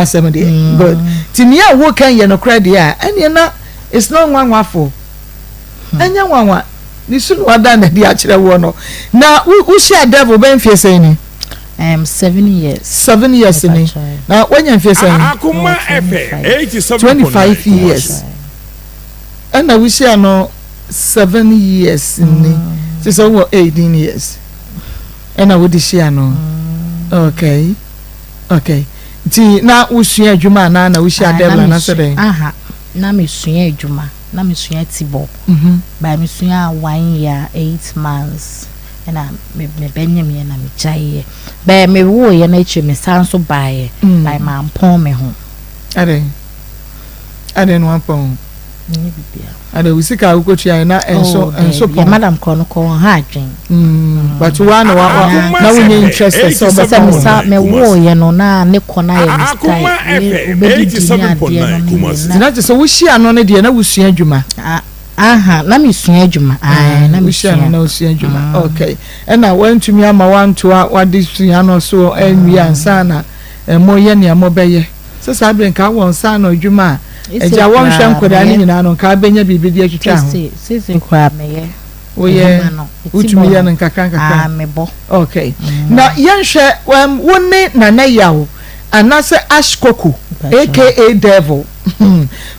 Asɛm deɛ, good. Nti nea wo kan yɛ nokorɛ deɛ a, ɛneɛ na it's not nwanwafo, ɛnyɛ nwanwa ne su na wada na de akyerɛ woɔ no. Na wohyia devil bɛn mfie sɛn ni? 7 years. 7 years ni. Na woanya mfie sɛn? Akoma FM 87.9. 25 years ɛna wohyia no 7 years ni. Ti sɛ wowɔ 18 years ɛna wode hyia no. Okay, nti na wosua adwuma anaa na wohyia devil anaasɛ dɛn? Aha, na mesua adwuma, na mesua tibɔ. Ba mesua 1 year 8 months ɛna mebɛnyem na megyaeɛ. Bɛɛ mewoeɛ no akyi, mesan so baeɛ. Ba mampɔn me ho. Adɛn, adɛn no wampɔn? Nyɛ bibia. Adɛn, wo sika a wokɔtua na ɛnso Oh, ɛnso daabi. Yɛ pɔn? Madam korɔ no kɔ wɔn ha adwen. But wa na wa na wonyɛ interested sɛ sɛ ɔbɛpɔn mesa wo? Mewoeɛ no na ne kɔ no ayɛ me Akoma style. FM Wobɛdidi ne adeɛ no 87.9 ne Kumasi. Nti na kyerɛ sɛ wohyia no no deɛ, na wosua adwuma? Ah, aha, na mesua adwuma. Ah, na wohyia no mesua. Na wosua adwuma. Okay, ɛna wantumi ama wantoa wade sua no so anwie ansa na ɛmo yɛ nea mobɛyɛ sɛ saa bere nka wɔ nsa no adwuma a agya wɔnhwɛ nkwadaa no nyinaa no, nka bɛnya biribi de atwitwa ho. Sese koraa meyɛ woyɛ adwuma no. Eti wotumi bɔ yɛ no. no nkakra Ah, nkakra. Mebɔ. Okay, na yɛnhwɛ wo ne Nana Yaw anaasɛ Ash Koko aka Devil,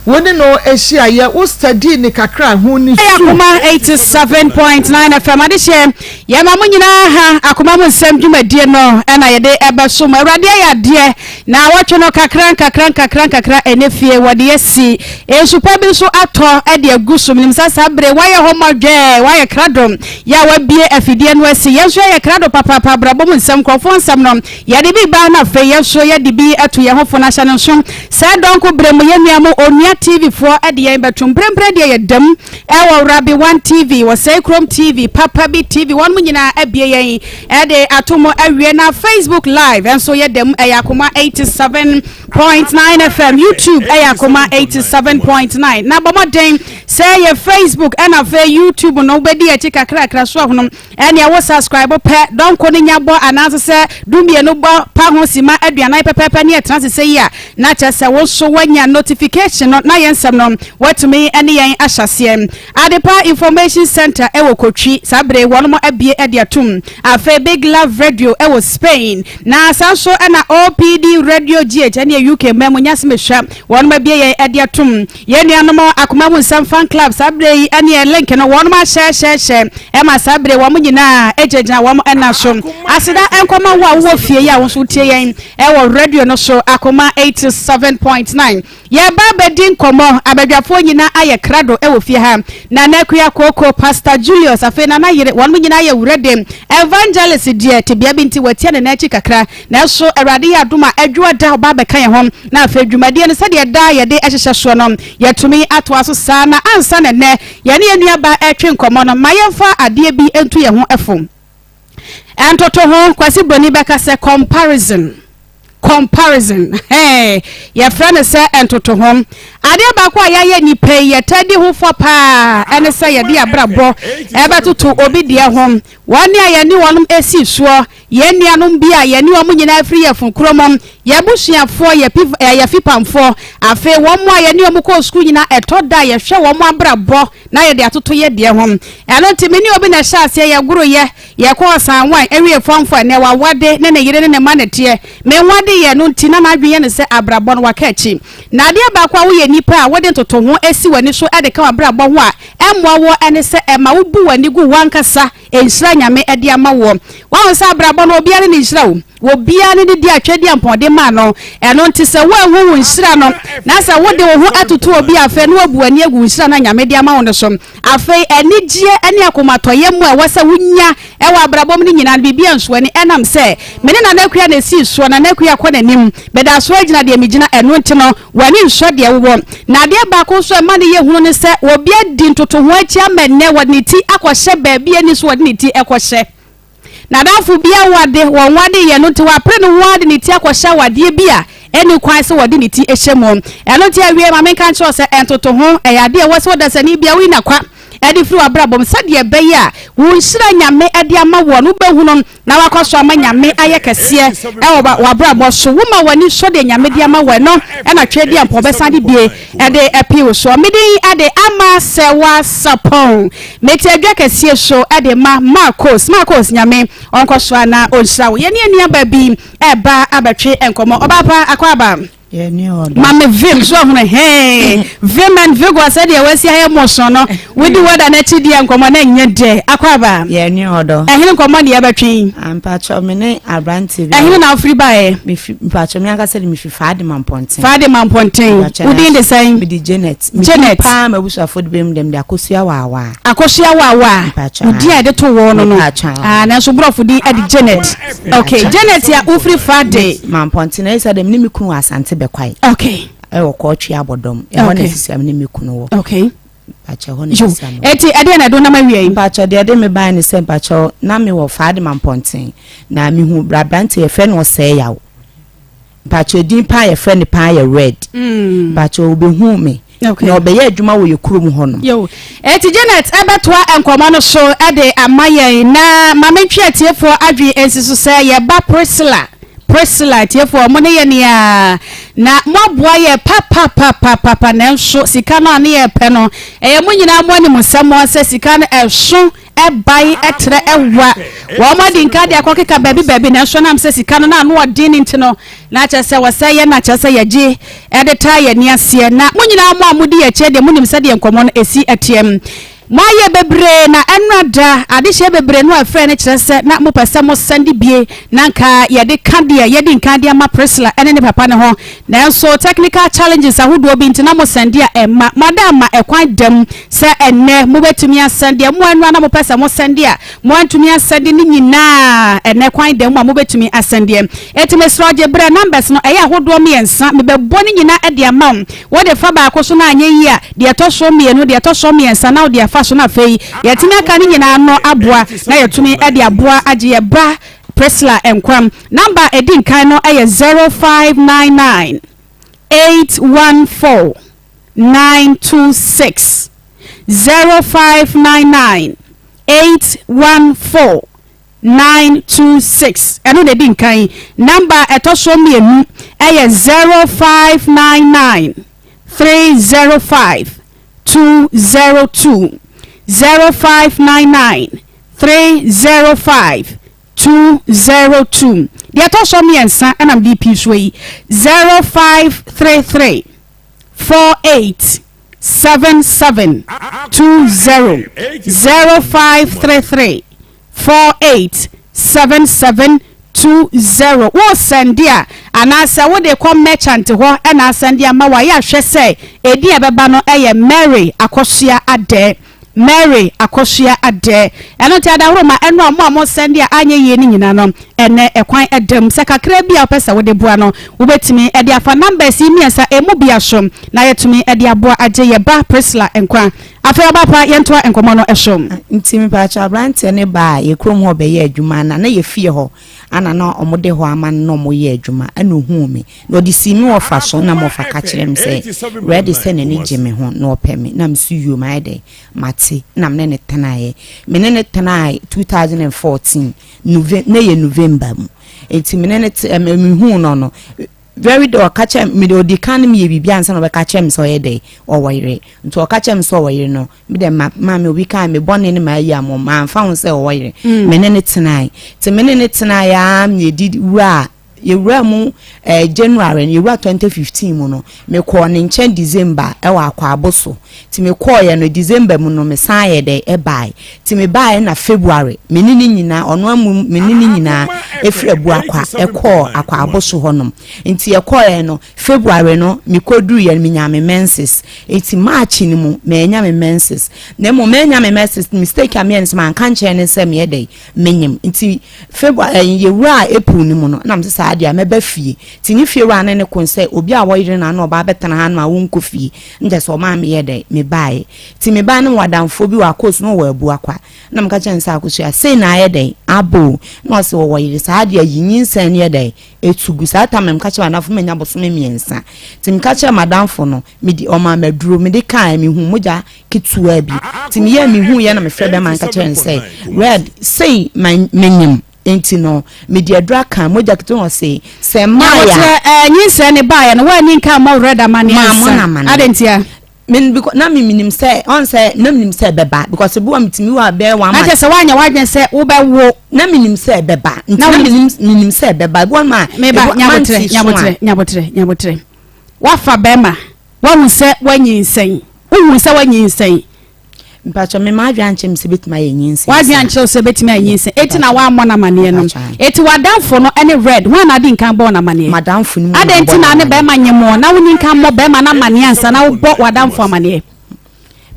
wo ne no ahyia yɛ, wo study ne kakra ho ne Ɛyɛ su. Akoma 87.9 FM adehyɛ, yɛma mo nyinaa ha. Akoma mu nsɛm dwumadie no ɛna yɛde ɛbɛso mo. Awurade ayɛ adeɛ na wɔtwe no kakra nkakra nkakra nkakra. Ɛne fie wɔde asi nsupa bi nso atɔ ɛde agu so. Menim sɛ saa bere wayɛ hɔ mmɔdwɛɛ, wayɛ krado yɛ a wabie afidie no asi. Yɛn nso yɛyɛ krado papaapa. Abrabɔ mu nsɛm, nkurɔfoɔ nsɛm no, yɛde bi ba na afei yɛn nso yɛde bi ato yɛn ho fo no ahyɛ no nso sɛ dɔnko berɛ mu yɛn nua mu Onua TV foɔ ɛde yɛn bɛto mprempren deɛ yɛdam ɛwɔ Rabi One TV, Wɔsɛe Kurom TV, Papa Bi TV. Wɔn mu nyinaa abie yɛn ɛde ato mu awie. Na Facebook Live ɛnso yɛdam, ɛyɛ Akoma 87.9 FM. YouTube ɛyɛ Akoma 87.9. Na bɔ mmɔden sɛ yɛ Facebook ɛna afei YouTube no, wobɛdi akyi kakrakra so ahono. Ɛnea wo subscribe pɛ, dɔnko no nya bɔ anaasɛ sɛ 12 bɔ pa ho sima 40 pɛpɛɛpɛ ne ɛtena sesɛ yi a, na kyerɛ sɛ wo nso woanya notification no na yɛn nsɛm no woatumi ne yɛn ahyɛ aseɛ. Adepa Information Center ɛwɔ Kotwi, saa bere wɔnom abie ɛde atom. Afei Big Love Radio ɛwɔ Spain, na saa nso ɛna OPD Radio GH ɛne UK mma mu nyase mehwɛ wɔnom abie yɛn ɛde atom. Yɛn nuanom Akoma mu Nsɛm Fan Club, saa bere yi ɛne link no wɔnom ahyɛhyɛhyɛ ɛma saa bere wɔn nyinaa ɛgyinagyina wɔn ɛna so. Aseda ɛnkɔma wo a wowɔ fie yi a wo nso wotie yɛn ɛwɔ radio no so, Akoma 87.9. Yɛba abɛdi nkɔmmɔ. Abadwafoɔ nyinaa ayɛ krado ɛwɔ fie ha. Nana Akua Koko, Pastor Julius, afei Nana Yere, wɔn nyinaa yɛ wura dem. Evangelist deɛ, tebea bi nti watia ne n'akyi kakra, nanso Awurade yɛ adom a, adwuma da ɔba abɛka yɛn ho na afei dwumadie no, sɛdeɛ daa yɛde ɛhyehyɛ soɔ no, yɛtumi atoa so saa. Na ansa na nnɛ yɛne yɛn nuaba ɛtwe nkɔmmɔ no, ma yɛmfa adeɛ bi nto yɛn ho ɛfo ɛntoto ho. Kwasi Broni bɛka sɛ comparison. Comparison, hey, yɛfrɛ no sɛ ntoto ho. Adeɛ baako a yɛayɛ nipa yi yɛta di ho fɔ paa ɛne sɛ yɛde abrabɔ ɛbɛtoto obi deɛ ho. Wɔn a yɛne wɔn esi soɔ, yɛn nuanom bi a yɛne wɔn nyinaa firi yɛ funkuro mu, yɛbusuafoɔ, yɛ fipamfoɔ, afei wɔn a yɛne wɔn kɔɔ sukuu nyinaa, ɛtɔ da yɛhwɛ wɔn abrabɔ na yɛde atoto yɛ deɛ ho. Ɛno nti me ne obi na ɛhyɛ aseɛ yɛgoro yɛ yɛkɔɔ san wan awie fɔmfɔ. Ɛnɛ wawade ne ne yere ne ne ma ne teɛ me nwade yɛ no nti na n'adwene yɛ ne sɛ abrabɔ no waka akyi. Na adeɛ baako a woyɛ nipa a wode ntoto ho esi w'ani so ɛde ka w'abrabɔ ho a ɛmmoa wɔ ɛne sɛ ɛma wobu w'ani gu wankasa nhyira Nyame ɛde ama woɔ. Wahu sɛ abrabɔ no, obiara ne nhyira wo, obiara ne ne di atwadi ampɔnde maa no. Ɛno nti sɛ woanhu wo nhyira no na sɛ wode wo ho atoto obi, afei na wabu w'ani agu wo nhyira no a Nyame de ama wo no so. Afei anigyeɛ ne akomatɔyɛ mu a ɛwɔ sɛ wonya ɛwɔ abrabɔ mu no nyinaa no, biribi anso ani. Ɛnam sɛ me ne Nana Akua na ɛsii soɔ, Nana Akua kɔ n'anim, meda so agyina deɛ megyina. Ɛno nti no w'ani nsɔ deɛ wowɔ. Na adeɛ baako nso ɛma no yɛ hunu ne sɛ obi adi ntotoho akyi ama nnɛ wɔde ne ti akɔhyɛ baabi ani so wɔde ne ti ɛkɔhyɛ n'adamfo bi awade wɔn wade yɛ no nti wapere ne ho ade ne ti akɔhyɛ awadeɛ bi a ɛni kwan sɛ wɔde ne ti hyɛ mu. Ɛno nti awie, maame, nka nkyerɛ sɛ ɛntoto ho ɛyɛ adeɛ ɛwɔ sɛ wɔdasani bia woyi nakwa. de firi w'abrabɔ mu sɛdeɛ ɛbɛyɛ a wo nhyira Nyame de ama woɔ no wobɛhunu na wakɔ so ama Nyame ayɛ kɛseɛ wɔ w'abrabɔ so. Woma w'ani sɔ deɛ Nyame de ama wo ɛno na Tweaduampɔn bɛsan de bie de apue wo soɔ. Me din de Ama Sɛwa Sapɔn. Mete adwa kɛseɛ so de ma Marcos. Marcos Nyame ɔnkɔ so a na ɔnhyira wo. Yɛne yɛn nuabaa bi ɛreba abɛtwe nkɔmmɔ. Ɔbaa pa, akwaaba. Ma me vim so ahunu hee vim and vigor sɛdeɛ wasi ayɛ mmɔso no wodi wada n'akyi deɛ nkɔmmɔ no nyɛ dɛ akɔ aba ɛhene nkɔmmɔ ne yɛbɛtwe. Mpakyɛ me ne aberanteɛ bi. Ɛhene na wofiri baeɛ? Mpakyɛ me ankasa de mefi Faadema Mpɔnten. Faadema Mpɔnten. Wodin de sɛn? Mede Janet. Janet. Paa m'abusuafoɔ de bɛmu dɛm de Akosua Waawaa. Akosua Waawaa. Wodin a yɛde to wɔ no no. Ah, nanso borɔfo din de Janet. Okay, Janet a wofiri Fade. Mampɔnten na ɛsɛ dɛ me ne me kunu wɔ Asante Bɛkwae. Okay. Ɛwɔ Kɔɔtwe Abɔdɔm. Ɛhɔ na esisi a me ne me kunu wɔ. Okay. Mpakyɛ hɔ na esisi a me wɔ. Eti ɛdeɛ na ɛdo nam awia yi? Mpakyɛ deɛ ɛde me bae ne sɛ mpakyɛ na me wɔ Fade Mampɔnten na mehu aberante yɛfrɛ no Ɔsɛe Yaw. Mpakyɛ din paa yɛfrɛ no paa yɛ Red. Mpakyɛ ɔbɛhuu me. Okay. Na ɔbɛyɛ adwuma wɔ yɛ kurom hɔ nom. Yo. Eti Janet ɛbɛtoa nkɔmmɔ no so de ama yɛn na ma mentwe atiefoɔ adwene nsi so sɛ yɛba Priscilla. Priscilla atiefoɔ mo ne yɛn a na moaboa yɛ papapapapa nanso sika no a ne yɛpɛ no ɛyɛ mo nyinaa mo anim nsɛm sɛ sika no ɛso Ɛbae, ɛtrɛ, ɛwa. Wɔn adi nka de akɔkeka baabi baabi, nanso ɛnam sɛ sika no na ano ɔden no nti no, na kyerɛ sɛ wɔsɛe yɛn na kyerɛ sɛ yɛgye de taa yɛn ani aseɛ. Na mo nyinaa mo a modi yɛn akyire deɛ, monim sɛdeɛ nkɔmmɔ no ɛsi teɛ. Moayɛ bebree, na ɛnnora da, adehyeɛ bebree no a ɛfrɛɛ no kyerɛ sɛ na mopɛ sɛ mosan de bie na anka yɛde ka deɛ yɛadi nkan de ama Priscilla ne ne papa no ho. Nanso technical challenges ahodoɔ bi nti na mo sɛnde a ɛmma. Moada ama ɛkwan da mu sɛ ɛnnɛ mobɛtumi asɛnde. Mo a nnora na mopɛ sɛ mo sɛnde a moantumi asɛnde no nyinaa ɛnnɛ kwan da mu a mobɛtumi asɛndeɛ. Enti mesrɛ wo gye berɛ, numbers no ɛyɛ ahodoɔ mmiɛnsa, mebɛbɔ ne nyinaa de ama wo. Wode fa baako so na anyɛ yie a, deɛ ɛtɔ soɔ mmienu, deɛ ɛtɔ soɔ mmiɛnsa na wode afa so na afei yɛatumi aka ne nyinaa ano aboa na yɛatumi de aboa agye yɛn ba Priscilla nkwa. Number a ɛdi nkan no yɛ 0599 814 926. 0599 814 926. Ɛno na ɛdi nkan. Number a ɛtɔ soɔ mmienu yɛ 0599 305 202. 0599 305 202. Deɛ ɛtɔ so mmiɛnsa ɛna mede pii soɔ yi, 0533 48 77 20, 0533 48 77 20. Wo sɛnde a, anaasɛ wode kɔ merchant hɔ na asɛnde ama wo a, yɛ a hwɛ sɛ edin a ɛbɛba no yɛ Mary Akosua Adɛ. Mary Akosua Adɛ. Ɛno nti adahoroma ɛno a mo a mo sɛnde a anyɛ yie no nyinaa no, ɛnɛ ɛkwan ɛda mu sɛ kakra bi a wopɛ sɛ wode boa no, wobɛtumi de afa numbers yi mmiɛnsa ɛmu bia so na yɛatumi de aboa agye yɛ ba Priscilla nkwa. Afei ɔbaapa yɛntoa nkɔmmɔ no so. Nti mepakyɛw abranteɛ no baa yɛ kurom hɔ bɛyɛɛ adwuma na na yɛ fie hɔ ana na ɔmo de hɔ ama no na ɔmo yɛ adwuma ɛna ohuu me na ɔde sii me wɔfa so na mɔfa ka kyerɛ me sɛ ready sɛ n'ani gye me ho na ɔpɛ me na me so yio mayɛ dɛ mate na me ne ne tenaeɛ me ne ne tenae 2014 Nove na yɛ November mu nti me ne ne te me huu no no very day ɔka kyerɛ me de ɔdi kan no meyɛ biribi ansa na ɔbɛka kyerɛ me sɛ ɔyɛ dɛ ɔwɔ yere nti ɔka kyerɛ me sɛ ɔwɔ yere no me dɛ ma maame obi kan me bɔne ne ma ayi amɔ mamfa ho sɛ ɔwɔ yere mm. me ne ne tenae nti me ne ne tenae aa me yɛdi wura yɛwura mu eh, January no yɛwura 2015 mu no mekɔɔ ne nkyɛn December ɛwɔ Akwaabo so nti mekɔɔyɛ no December mu no mesan yɛ dɛ ɛbae nti mebaeɛ na February me ne ne nyinaa ɔno amu me ne ne nyinaa ɛfiri Abuakwa ɛkɔɔ Akwaabo so hɔnom nti yɛkɔɔyɛ no February no mekɔduruiɛ no menyaa me menses nti March no mu mannya me menses na mmom mannya me menses mistake a meyɛ no sɛ manka nkyerɛ ne sɛ meyɛ dɛ menyim nti February ɛyi yɛwuraa April no mu no na mese saa. saa deɛ a mɛba fie. Nti ne fie wura ne ne ko sɛ obi a wɔyere no ano ɔba abɛtena ha no a wonkɔ fie. Nkyɛ sɛ ɔmaa meyɛ dɛn mebaeɛ. Nti mebaeɛ no mewɔ adamfoɔ bi wɔ Akos na ɔwɔ Abuakwa. Na meka kyerɛ no sɛ Akosua sei na ayɛ dɛn aba o. Na ɔse ɔwɔ yere saa deɛ yi nyinsɛn no yɛ dɛn ɛtu gu. Saa tam no meka kyerɛ m'adamfo manya bosome mmiɛnsa. Nti meka kyerɛ m'adamfo no mede ɔmaa me aduro mede kaeɛ mehuu mogya ketewa bi. Nti meyɛɛ mehuiɛ na mefrɛ bɛrima no ka kyerɛ no sɛ Red sei ma menyem. Enti no, mede aduru aka mogya ketewa na ɔse, sɛ Na mmaeɛ a. wokyerɛ ɛɛ nyinsɛn ne baeɛ no, woanni nka ammɔ Red amanneɛ Mammɔ ansa? no amanneɛ. Adɛn ntia? Me because na me menim sɛ ɔn sɛ na menim sɛ ɛbɛba because ebi wɔ metumi wɔ a bɛyɛ one Na month. kyerɛ sɛ woanyɛ w'adwene sɛ wobɛwo. Na menim sɛ ɛbɛba nti Na na wonim. menim menim sɛ ɛbɛba ebi wɔ nom a Meba, ebi nyabotrɛ, months so a. nyabotrɛ, nyabotrɛ, nyabotrɛ. Woafa bɛrima, woahu sɛ woanyinsɛn, wohu sɛ woanyinsɛn. Mpakyɛ me m'adwene ankyerɛ me sɛ ebetumi ayɛ nyinsɛn W'adwene saa. ankyerɛ wo sɛ ebetumi ayɛ nyinsɛn, eti na Mpakyɛ woammɔ no amaneɛ no. mpakyɛ. Eti w'adamfo no ne Red, hwan na adi nkan bɔɔ no amaneɛ? M'adamfo no mu na Adɛn mabɔ nti no na ne amaneɛ. bɛrima nyem wo na wonni nkan mmɔ bɛrima no amaneɛ ansa na wobɔ w'adamfo amaneɛ?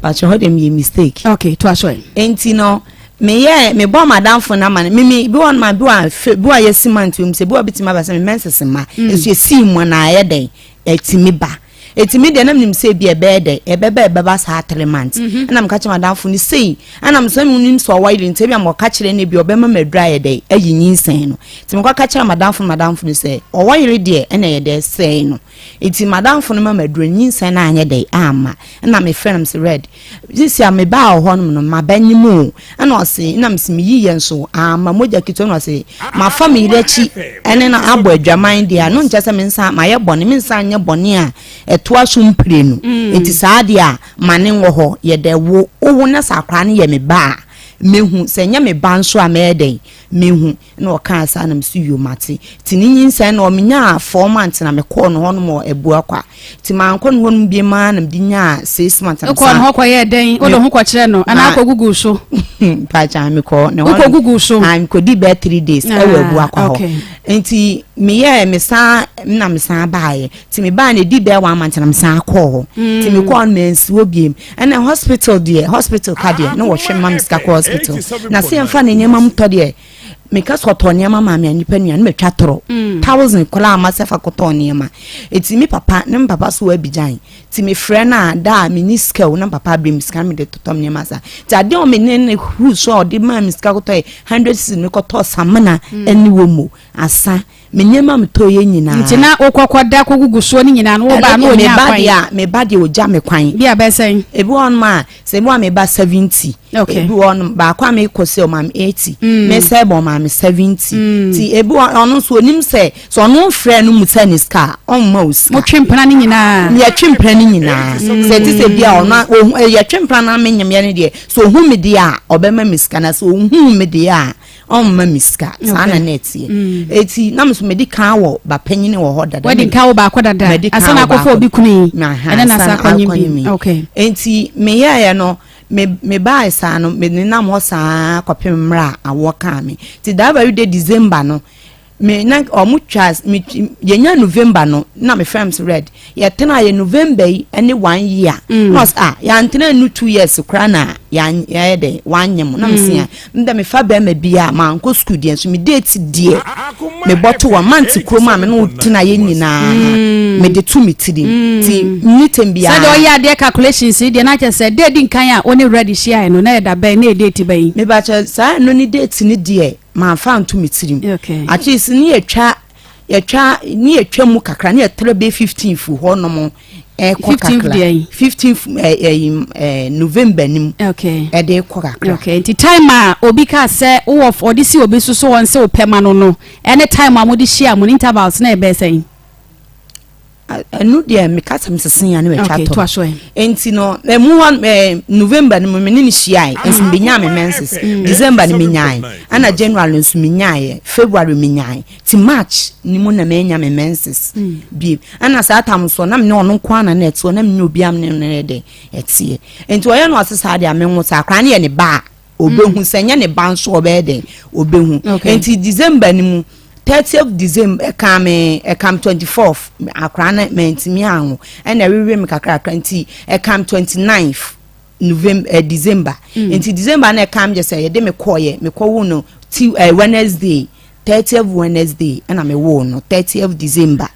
Mpakyɛ hɔ deɛ meyɛ mistake. Okay, toa so ɛ. Enti no meyɛɛ mebɔɔ m'adamfo no amaneɛ. Me me bi wɔ hɔ nom a bi wɔ a fe bi wɔ a yɛasi month wɔ mu sɛ bi wɔ a betumi aba sɛ me menses mma. Nso esii mu na ayɛ dɛn atumi ba. Eti me deɛ na menim sɛ ebi ɛbɛyɛ dɛ ɛbɛba ɛbɛba saa three months. Mhm. Ɛna meka kyerɛ madamfo no sei ɛna mesɛ menim sɛ ɔwɔ yere nti ebi a mɔka kyerɛ no ebi ɔbɛma me aduru ayɛ dɛ ayi nyinsɛn no. Nti mekɔ ka kyerɛ madamfo no madamfo no sɛ ɔwɔ yere deɛ ɛna ɛyɛ dɛ sɛe no. Eti madamfo no ma me aduru nyinsɛn no anyɛ dɛ amma. Ɛna mefrɛ no mese red Sisi a mebaa wɔ hɔnom no, mabɛnyem o. Ɛna ɔse, na mese meyi yɛ nso amma mogya ketewa. Ɛna ɔse, mafa me yere akyi ɛne no abɔ adwaman deɛ a, no nkyɛ sɛ mensa mayɛ bɔne, mensa nyɛ bɔne a ɛtoa so mprenu. Mm. Nti saa deɛ a, ma ne nwɔ hɔ, yɛ dɛ wo, wowo na sɛ akwaraa no yɛ me ba a, mehu, sɛ nyɛ me ba nso a mɛyɛ dɛn, mehu. Ɛna ɔkaa saa na mese yoo mate. Nti ne nyinsɛn no menyaa four months na mekɔɔ no hɔnom wɔ Abuakwa. Nti mankɔ ne hɔnom biom ara na mede nyaa six months na Wokɔɔ ne mesan. hɔ kɔyɛɛ dɛn? Wode ho kɔkyerɛ no anaa Ma akɔ gugu so? mpakyɛ mekɔ ne hɔ Wokɔ gugu so? Ah, mekɔdi bɛyɛ three days ɛwɔ Ah, Abuakwa hɔ. okay. Nti meyɛɛ mesan na mesan baeɛ. Nti mebaa no ɛdi bɛyɛ one month na mesan kɔɔ hɔ. Nti mekɔɔ no mansi hɔ biom. Ɛna hospital deɛ hospital ka deɛ na wɔhwɛ ma me sika kɔ hospital. Na sɛ yɛmfa ne nneɛma mu tɔ deɛ meka sɛ ɔtɔ nneɛma maa me a nipa nua no matwa torɔ. Thousand koraa ma sɛ fa kɔtɔ nneɛma. Nti me papa ne me papa so wɔ Abidjan. Nti mefrɛ no a da a menni sika o na me papa abrɛ me sika na mede totɔ me nneɛma saa. Nti adeɛ a me ne no huru so a ɔde maa me sika kɔtɔ yɛ hundred cedis mekɔtɔɔ samina ɛne omo asa. Me nneɛma a metɔeɛ nyinaa. Nti na wokɔ kɔda kɔgugu soɔ no nyinaa no woba a na ɔnya kwan? Meba deɛ a meba deɛ ɔgya me kwan. Bi a bɛyɛ sɛn? Ebi wɔ hɔnom a sɛ ebi wɔ a meba 70. Okay. Ebi wɔ hɔnom baako a mekɔ sɛ ɔma me 80. Mm. Mesɛ bɔ ɔma me 70. Mm. Ti ebi wɔ ɔno nso onim sɛ sɛ ɔno mfrɛ no mu sɛ ne sika a ɔmma o sika. Motwe mpena no nyinaa. Yɛtwe mpena no nyinaa. Mm. Sɛ ti sɛ bi a ɔno yɛtwe mpena no amenyem yɛ no deɛ sɛ ohun me deɛ a ɔbɛma me sika na sɛ ohun me deɛ a ɔmma me sika saa na na ɛteɛ mm. eti na nso medi kan wɔ ba panyin wɔ hɔ dada wadi kan wɔ baako dada asan akɔfo obi kunu yi ɛne na asa akɔnye bi okay eti meyɛɛ no me me baa saa no me nenam hɔ saa kɔpem mmerɛ a awoɔ kaa me ti that very day December no me na ɔmo twa me yɛnya November no na me fɛm so red Yɛtenaa yɛ November yi ne one year. Mm. Na ɔsɛ ah yɛantena nu 2 years koraa na yɛayɛ dɛ wanyɛ mo. Na me se mm. ndɛ mefa bɛrima bi a mankɔ school deɛ nso me date deɛ mebɔto wɔ mante kurom a me ne wo tena yɛ nyinaa mm. mede to me tirim. Mm. Ti nni tɛm biara. Sɛdeɛ ɔyɛ adeɛ calculations yi deɛ na kyerɛ sɛ date di nkan a wo ne ready hyiaeɛ no na yɛ da bɛn na yɛ date bɛn? Mebakyɛ saa ɛno ne date ne deɛ mamfa anto me tirim. Okay. At least ne yɛtwa Yɛtwa ne yɛtwa mu kakra ne yɛtra bɛ 15 fu hɔ nom ɛkɔ kakra 15 ɛyi ɛɛ November nim ɛde kɔ kakra. Okay nti time a obi ka sɛ wowɔ ɔde si obi so so wɔn sɛ wopɛ ma no no ɛne time a wɔde hyia mo ne intervals na ɛbɛyɛ sɛn. Ɛno deɛ meka sɛ mesese ya ne matwa tɔ nti no ɛmu hɔ ɛɛ November no mu me ne no hyiae nso menyaa me menses December no menyae ɛna January no nso menyaeɛ February menyae ti March ne mu na manya me menses biem ɛna saa tam so na me ne ɔno nko ara na na ɛteɛ na me ne obiara ne no yɛ dɛ ɛteɛ nti ɔyɛ no ɔse saa deɛ menwo saa koraa ne yɛ ne ba a obehu sɛ nyɛ ne ba nso ɔbɛyɛ dɛ obehu nti December no mu 30th December ɛka me ɛka me 24th akora no mantumi anwo ɛna ɛwewe me kakrakra nti ɛka me 29th November eh, December mm. nti December na ɛka me gyɛ sɛ yɛde me kɔɔyɛ mekɔwo no ti eh, Wednesday. 30th Wednesday ɛna mewoo no, 30th December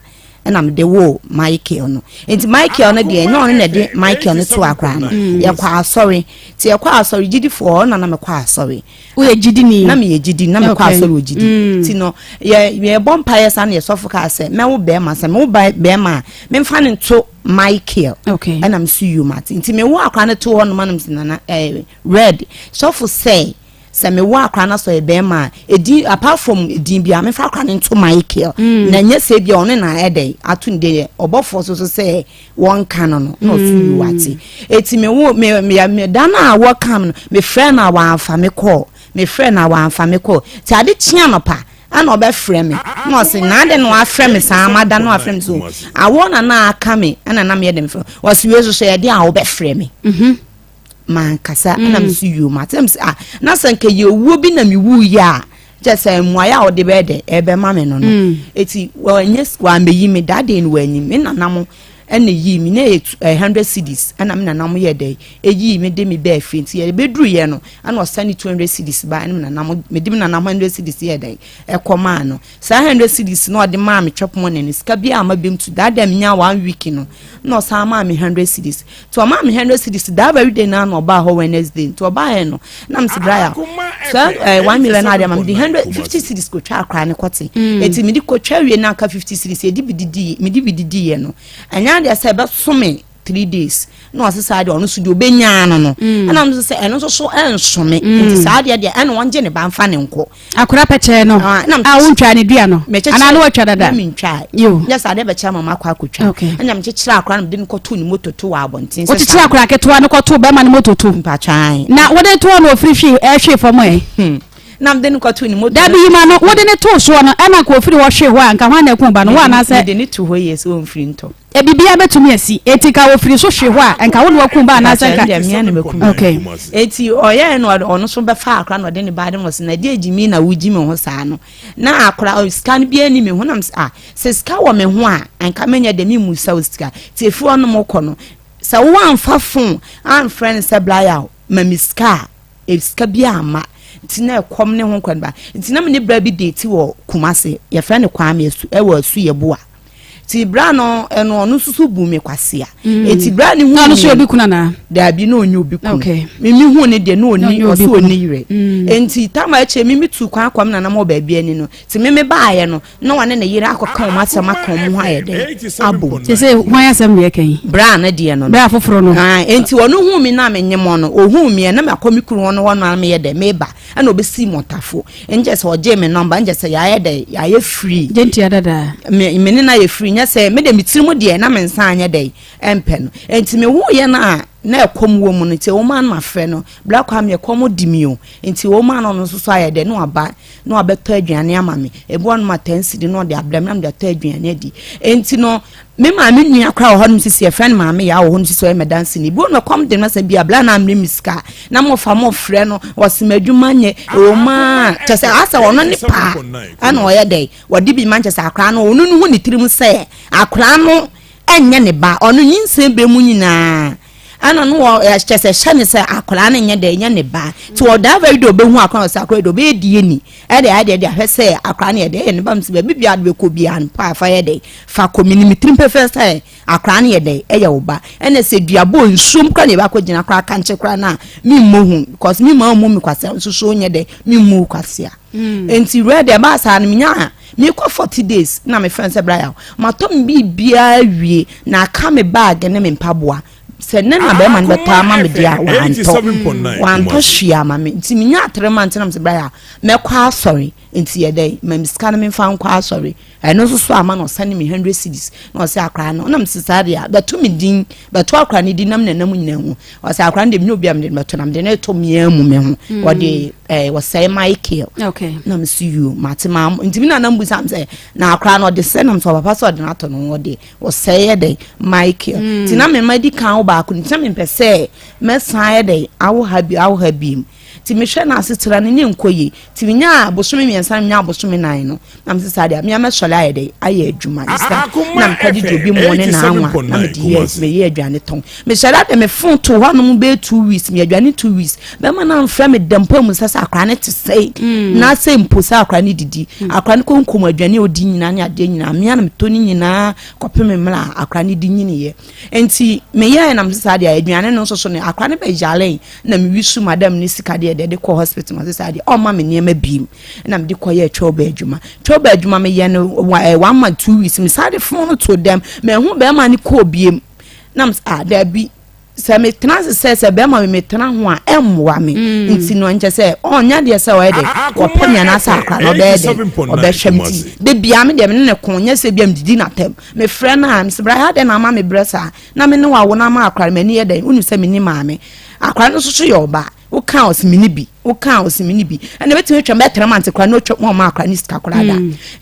ɛna mede woo Michael no. Nti Michael no deɛ, ɛnyɛ ɔno na ɛde Michael no to akora no. Yɛkɔ asɔre, nti yɛkɔ asɔre gyidifoɔ, ɔno na mekɔ asɔre. Woyɛ gyidini? Na meyɛ gyidi, na mekɔ asɔre wɔ gyidi. Nti no yɛ yɛbɔ mpaeɛ saa na yɛsɔfo kaa sɛ mɛwo bɛrima, sɛ mewo bɛrima a, memfa no nto Michael. Ɛna meso yom ate. Nti mewo akora no to hɔ nom anam sɛ nana red sɔfo sɛ mewɔ akora no sɛ ɔyɛ bɛrima a, edin apart from edin bi a, mefa akora no nto Michael. Na nyɛ sɛ bi a ɔno na ɛdɛ ato ne deɛ ɔbɔfoɔ so so sɛ wɔnka no na ɔso yi wate. Eti mewo me me me da no a wɔka no, mefrɛ no a wɔamfa me kɔɔ, mefrɛ no a wɔamfa me kɔɔ. Ti ade kyea no pa ɛna ɔbɛfrɛ me na ɔse na ade na wafrɛ me saa mada na wafrɛ me so awɔ na aka me ɛna na meyɛ de mefrɛ. Ɔse wei so so yɛde a wobɛfrɛ me mankasa. Ɛna me so yio ma tɛm sɛ ah, na sɛ nka yɛ owuo bi na mewu yɛ a, kyɛ sɛ mmuaeɛ a wɔde bɛyɛ dɛ ɛbɛma me no. Eti wɔnyɛ wɔambɛyi me that day no, wɔanyi me nanam ɛna yi me na yɛ 100 cedis ɛna me nanam yɛ dɛ eyi me de me bɛɛ fie. Nti yɛ bɛduru yɛ no, ɛna ɔsɛne 200 cedis ba, ɛna me nanam me de me nanam 100 cedis yɛ dɛ ɛkɔ maa no. Saa 100 cedis na ɔde maa me twɛp money no, sika bi a ama bi mu to that day menya one week no, na ɔsan maa me 100 cedis. Nti ɔmaa me 100 cedis that very day na ɔbaa hɔ Wednesday. Nti ɔbaa yɛ no na me si bra ya saa 1 million na adeɛ ma me de 150 cedis kotwa akora ne kɔte. Eti me de kotwa wie na aka 50 cedis, yɛde bi didi, me de bi didi yɛ no, ɛnyɛ adeɛ sɛ ɛbɛso me 3 days. Na ɔse saa deɛ, ɔno nso deɛ ɔbɛnyaa no, ɛna nso sɛ ɛno nso so ɛnso me. Nti saa deɛ ɛna wɔngye ne ba mfa ne nkɔ. Akora pɛkyɛɛ no Ah, a wontwa ne dua no anaa ne watwa dada? Na mentwa. Yo. Nyɛ saa deɛ bɛkyerɛ ma makɔ akɔtwa. Ɛna mekyekyere akora no, mede no kɔtoo ne moto to wɔ abɔnten sɛ wokyekyere akora ketewa no kɔtoo bɛrima no moto to? Mpatwan. Na wode toɔ no, ofiri hwee ɛhwee fam ɛ? Na mede no kɔtoo ne moto. Dabi, yima no wode ne too soɔ no, ɛna nka ofiri hɔ hwee hɔ a, nka hwan na ɛkum ba no, wo anaasɛ? Mede ne to hɔ yie sɛ ɔmfiri ntɔ. Ebibia bɛtumi asi, eti ka ofiri so hwee hɔ a, nka wo ne wakum ba anaasɛ nka? Deɛ mmea na makum. Eti ɔyɛɛ no, ɔno nso bɛfa akora na ɔde ne ba de mo sɛ na deɛ gyimi na wogyi me ho saa no, na akora sika no bi ani me ho. Nam sɛ ah, sɛ sika wɔ me ho a, anka menyɛ dɛ memu sa wo sika. Nti efiri hɔ nom kɔ no, sɛ wo amfa phone amfrɛ no sɛ blaya ma me sika a, sika bi ama. Nti na ɛkɔm ne ho nkɔ no ba. Nti na me ne bra bi date wɔ Kumase, yɛfrɛ no Kwame Asu, ɛwɔ Asu Yɛboa. Ti bra no ɛno, ɔno nso so bu me kwasea. Eti bra ne hu na ɔno nso yɛ obi kunu anaa? Daabi, na ɔnyɛ obi kunu. Me mi hu ne deɛ na ɔni ɔnyɛ obi ɔsɛ kunu. Ɔni yerɛ. Nti tama akyire mi tu kwan akɔ me nanam wɔ baabi ani no. Ti me me baayɛ no, na wɔne ne yere akɔka wɔn asɛm aka wɔn ho ayɛ dɛ abom. Sɛ hwan asɛm na yɛka yi? Bra no deɛ no. Bra foforɔ no. Ah, nti ɔno hu mi na me nyem no, ohun mi na me akɔ me kunu hɔ no hɔ no, meyɛ dɛ meba, ɛna ɔbɛsi mɔtafo nkyɛ sɛ ɔgye me number nkyɛ sɛ yɛayɛ dɛ yɛayɛ free. Gye ntua dada. Me ne na yɛ free, nyɛ sɛ me de me tiri mu deɛ na me nsa anyɛ dɛ ɛmpɛ no. Nti me wo yɛ no a na ɛkɔm wɔ mu no, nti wɔn ano afrɛ no bla kwa me ɛkɔm di mi o. Nti wɔn ano no nso so ayɛ dɛ na waba na wabɛtɔ aduane ama me. Ebi wɔn ma 10 cedi na ɔde abrɛ me na mede atɔ aduane adi. Nti no me maame nua koraa wɔ hɔnom sisi, yɛfrɛ no maame yaa, wɔ hɔnom sisi, ɔyɛ mɛdansi ni. Ebi wɔn ɛkɔm de no sɛ bi abla na amere mi sika na mo fa mo frɛ no, wɔsi ma adwuma nyɛ ɛwɔ mu a, kyɛ sɛ asɛ ɔno ne paa ɛna ɔyɛ dɛ wɔde bi ma nkyɛ sɛ akora no, ɔno no hu ne tirim sɛ akora no ɛnyɛ ne ba. Ɔno nyinsɛn bɛ mu nyinaa ɛna no wɔ kyɛ sɛ hyɛ ne sɛ akora no nyɛ dɛ nyɛ ne ba. Nti ɔdaa very day ɔbɛhu akora no sɛ akora de ɔbɛyɛ die ni ɛde ayɛ deɛ de ahwɛ sɛ akora no yɛ dɛ ɛyɛ ne ba. Msi baabi bia de bɛkɔ biara no pa afa yɛ dɛ fa kɔ mi ne mi tirim pɛfɛ sɛ akora no yɛ dɛ ɛyɛ wo ba. Ɛna sɛ duabɔ nsuom kora na yɛbɛakɔ gyina kora kankye kora no a, memmɔ hu because me maa mu mi kwasea nso so nyɛ dɛ memmu kwasea. Nti wura deɛ ɛbaa saa no, menya a mekɔ 40 days na mefrɛ no sɛ bra yaw, matɔ me biribiara wie na aka me bag ne me mpaboa sɛ ne na bɛrima no bɛtɔ ama me deɛ a, wantɔ hwee ama me. Nti menya 3 months na mesɛ bra yaw, mɛkɔ asɔre, nti yɛ dɛ ma me sika no memfa nkɔ asɔre. Ɛno nso so ama na ɔsane me 100 cedis na ɔsɛ akora no nam sɛ saa deɛ bɛto me din, bɛto akora no din nam nanam nyinaa hu. Ɔsɛ akora no deɛ menyɛ obi a mede no bɛto na mede no to mmea mu me ho. Wɔde wɔsɛe Michael. Na me so yuo mate ma. Nti me nanam busa m sɛ na akora no ɔde sɛ nam sɛ ɔpapa sɛ ɔde no ato no ho, ɔde wɔsɛe yɛ dɛ Michael. Nti na mema di kan wo baako, nti na mempɛ sɛ mɛsan yɛ dɛ awo ha bi awo ha bi mu. Nti mehwɛ na asetena no ne nkɔ yie. Nti menyaa bosome mmiɛnsa na menyaa bosome nan no na mese saa deɛ mea mɛsɔre ayɛ dɛ ayɛ adwuma ne sika na mekɔgyegye obi mo ne n'anwa na mede yɛ meyɛ aduane tɔn. Mehyɛ da de me phone to hɔ nom bɛyɛ 2 weeks, meyɛ aduane 2 weeks, bɛrima no amfrɛ me da mpo amu sɛ sɛ akwadaa no te sɛe na sɛ mpo sɛ akwadaa no didi. Akwadaa no kɔnkɔm aduane a ɔdi nyinaa ne adeɛ nyinaa mea na metɔ ne nyinaa kɔpem mmerɛ a akwadaa no di nyiniiɛ. Nti meyɛɛ na mese saa deɛ aduane no nso so no akwadaa no bɛyare na mewi su madam ne sika deɛ de kɔ hospital ma sɛ saa deɛ ɔmma me nneɛma biem na mede kɔyɛɛ twɛwba adwuma. Twɛwba adwuma meyɛ no 1 month 2 weeks, mesaa de phone no to dɛm, mahu bɛrima no kɔɔ biem na m ah, daabi, sɛ metena ase sɛ bɛrima mi metena ho a ɛmmoa me. Nti no nkyɛ sɛ ɔnya deɛ sɛ ɔyɛ dɛ wɔpɛ me anaasɛ akora no ɔbɛyɛ dɛ ɔbɛhwɛ me. Ti de bia me deɛ me ne ne ko nyɛ sɛ bia medidi n'atɛm. Mefrɛ no a, mesɛ bra ha dɛ na ama me brɛ saa na me ne wawo na ama akora no m'ani yɛ dɛn, wonim sɛ me ni maame, akora no nso so yɛ ɔba. Woka ɔsi mi ni bi, woka ɔsi mi ni bi, ɛna ebetumi atwa bɛyɛ 3 months koraa na otwa mu ɔma akora ne sika koraa da.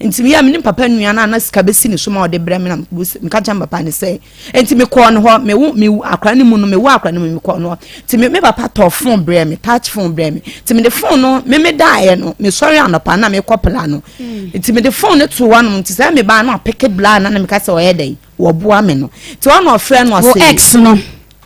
Nti mi yɛ mi ne papa nua na na sika besi ne so ma ɔde brɛ mi na meka kyerɛ papa ne sɛ nti mi kɔɔ ne hɔ, mi wo mi akora ne mu no, mi wo akora ne mu, mi kɔɔ ne hɔ. Nti mi papa tɔ phone brɛ mi, touch phone brɛ mi. Nti mi de phone no mi mi daeɛ no, mi sɔre anɔpa na mi kɔ pla no, nti mi de phone no to hɔ nom. Nti sɛ mi ba no apeke bla na mi ka sɛ ɔyɛ dɛ wɔboa mi no, nti wɔn na ɔfrɛ no ɔsɛ wo ex no.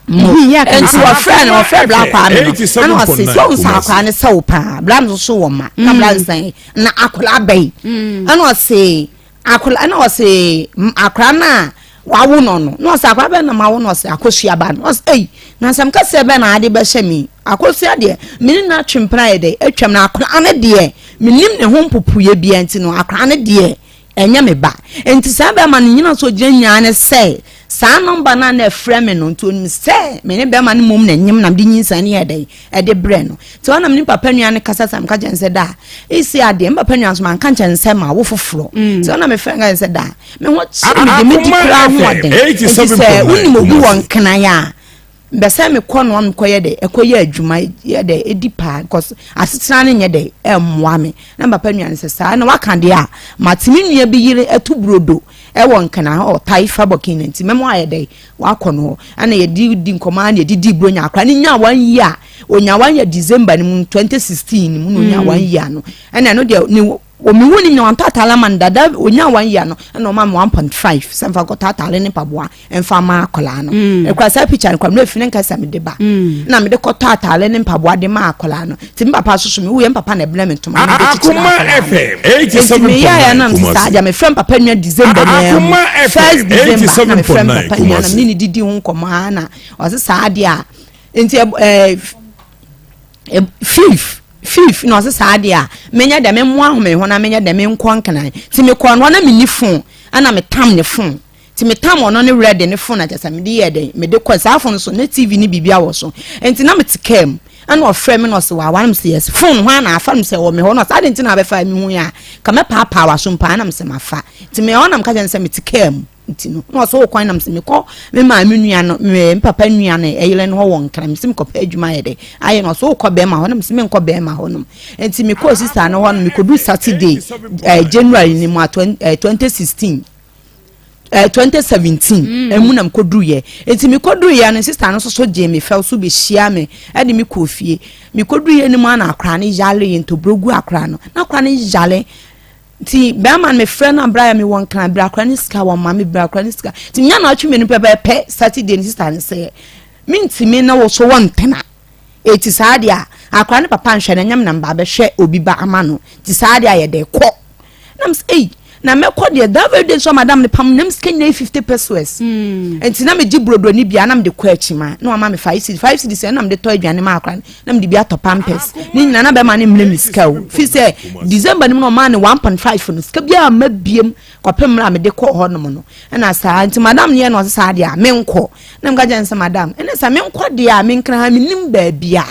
Nti wɔfrɛ no, wɔfrɛ bla kwaa me no, ɛna ɔse sɛ ɔnsa akwaraa ne sɛ wo paa bla no so wɔ ma na bla nsɛn na akwaraa bɛyi. Ɛna ɔse akwaraa, ɛna ɔse akwaraa no a wawo no na ɔse akwaraa bɛn na ma wo? Na ɔse Akosua ba no. Ɔse ei, na nsɛm kɛseɛ bɛn na ade bɛhyɛ mi? Akosua deɛ mene no atwe mpena yɛ dɛ atwam na akwaraa no deɛ menim ne ho mpopoeɛ bia, nti no akwaraa no deɛ ɛnyɛ me ba. Nti saa bɛrima no nyina so gyina nyinaa ne sɛ saa nɔmba no a na ɛfrɛ me no, nti onim sɛ me ne bɛrima no mmom na nyim na mede nyinsɛn no yɛ dɛn ɛde brɛ no. Nti ɔnam ne papa nua no kasa sa meka kyerɛ no sɛ da esi adeɛ me papa nua nso manka nkyɛn sɛ ma wo foforɔ. Nti ɔnam mefrɛ nka sɛ da me ho kyerɛ me de medi koraa ho ɔden, nti sɛ wonim obi wɔ Nkran a mbɛsɛ mekɔ no mekɔyɛ dɛ ɛkɔyɛ adwuma yɛ dɛ ɛdi paa because asetena no nyɛ dɛ ɛmmoa me. Na papa nua no sɛ saa na waka deɛ a mate me nua bi yere ɛto burodo ɛwɔ Nkran hɔ Taifa Burkina, nti mɛmo ayɛ dɛ wakɔ no hɔ. Ɛna yɛde di nkɔmɔ a na yɛde di buronya akora ne nya 1 year, onya 1 year December no mu 2016 mu na onya 1 year no. Ɛna ɛno deɛ ne omiwu ne nya wantɔ ataare ama no dada. Onya 1 year no ɛna ɔma me 1.5 sɛ nfa nkɔtɔ ataare ne mpaboa mfa ma akwadaa no. Ekura saa picture no kora mmerɛ fi ne nkasa mede ba na mede kɔtɔ ataare ne mpaboa de ma akwadaa no. Nti me papa soso me wuyɛ, me papa na ɛbrɛ me ntoma na mede kyekyere akwadaa no. Nti meyɛ yɛ na mete saa deɛ mefrɛ me papa nua December naa mu, first December na mefrɛ me papa nua na mene ne didi ho nkɔmɔ a na ɔse saa deɛ a nti ɛɛ fifth na ɔse saa deɛ a menyɛ dɛ memmoa ahome ho na menyɛ dɛ menkɔ Nkran. Nti mekɔɔ no hɔ na menni phone, ɛna metam ne phone. Nti metam ɔno ne werɛ de ne phone akyɛ sɛ mede yɛ dɛn mede kɔ saa phone so na TV ne biribi awɔ so. Nti na mete kaa mu ɛna ɔfrɛ me na ɔse wawa no, sɛ yes, phone ho ana afa no sɛ wɔ me hɔ na ɔsɛ ade nti na abɛfa me hu yɛ a ka mɛpaapaa waso mpaa na mesɛ mafa. Nti me ɔnam ka kyerɛ no sɛ mete kaa mu, nti no na ɔsɛ wokwan nam sɛ mekɔ me maame nua no, me papa nua no ɛyere no hɔ wɔ Nkran, mesɛ mekɔpɛ adwuma ayɛ dɛ ayɛ no. Ɔsɛ wokɔ bɛrima hɔ na mesɛ menkɔ bɛrima hɔ nom. Nti mekɔɔ sister no hɔ no, mekɔdu Saturday January ni mu a 2016 2017 ɛmu na mekɔduruyɛ. Nti mekɔduruyɛ no, sister no nso so gyee me fɛw so bɛhyia me ɛde me kɔɔ fie. Mekɔduruyɛ no mu ana akora no yare yɛ ntoburo gu akora no na akora no yare. Nti bɛrima no mefrɛ no abra yɛ mewɔ Nkran, brɛ akora no sika wɔ ma me, brɛ akora no sika. Nti menya na atwe mmienu pɛpɛɛpɛ Saturday no, sister no sɛ mentimi na wo so wɔ ntena eti saa deɛ a akora ne papa nhwɛ no ɛnyɛm na mba bɛhwɛ obi ba ama no. Nti saa deɛ a yɛde kɔ na m sɛ ei na mɛkɔ deɛ. That very day nso madam ne pam nam sika nyinaa 50 pesewas. Nti na megye brodo ni bia na mede kɔ akyi ma na wama me 5 cedis, 5 cedis na mede tɔ aduane ma akora no na mede bi atɔ pampers ne nyinaa. Na bɛma ne mmerɛ me sika o fi sɛ December no mu na ɔmaa ne 1.5 no sika biara ma biem kɔpem mmerɛ a mede kɔɔ hɔ nom no. Ɛna saa nti madam no yɛ na ɔsɛ saa deɛ a menkɔ na meka kyerɛ no sɛ madam ɛne sɛ menkɔ deɛ a menkra ha menim baabi a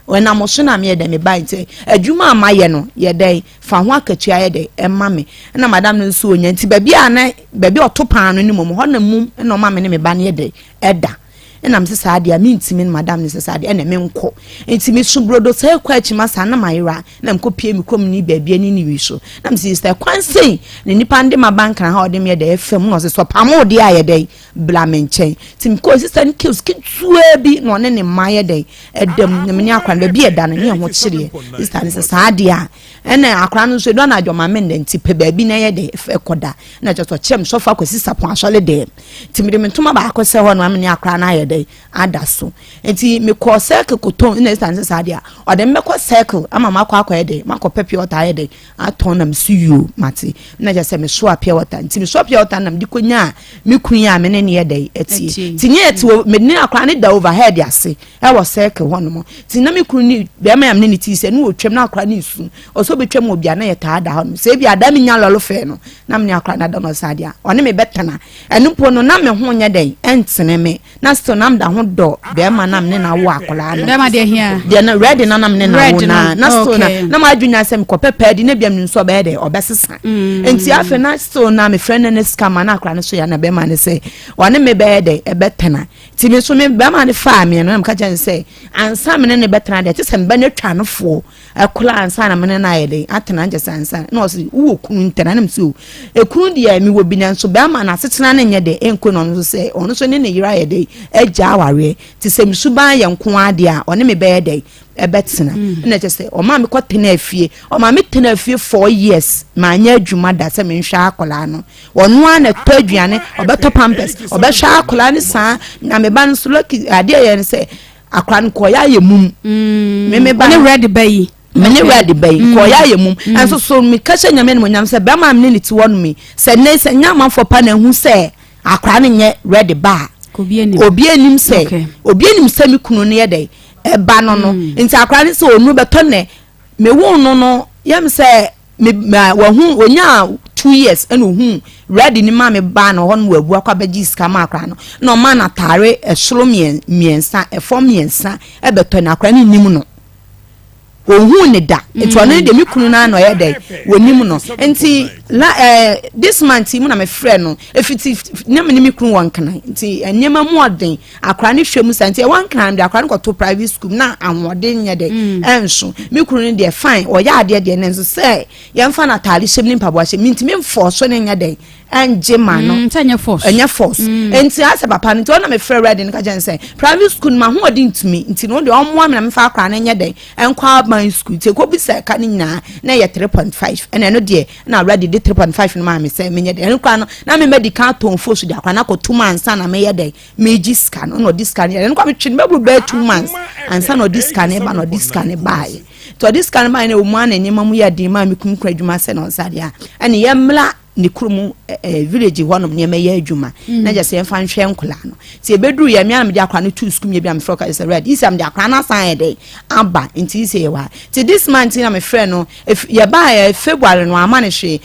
ɛnam so na meyɛ dɛ meba. Nti adwuma a mayɛ no yɛ dɛ fa ho akatua yɛ dɛ ɛma me. Ɛna madam no nso onya nti baabi a na baabi a ɔto paano no mu hɔ na mum ɛna ɔma me ne me ba no yɛ dɛ ɛda. Ɛna mese saa deɛ a mentumi no madam no sɛ saa deɛ ɛna menkɔ. Nti mesu brodo saa kɔ akyi ma saa na mayera na mekɔpie me kurom ne baabi ani ne wi so. Na mese sɛ kwan sei na nipa no de ma bankana ha ɔde me yɛ dɛ ɛfam na ɔse sɛ ɔpam wo deɛ a yɛ dɛn bla me nkyɛn. Nti mekɔɔ sista no kiosk ketewa bi na ɔne ne mma yɛ dɛn ɛda mu na me ne akora no baabi ɛda no ne ɛho kyereɛ. Sista no sɛ saa deɛ a ɛna akora no nso ɛdu anadwo ma me nda nti pɛ baabi na ɛyɛ dɛ ɛkɔda. Na kyerɛ sɛ ɔkyerɛ me sɔfo akɔsi sapɔn asɔre dɛm. Nti mede me ntoma baako sɛ hɔ no ma me ne akora no ayɛ dɛ ada so. Nti mekɔɔ circle kɔtɔn na ɛsiane sɛ saa deɛ a ɔde me bɛkɔ circle ama makɔ akɔyɛ dɛ makɔpɛ pure water ayɛ dɛ atɔn na meso yio mate na kyerɛ sɛ mesoa pure water nti mesoa pure water na mede kɔnyaa me kun yi a me ne ne yɛ dɛ ɛtie nti ne yɛte wɔ mede ne akora ne da overhead ase ɛwɔ circle hɔ nom nti na me kunu ne bɛrima yam ne ne ti sɛ ne wɔtwam na akora ne nsu ɔsɛ ɔbɛtwam wɔ bia na yɛtaa da hɔ nom sɛ ebi ada menya lɔlo fɛ no na me ne akora no ada no ɔsɛ adeɛ a ɔne me bɛtena ɛno mpo no na me ho nyɛ dɛn ɛntene me na still na meda ho dɔ bɛrima na me ne na awo akwadaa no bɛrima deɛ hia deɛ na ready na na me ne na awo na na still na na ma adwene asɛ mekɔ pɛpɛ di na bia me nso ɔbɛyɛ dɛ ɔbɛsesa mm. nti afei na still na me frɛ no ne sika ma na akwadaa no so ya na bɛrima no sɛ ɔne me bɛyɛ dɛ ɛbɛtena nti me nso me bɛrima no faa me no na meka kyerɛ no sɛ ansa me ne ne bɛtena deɛ te sɛ meba no atwa no foɔ ɛkola ansa na mene no ayɛ dɛn atena nkyɛ sɛ ansa na ɔse wowɔ kunu ntɛna na mese o ekunu deɛ mewɔ bi nanso bɛrima no asetena no nyɛ dɛ ɛnkɔ na ɔno nso sɛ ɔno nso ne ne yere ayɛ dɛn agya awareɛ te sɛ me suban yɛ nko adeɛ a ɔne me bɛyɛ dɛn ɛbɛtena mm. ɛna kyɛ sɛ ɔma me kɔ tena afie ɔma me tena afie four years maanyɛ adwuma da sɛ menhwɛ akwadaa no ɔno ara na ɛtɔ aduane ɔbɛtɔ pampers ɔbɛhwɛ akwadaa no saa na me ba no nso lucky adeɛ yɛ no sɛ akora no kɔɔyɛ ayɛ mum mm. me me ba ne red ba yi me ne red ba yi mm. kɔɔyɛ ayɛ mum mm. ɛnso so meka hyɛ nyame animonyam sɛ bɛrima me ne ne ti hɔ nom yi sɛ nnɛ sɛ nyɛ amanfoɔ pa na ehu sɛ akora no nyɛ red ba a obi anim sɛ obi anim sɛ me kunu no yɛ dɛ ɛba no no nti akora no sɛ onu bɛtɔ nɛ mewo no no yɛm sɛ Me ma wahu onyaa 2 years ɛna ohun ready ne maame baa na hɔ no wabu akɔ abɛgye sika ma akora no na ɔma no ataare ɛsoro mmiɛnsa ɛfam mmiɛnsa ɛbɛtɔ na akora no nim no ohun ne da nti ɔno deɛ me kunu no ano ɔyɛ dɛ wɔnim no nti la ɛɛ this month mu na me frɛ no efiti ne me ne me kunu wɔ nkran nti nneɛma mu ɔden akora no hwɛ mu sa nti ɛwɔ nkran de akora no kɔto private school na ahoɔden nyɛ dɛ mm. ɛnso me kunu no deɛ fine ɔyɛ adeɛ deɛ nanso sɛ yɛmfa no ataade hyɛm ne mpaboa hyɛm mintumi mfɔ so ne nyɛ dɛ ɛngye ma no mm, sɛ ɛnyɛ force ɛnyɛ force mm. nti asɛ papa no nti ɔna mefrɛ ready no ka kyɛn sɛ private school no ma ahoɔden ntumi nti no deɛ ɔmmoa me na mefa akora no nyɛ dɛ ɛnkɔ aban school nti ɛkɔ bisa ɛka no nyinaa na ɛyɛ 3.5 ɛna ɛno deɛ na ready de 3.5 no maa me sɛ menyɛ dɛ ɛno koraa no na mema di kan atɔn fo so de akora no akɔto mu ansa na meyɛ dɛ megye sika no na ɔde sika no yɛ ɛno koraa metwe no bɛboro bɛyɛ 2 months ansa na ɔde sika no ba na ɔde sika no baeɛ nti ɔde sika no baeɛ na ɛwɔ mu a na nneɛma mu yɛ den maa me kum kura adwuma sɛ na ɔnsa deɛ a ɛne yɛmmla ne kurom ɛɛ village hɔnom nneɛma yɛ adwuma na gye sɛ yɛmfa nhwɛ nkɔlaa no nti ebeduru yɛ mmea na mede akora no tu sukuu mi ebi a mefrɛ ɔka sɛ red isa mede akora no asan yɛ dɛ aba nti isa yɛ wɔ ha nti this month na mefrɛ no yɛbaa yɛ February no ama no hwee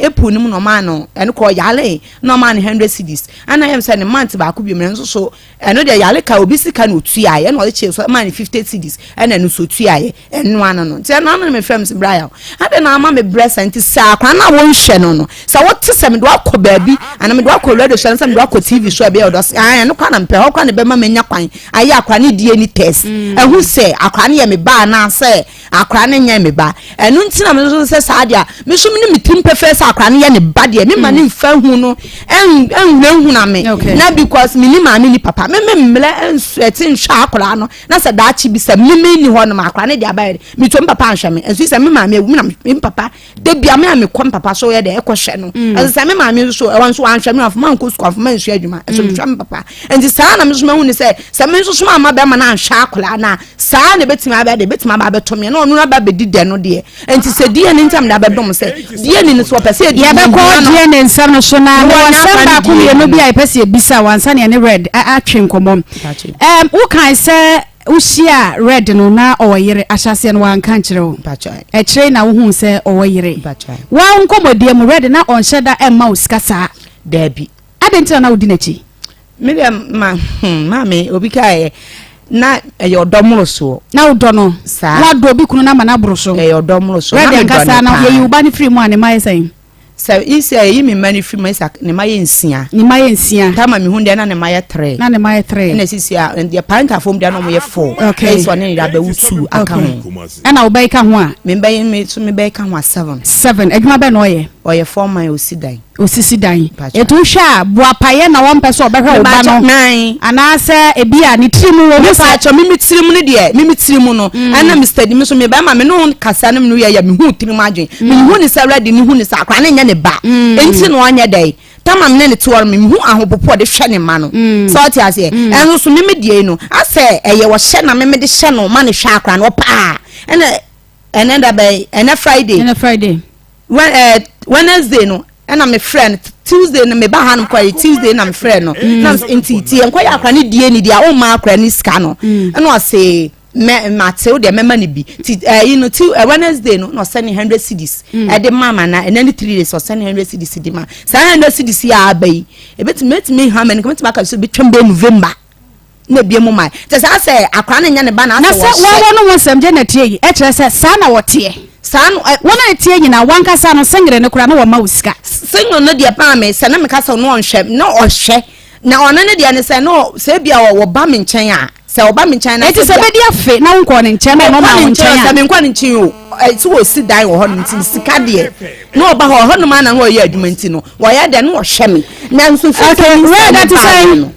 April no mu na ɔmaa no ɛno kɔ yale na ɔmaa no 100 cedis ɛna yɛm sɛ ne month baako bi mu nso so ɛno deɛ yale ka obi sika na otua yɛ ɛna ɔde kyerɛ so ɛmaa no 50 cedis ɛna ɛno so otua yɛ ɛno ano no nti ɛno ano no mefrɛ m sɛ bra yaw ade na ama me brɛ sa nti sɛ akora no a wɔnhwɛ no no sɛ wote sɛ mede wakɔ baabi ana mede wakɔ radio so ana sɛ mede wakɔ TV so a ɛbɛyɛ ɔdɔ sɛ ah ɛno kora na mepɛ hɔ kora na ɛbɛma manya kwan ayɛ akora no DNA test ɛho sɛ akora no yɛ me ba anaasɛ akora no nyɛ me ba. Ɛno nti na me nso sɛ saa deɛ a me nso me ne me tirim pɛfɛɛ sɛ akora no yɛ ne ba deɛ me ma ne nfa hu no ɛnhunahuna me na because me ni maame ni papa me me mmerɛ nso ɛte nhwɛ akora no na sɛ daakye bi sɛ me me ni hɔ nom akora no de aba yɛ de me tuo me papa anhwɛ me nso sɛ me maame awu me na me papa da bia me a mekɔ me papa so yɛ dɛ ɛkɔ hwɛ no ɛnso sɛ me maame nso ɛwɔ nso wanhwɛ me afoma nkɔ sukuu afoma nsua adwuma ɛnso mehwɛ me papa nti saa na me nso mahu ne sɛ sɛ me nso so ama bɛrima no anhwɛ akwadaa no a saa na ebɛtumi abɛ de ebɛtumi aba abɛtɔ me na ɔno aba abɛdi dɛ no deɛ nti sɛ DNA ntam de abɛdɔm sɛ DNA no so ɔpɛ sɛ ɛdi yɛbɛkɔ DNA nsɛm no so na mewɔ nsɛm baako mmienu bi a yɛpɛ sɛ yɛbisa wansa ne ɛne red atwe nkɔmmɔ. Wokae sɛ wohyia red no na ɔwɔ yere, ahyɛaseɛ no wanka nkyerɛ wo, ɛkyerɛ na wohuu sɛ ɔwɔ yere. Wa nkɔmmɔdeɛ mu red na ɔnhyɛ da ɛmma wo sika saa? Daabi. Adɛn nti na na wodi n'akyi? Me deɛ ma maame obi kaeɛ na ɛyɛ ɔdɔ mmorosoɔ. Na wodɔ no saa. Wadɔ obi kunu no ama no aboro so. Ɛyɛ ɔdɔ mmorosoɔ. Red ankasa na yɛyi wo ba no firi mu a ne ma yɛ sɛn? Sɛ isi a yɛyi me mma no firi mu a, ne mma yɛ nsia. Ne mma yɛ nsia. Tama mehu deɛ na ne mma yɛ three. Na ne mma yɛ three. Ɛna sisi a deɛ parentafo mu deɛ na wɔn yɛ four. Okay. Ɛsɛ ɔne ne yere abɛwo two aka ho. Ɛna wo bɛyi ka ho a. Me bɛyi me so me bɛyi ka ho a seven. Seven. Adwuma bɛn na ɔyɛ? Ɔyɛ foreman osi dan. Osisi dan. Etu hwɛ a boapayɛ na wɔmpɛ sɛ ɔbɛhwɛ wo ba no. Anaasɛ ebi a ne tiri mu wɔ mu sɛ. Mepaakyɛw me me tiri mu no deɛ me me tiri mu no mm. ɛna Mr. Di me so me bɛrima me ne wo kasa no me no yɛ yɛ me hu tiri mu adwene. Mm. Me hu ne sɛ awurade ne hu ne sɛ akora ne nyɛ ne ba. Mm. Enti na ɔnyɛ dɛ. Tama me ne ne te hɔ no me hu ahopopo ɔde hwɛ ne ma no. Sɛ ɔte aseɛ. Ɛnso so me me deɛ no asɛ ɛyɛ wɔhyɛ na me me de hyɛ no ma ne hwɛ akora no ɔpaa ɛna ɛnɛ da bɛyɛ ɛnɛ Friday. Ɛnɛ Friday. Wɛ ɛɛ eh, Wednesday no ɛna me frɛ no Tuesday no me ba ha no kɔ yɛ Tuesday na me frɛ no mm. na nti ti yɛn kɔ yɛ akora ne die ne deɛ ɔmma akora ne sika no mm. ɛna ɔse mɛ mate o deɛ mɛma ne bi ti ɛyi eh, no ti eh, Wednesday no na ɔsɛ ne hundred cedis mm. ɛde ma ma na ɛnɛ ne three days ɔsɛ ne hundred cedis de ma saa hundred cedis yɛ aba yi ebetumi etumi ha mɛ ne kɔmɛtumi aka so ebi twɛm bɛ November. na ebie mu mae. Kyerɛ sɛ asɛ akwadaa no nyɛ ne ba na asɛ wɔhyɛ. Na sɛ wɔwɔ no ho nsɛm gye na tie yi, ɛkyerɛ sɛ saa na wɔteɛ. Saa no ɛ. Wɔn a ɛteɛ nyinaa, wankasa no sengere no koraa na wɔma wo sika. Sengere no deɛ paa me sɛ na meka sɛ ɔno ɔnhwɛ na ɔhwɛ na ɔno ne deɛ ne sɛ na sɛ ebi a ɔba me nkyɛn a sɛ ɔba me nkyɛn na. Eti sɛ bɛdi afe na wonkɔɔ ne nkyɛn na ɔno ɔma wo nkyɛn a. Sɛ menkɔ ne nkyɛn o sɛ wɔsi dan wɔ hɔ nom nti sika deɛ na ɔba hɔ hɔ nom a na ɔyɛ adwuma nti no wɔyɛ deɛ na ɔhwɛ me nanso firi sɛ okay, ne no.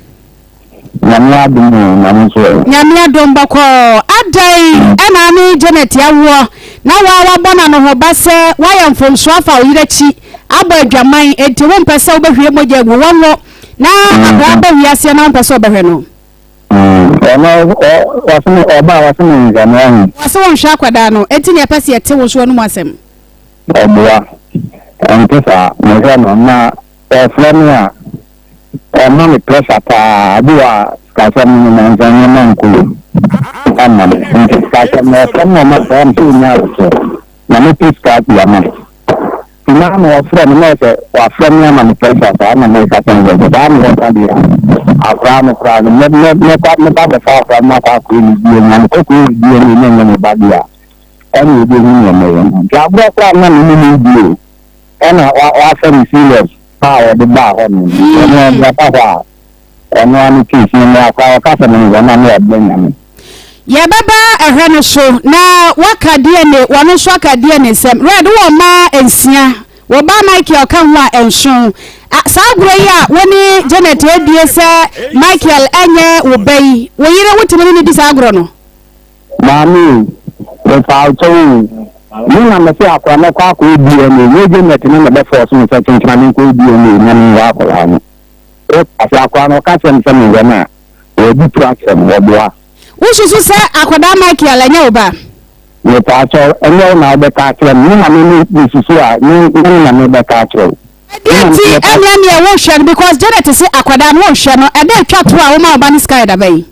Nyame adom o, na mo nso ɛ? Nyame adom bɔkɔɔ. Adɛn ɛna ane Janet awoɔ na waa wabɔ no anohoba sɛ woayɛ mfomsoɔ afa wo yere akyi abɔ adwaman enti wompɛ sɛ wobɛhwie mogya agu wɔnwo na akwadaa ba wiaseɛ na wompɛ sɛ wobɛhwɛ no? Ɔno ɔse me ɔba a ɔse me nhwɛ no ɔho. Ɔse wonhwɛ akwadaa no enti na yɛpɛ sɛ yɛte wo nso w'anum asɛm. Ɔboa, ɛnte saa, mehwɛ no na ɔfrɛ me a Ɔma me pressure paa, bi wɔ a sikasɛm no nansa nneɛma nkɔ yie ama me nti sikasɛm no ɔfrɛ me na ɔma sɛ ɔmpɛ ɔnya awokyerɛ na mepɛ sika de ama no nti na na ɔfrɛ me na ɔsɛ wafrɛ me ama me pressure saa na meka sɛ nsɛ sɛ saa na ɔka deɛ a akwaraa no koraa no mɛ mɛ mɛkɔ mɛba abɛfa akwaraa no makɔ akɔyɛ ne DNA na mekɔ kɔyɛ ne DNA na ɛnyɛ me ba deɛ a ɛna ɛbɛhu nea mɛyɛ no nti agorɔ koraa na me ne no di o ɛna wafa no serious a ɔde baa hɔ no nti ɔno ɔde aba hɔ a ɔno ara ne case no mmra koraa ɔka sɛ menwɔ na ne ɔbrɛ nyame. Yɛbɛba ɛhwɛ no so na waka DNA wɔno nso aka DNA nsɛm. Red wowɔ mma nsia, wo ba Michael ka ho a nson. Saa agorɔ yi a wo ne Janet redie sɛ Michael nyɛ wo ba yi, wo yere wotumi ne no di saa agorɔ no? Maame o, mepaa wo kyɛw o, me na mese akora mɛkɔ akɔyɛ DNA, nyɛ Janet no na ɛbɛ force me sɛ kyenkyena menkɔyɛ DNA na menwɔ akwadaa no. Wote ase, akwadaa no ɔka kyerɛ me sɛ menwɔ no a, wɔadi to akyerɛ me, wɔboa. Wosusu sɛ akwadaa Michael ɛnyɛ wo ba? Mepaa kyɛw, ɛnyɛ wo na wobɛka akyerɛ me, me na me mesusu a, me me na mebɛka akyerɛ wo. Ɛdeɛn nti ɛneɛ neɛ wonhwɛ no because Janet se akwadaa no wonhwɛ no, ɛda ɛtwa to a woma wo ba no sika yɛ dabɛn?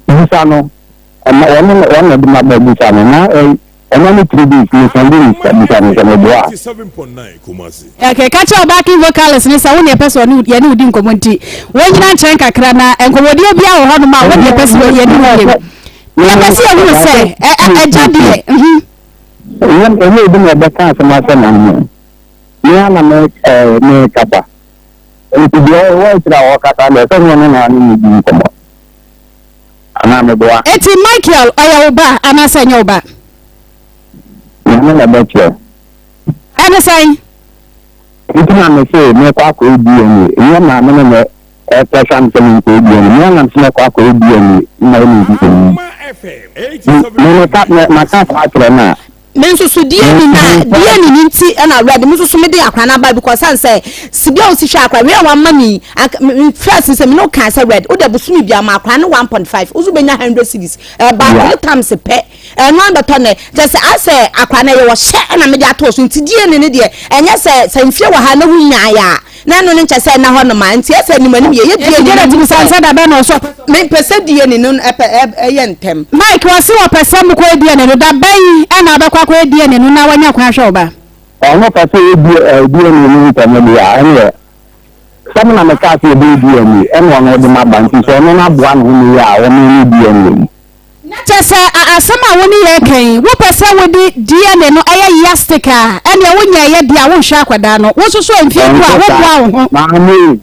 Bisa no, ɛma wɔn na wɔn na ɛde ma ba bisa no na ɛ ɛna ne three days ne sɛn de ne sika bisa no sɛ meboa a. Okay, ka kyerɛ backing vocalist ne sɛ wo ne ɛpɛ sɛ ɔne yɛne wo di nkɔmmɔ nti wɔnyina nkyɛn kakra na nkɔmmɔdie biara wɔ hɔnom a wo ne ɛpɛ sɛ yɛne wo yɛ yɛpɛ sɛ yɛhunu sɛ ɛgya deɛ. Ɛnyɛ ɛnyɛ obi na ɛbɛka asɛm asɛ na ho me ara na me ɛɛ me kasa. Nti deɛ ɔwɔ akyire a ɔrekasa deɛ sɛ nyɛ ne na ne ne di nkɔmmɔ anaa meboa. Eti Michael ɔyɛ wo ba anaasɛ ɛnyɛ wo ba? Nyame na ɛbɛkyerɛ. Ɛne sɛn? Nti na me se mekɔ akɔyɛ DNA nyɛ maame no na ɛpressure me sɛ menkɔyɛ DNA me ara na mese mɛkɔ akɔyɛ DNA na ɛne nhwehwɛmu. Me meka maka saa akyerɛ no a. Me nso so DNA na DNA ni nti ɛna awurade me nso so mede akora no aba because san sɛ sibi a wosi hwɛ akora wei a wama mi me first sɛ me no kan sɛ red wode bosome bi ama akora no 1.5 woso benya 100 cedis ɛba three times pɛ ɛno abɛtɔ nɛ kyɛ sɛ asɛ akora no ɛyɛ wɔhyɛ ɛna mede ato so nti DNA ne deɛ ɛnyɛ sɛ sɛ mfie wɔ ha na wonyaeɛ a Na ɛno no nkyɛ sɛ ɛna hɔ nom a, nti ɛsɛ anim anim yɛ yɛ DNA no mu sɛ. Sɛ da bɛn na ɔsɛ ɔpɛ sɛ. Me pɛ sɛ DNA no ɛpɛ ɛyɛ ntɛm. Mike ɔse ɔpɛ sɛ mo kɔyɛ DNA no, da bɛn ɛna wobɛkɔ akɔyɛ DNA no na wanya kwan ahwɛ wo ba? Ɔno pɛ sɛ ɔyɛ DNA no ntɛm deɛ a, ɛneɛ sɛ me na me kaa sɛ yɛbɛyɛ DNA ɛna ɔno ɔde maba nti sɛ ɔno no aboa ne ho no yie a ɔno ne DNA no. Na kyerɛ sɛ asɛm a wo ne yɛn reka yi, wopɛ sɛ wode DNA no yɛ yardstick a, ɛnneɛ wonyɛeɛ deɛ a wonhwɛ akwadaa no. Wo nso so mfeɛ du a, Ɛnte saa. wommoa wo ho. Maame,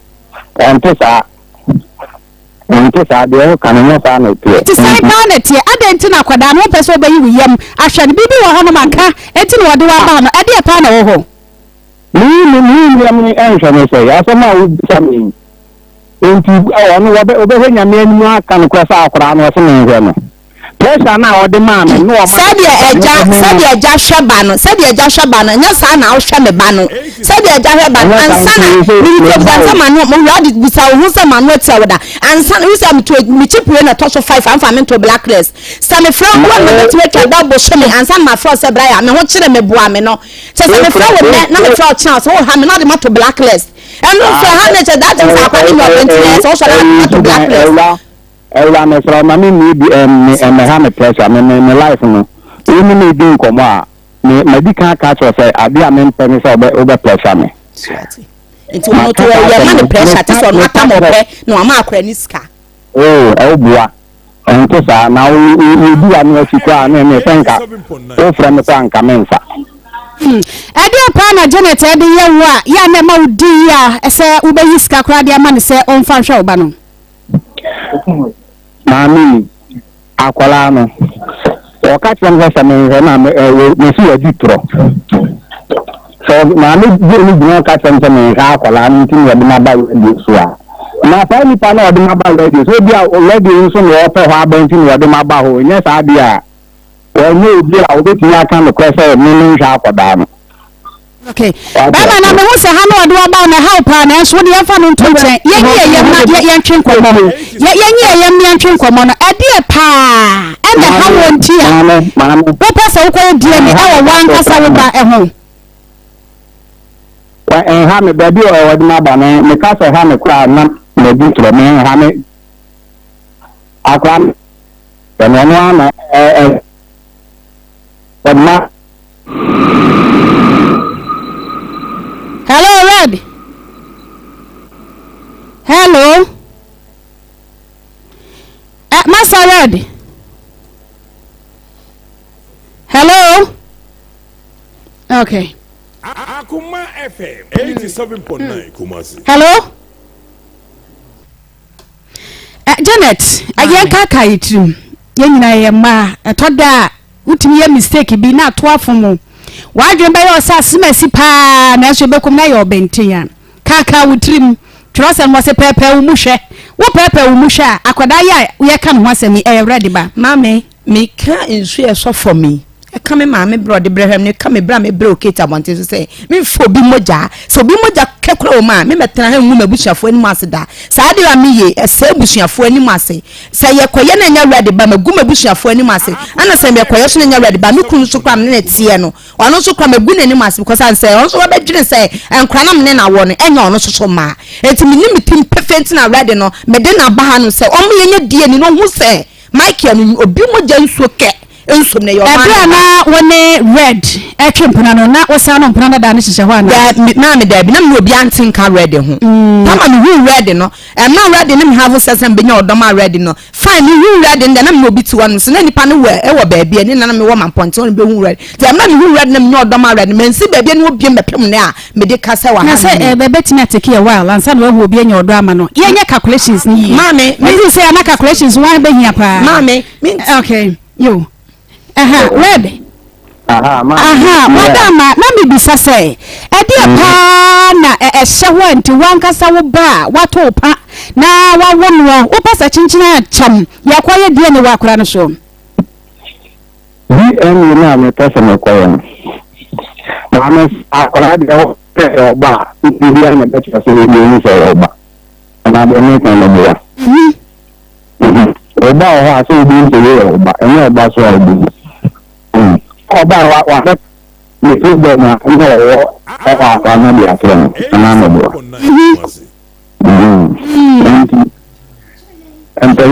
ɛnte saa. Ɛnte saa. Deɛ woka no, ɛnyɛ saa na ɛteɛ. Nti sɛn Enti. paa na ɛteɛ? Adɛn nti na akwadaa no wompɛ sɛ wobɛyi wo yam ahwɛ no? Biribi wɔ hɔnom a ka nti na wɔde wo aba no. Ɛdeɛn paa na ɛwɔ hɔ? Meyi me meyi me yam nhwɛ no sɛe. Asɛm a wobisa me yi. Enti ɔno wɔbɛ wɔbɛhwɛ Nyame anim aka nokorɛ sɛ akwadaa no ɔse menhwɛ no. Pressure no a ɔde maa me no ɔma me Sɛdeɛ pressure agya no me no. sɛdeɛ agya hwɛ ba no sɛdeɛ agya hwɛ ba no ɛnyɛ saa na wohwɛ me ba no sɛdeɛ agya hwɛ ba no Ɛnyɛ saa ansa nti na wo sɛ meretwa meba bisa o. sɛ m'ano mo wura de bisa wo ho sɛ m'ano atia wo da ansa na wosɛ meto mekyi pue na ɛtɔ so five amfa me nto blacklist sɛ mefrɛ wo a Ma mebɛtumi atwa da bosome ansa na mafrɛ wo sɛ bra yɛ a me ho kyere me boa me no kyɛ sɛ mefrɛ wo nnɛ na mefrɛ wo kyena sɛ woha me na wode mato blacklist ɛno nso ɛha ne kyɛ that means akwa ne nyɛ ɔbɛ nti na ɛyɛ sɛ wosɔre a mato blacklist. Ɛwura ɛwura mesrɛ wo ma me mmie bi ɛm me ɛmɛha me pressure me me me life no wo ne me di nkɔmɔ a me madi kan aka akyerɛ sɛ adeɛ a mempɛ ne sɛ wobɛ wobɛ pressure me. Nti ɔno to ɔyɛ ma ne pressure te sɛ ɔno atam ɔpɛ na wama akora ne sika. Oh, ɛwo boa. Ɛnte saa. Na wo, wo, wodi w'ano akyi koraa na ɛne sɛ nka wofrɛ me koraa nka memfa. Hmm. Ɛdeɛn paa na Janet de yɛ wo a yɛ a na ɛma wo di yie a sɛ wobɛyi sika koraa de ama no sɛ ɔmfa nhwɛ wo ba no? Maame yi, akwadaa no, ɔka kyerɛ me sɛ sɛ menhwɛ no a, me, ɛ, mesi wadi torɔ. Sɛ maame gye ne gyina ɔka kyerɛ me sɛ menhwɛ akwadaa no nti na ɔde m'aba radio so a, na saa nipa no a ɔde m'aba radio so, ebi a radio nso na ɔpɛ hɔ aba nti na ɔde m'aba hɔ, nyɛ saa deɛ a, ɔnyɛ obi a obetumi aka nokorɛ sɛ me menhwɛ akwadaa no. Okay. Bɛrima na mehu sɛ ha na ɔde waba na ɛha wo paa nanso wode yɛmfa no nto nkyɛn. Yɛnyi yɛ yam na yɛntwe nkɔmmɔ. Yɛnyi yɛ yam na yɛntwe nkɔmmɔ no. Ɛdeɛ paa ɛna ɛha wɔ nti a wopɛ sɛ wokɔyɛ DNA ɛwɔ w'ankasa wo ba ɛho. Ɛnha me baabi a ɔde m'aba no meka sɛ ɛha me koraa na madi ntorɔ me ɛnha me akora no ɛno ara na ɛ ɛ ma. Hello, Red. Hello. Uh, Master Red. Hello. Okay. Akuma FM 87.9 Kumasi. Hello. Uh, Janet, uh, yɛn kaka yɛ tirim. Yɛn nyinaa yɛ mmaa. Ɛtɔ da a wotumi yɛ mistake bi na ato afom wo. W'adwene bɛyɛ ɔsɛ asem asi paa nanso ɛbɛkum na ayɛ ɔbɛnten a. Kaakaa wo tirim. Twerɛsɛm wɔ se pɛɛpɛɛ wo mu hwɛ. Wo pɛɛpɛɛ wo mu hwɛ a, akwadaa yi a yɛka ne ho asɛm yi, ɛyɛ ready ba? Maame, meka nsu a ɛsɔ fam yi, ɛka me maame berɛ a ɔde brɛ hwɛ me no, ɛka me berɛ a mebrɛ wɔ Kate abɔnten so sɛ memfa obi mogya. Sɛ obi mogya kɛ koraa wɔ mu a, memmɛtena ha ngu m'abusuafoɔ anim ase da. Saa adeɛ a meyɛ yi, ɛsɛe abusuafoɔ anim ase. Sɛ yɛkɔyɛ na ɛnyɛ ready ba, magu m'abusuafoɔ anim ase. Ɛna sɛ yɛkɔyɛ nso na ɛnyɛ ready ba, me kunu nso koraa me ne no teɛ no, ɔno nso koraa magu n'anim ase because ansɛ ɔno nso wabɛdwene sɛ nkwadaa na me ne no awɔ no, ɛnyɛ ɔno nso so mmaa. Enti menim me tirim pefee nti na ready no, mede no aba ha no sɛ ɔmo yɛnyɛ DNA na ɔhu sɛ Michael no obi mogya nsuo kɛ nsom no ɛyɛ ɔno Ɛberɛ a ara ne ba. na wo ne Red retwe mpena no, na wosan no mpena dada no hyehyɛ hɔ anaa? Daabi, maame daabi, na me ne obiara nte nka Red ho. Tam a mehuu Red no, ɛmmerɛ a Red ne me have sex na mebɛnya ɔdɔ maa Red no, fine, mehuu Red no deɛ na me ne obi te hɔ nom, so na nipa no wɔ ɛwɔ baabi a, ɛne na na mewɔ Mampɔnten hɔ na mebɛhuu Red. Nti ɛmmerɛ a mehuu Red na menya ɔdɔ maa Red no, mansi baabi a ne obiara mmɛpem nnɛ a mede ka sɛ wɔ Na ha sɛ nom yi. ɛbɛtumi atake a while ansa na wahu obi anya ɔdɔ ama no. Yɛnyɛ calculations no yie. Maame, me. Ɛduru sɛ a na calculations no bɛhia paa. Maame, me. Okay, yo. Aha, Red. Aha, ma. Aha, wada ma na mebisa sɛ, ɛdeɛ mm. paa na ɛhyɛ hɔ a nti wankasa wo ba a wato wo pa na wawo noɔ wopɛ sɛ kyenkyene akyɛm yɛkɔyɛ deɛ ne wɔ akora no so. DNA no a mepɛ sɛ mekɔyɛ no, maame akwadaa deɛ sɛ ɛyɛ ɔba a, biribiara na ɛbɛkyerɛ sɛ yɛhu sɛ ɛyɛ ɔba. Anaa deɛ meka no boa. Ɔba wɔ hɔ a sɛ obi nsɛ wei yɛ ɔba, ɛnyɛ ɔba so a obi. Ɔba a wabɛ ne problem a ɛna ɔwɔ ɛwɔ akwa no de akyerɛ no, anaa mɛboa. Nti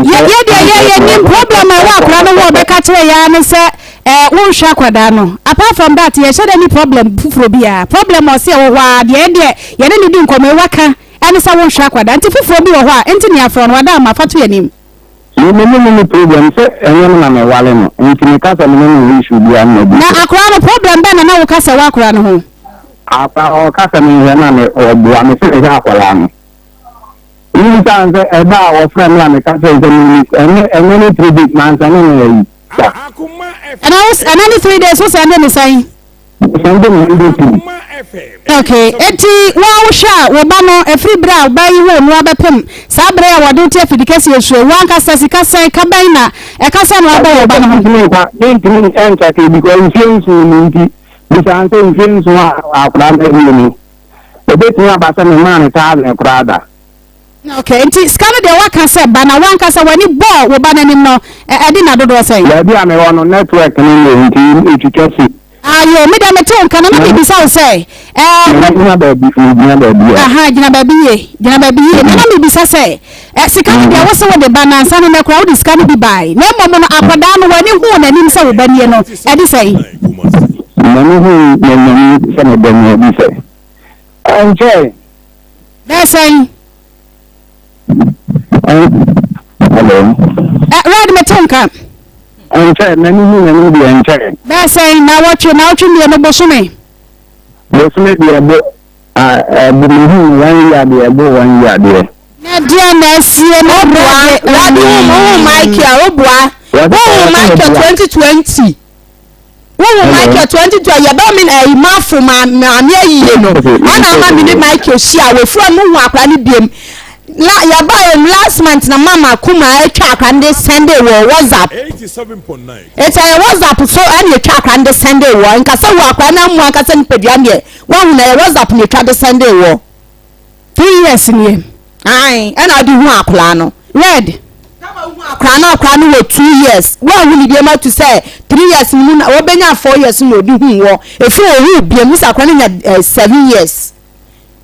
yɛ deɛ yɛ yɛnim problem a ɛwɔ akwadaa no ho a ɔbɛka kyerɛ yɛ ara ne sɛ ɛɛ wonhwɛ akwadaa no apart from that yɛhyɛ dɛ ni problem foforɔ biara problem a ɔse ɛwɔ hɔ ara deɛ yɛn deɛ yɛne ne di nkɔmmɔ yi waka ɛne sɛ wonhwɛ akwadaa nti foforɔ bi wɔ hɔ a nti ne afrɛ no wada ama fa to yɛn anim. Me me ne no nni problem sɛ ɛnyɛ me na me ware no nti me ka sɛ me ne no wɔ issue biara no ma Na bi. akora no problem bɛn na na wo ka sɛ wɔ akora no ho? Akora ɔka sɛ me nhwɛ na me ɔboa me sɛ mehwɛ akwadaa no. Me bisa no sɛ ɛda a ɔfrɛ me a me ka kyerɛ no sɛ me ni ɛnyɛ ɛnyɛ ne 3 days mansɛne no ayi da. Ɛna wo ɛna ne 3 days wo sɛnde ne sɛn? Sɛnde no 100 cedis. Okay, enti wo a wohwɛ a wo ba no ɛfiri berɛ a ɔbaa yi woo no abɛpem saa berɛ a wɔde wo te afidi kɛseɛ so yi, wo ankasa sika sɛn, ka bɛn na ɛka sɛ na wabɔ wo ba no ho? Mentumi nka, mentumi nkyɛke because mfie nson ni nti bisa no sɛ mfie nson a akwadaa no awie no, ɛbɛtumi aba sɛ memaa no thousand koraa da. Okay, nti sika no deɛ woaka sɛ ba na woankasa w'ani bɔɔ wo ba no anim no, ɛde nna dodoɔ sɛn? Baabi a mewɔ no network no nyɛ nti ɛtwitwa si. Ayo, me deɛ mete wo nka na na mebisa wo sɛ, ɛɛ. Megyina baabi, megyina baabi a. Aha, gyina baabi yie, gyina baabi yie. Na na mebisa sɛ, ɛ sika no deɛ wo se wode ba na ansa no nɛ koraa wode sika no bi bae. Na mmom no akwadaa no w'ani huu n'anim sɛ wo ba nie no, ɛde sɛn? M'ani huu n'anim sɛ me ba nie, ɛde sɛ? Ɛnkyɛe. Bɛyɛ sɛn? Hello. Ɛ Red mete wo nka. Ɛnkyɛ n'ani hu n'anim deɛ ɛnkyɛ. Bɛyɛ sɛn naawɔtwe naawɔtwe mmienu bosome. Bosome deɛ ɛbo ɛbo mehu one year deɛ ɛbo one year deɛ. Na deɛ na asie no Red. Red wo hu Michael wo boa wo hu Michael 2020. Wohu Michael 2012 yɛbɛ me ɛyi mafo ma maame ayie no ɛna ama me ne Michael hyia wɔ fura no hu akora no biem la yɛba yɛ last month na mama kuma atwa akora no de sɛnde wɔ WhatsApp eti ɛyɛ WhatsApp so ɛna atwa akora no de sɛnde wɔ nkasa wu akora no amu ankasa nipadua deɛ wahu na ɛyɛ WhatsApp na atwa de sɛnde wɔ. 3 years nie. Ae, ɛna ɔde hu akwadaa no. Red. Kama hu akwadaa no, akwadaa no wɔ 2 years. Wɔahu ne biam atu sɛ 3 years no mu na wɔbɛnya 4 years na ɔde hu wɔ. Efi ohu biam sɛ akwadaa no nya 7 years.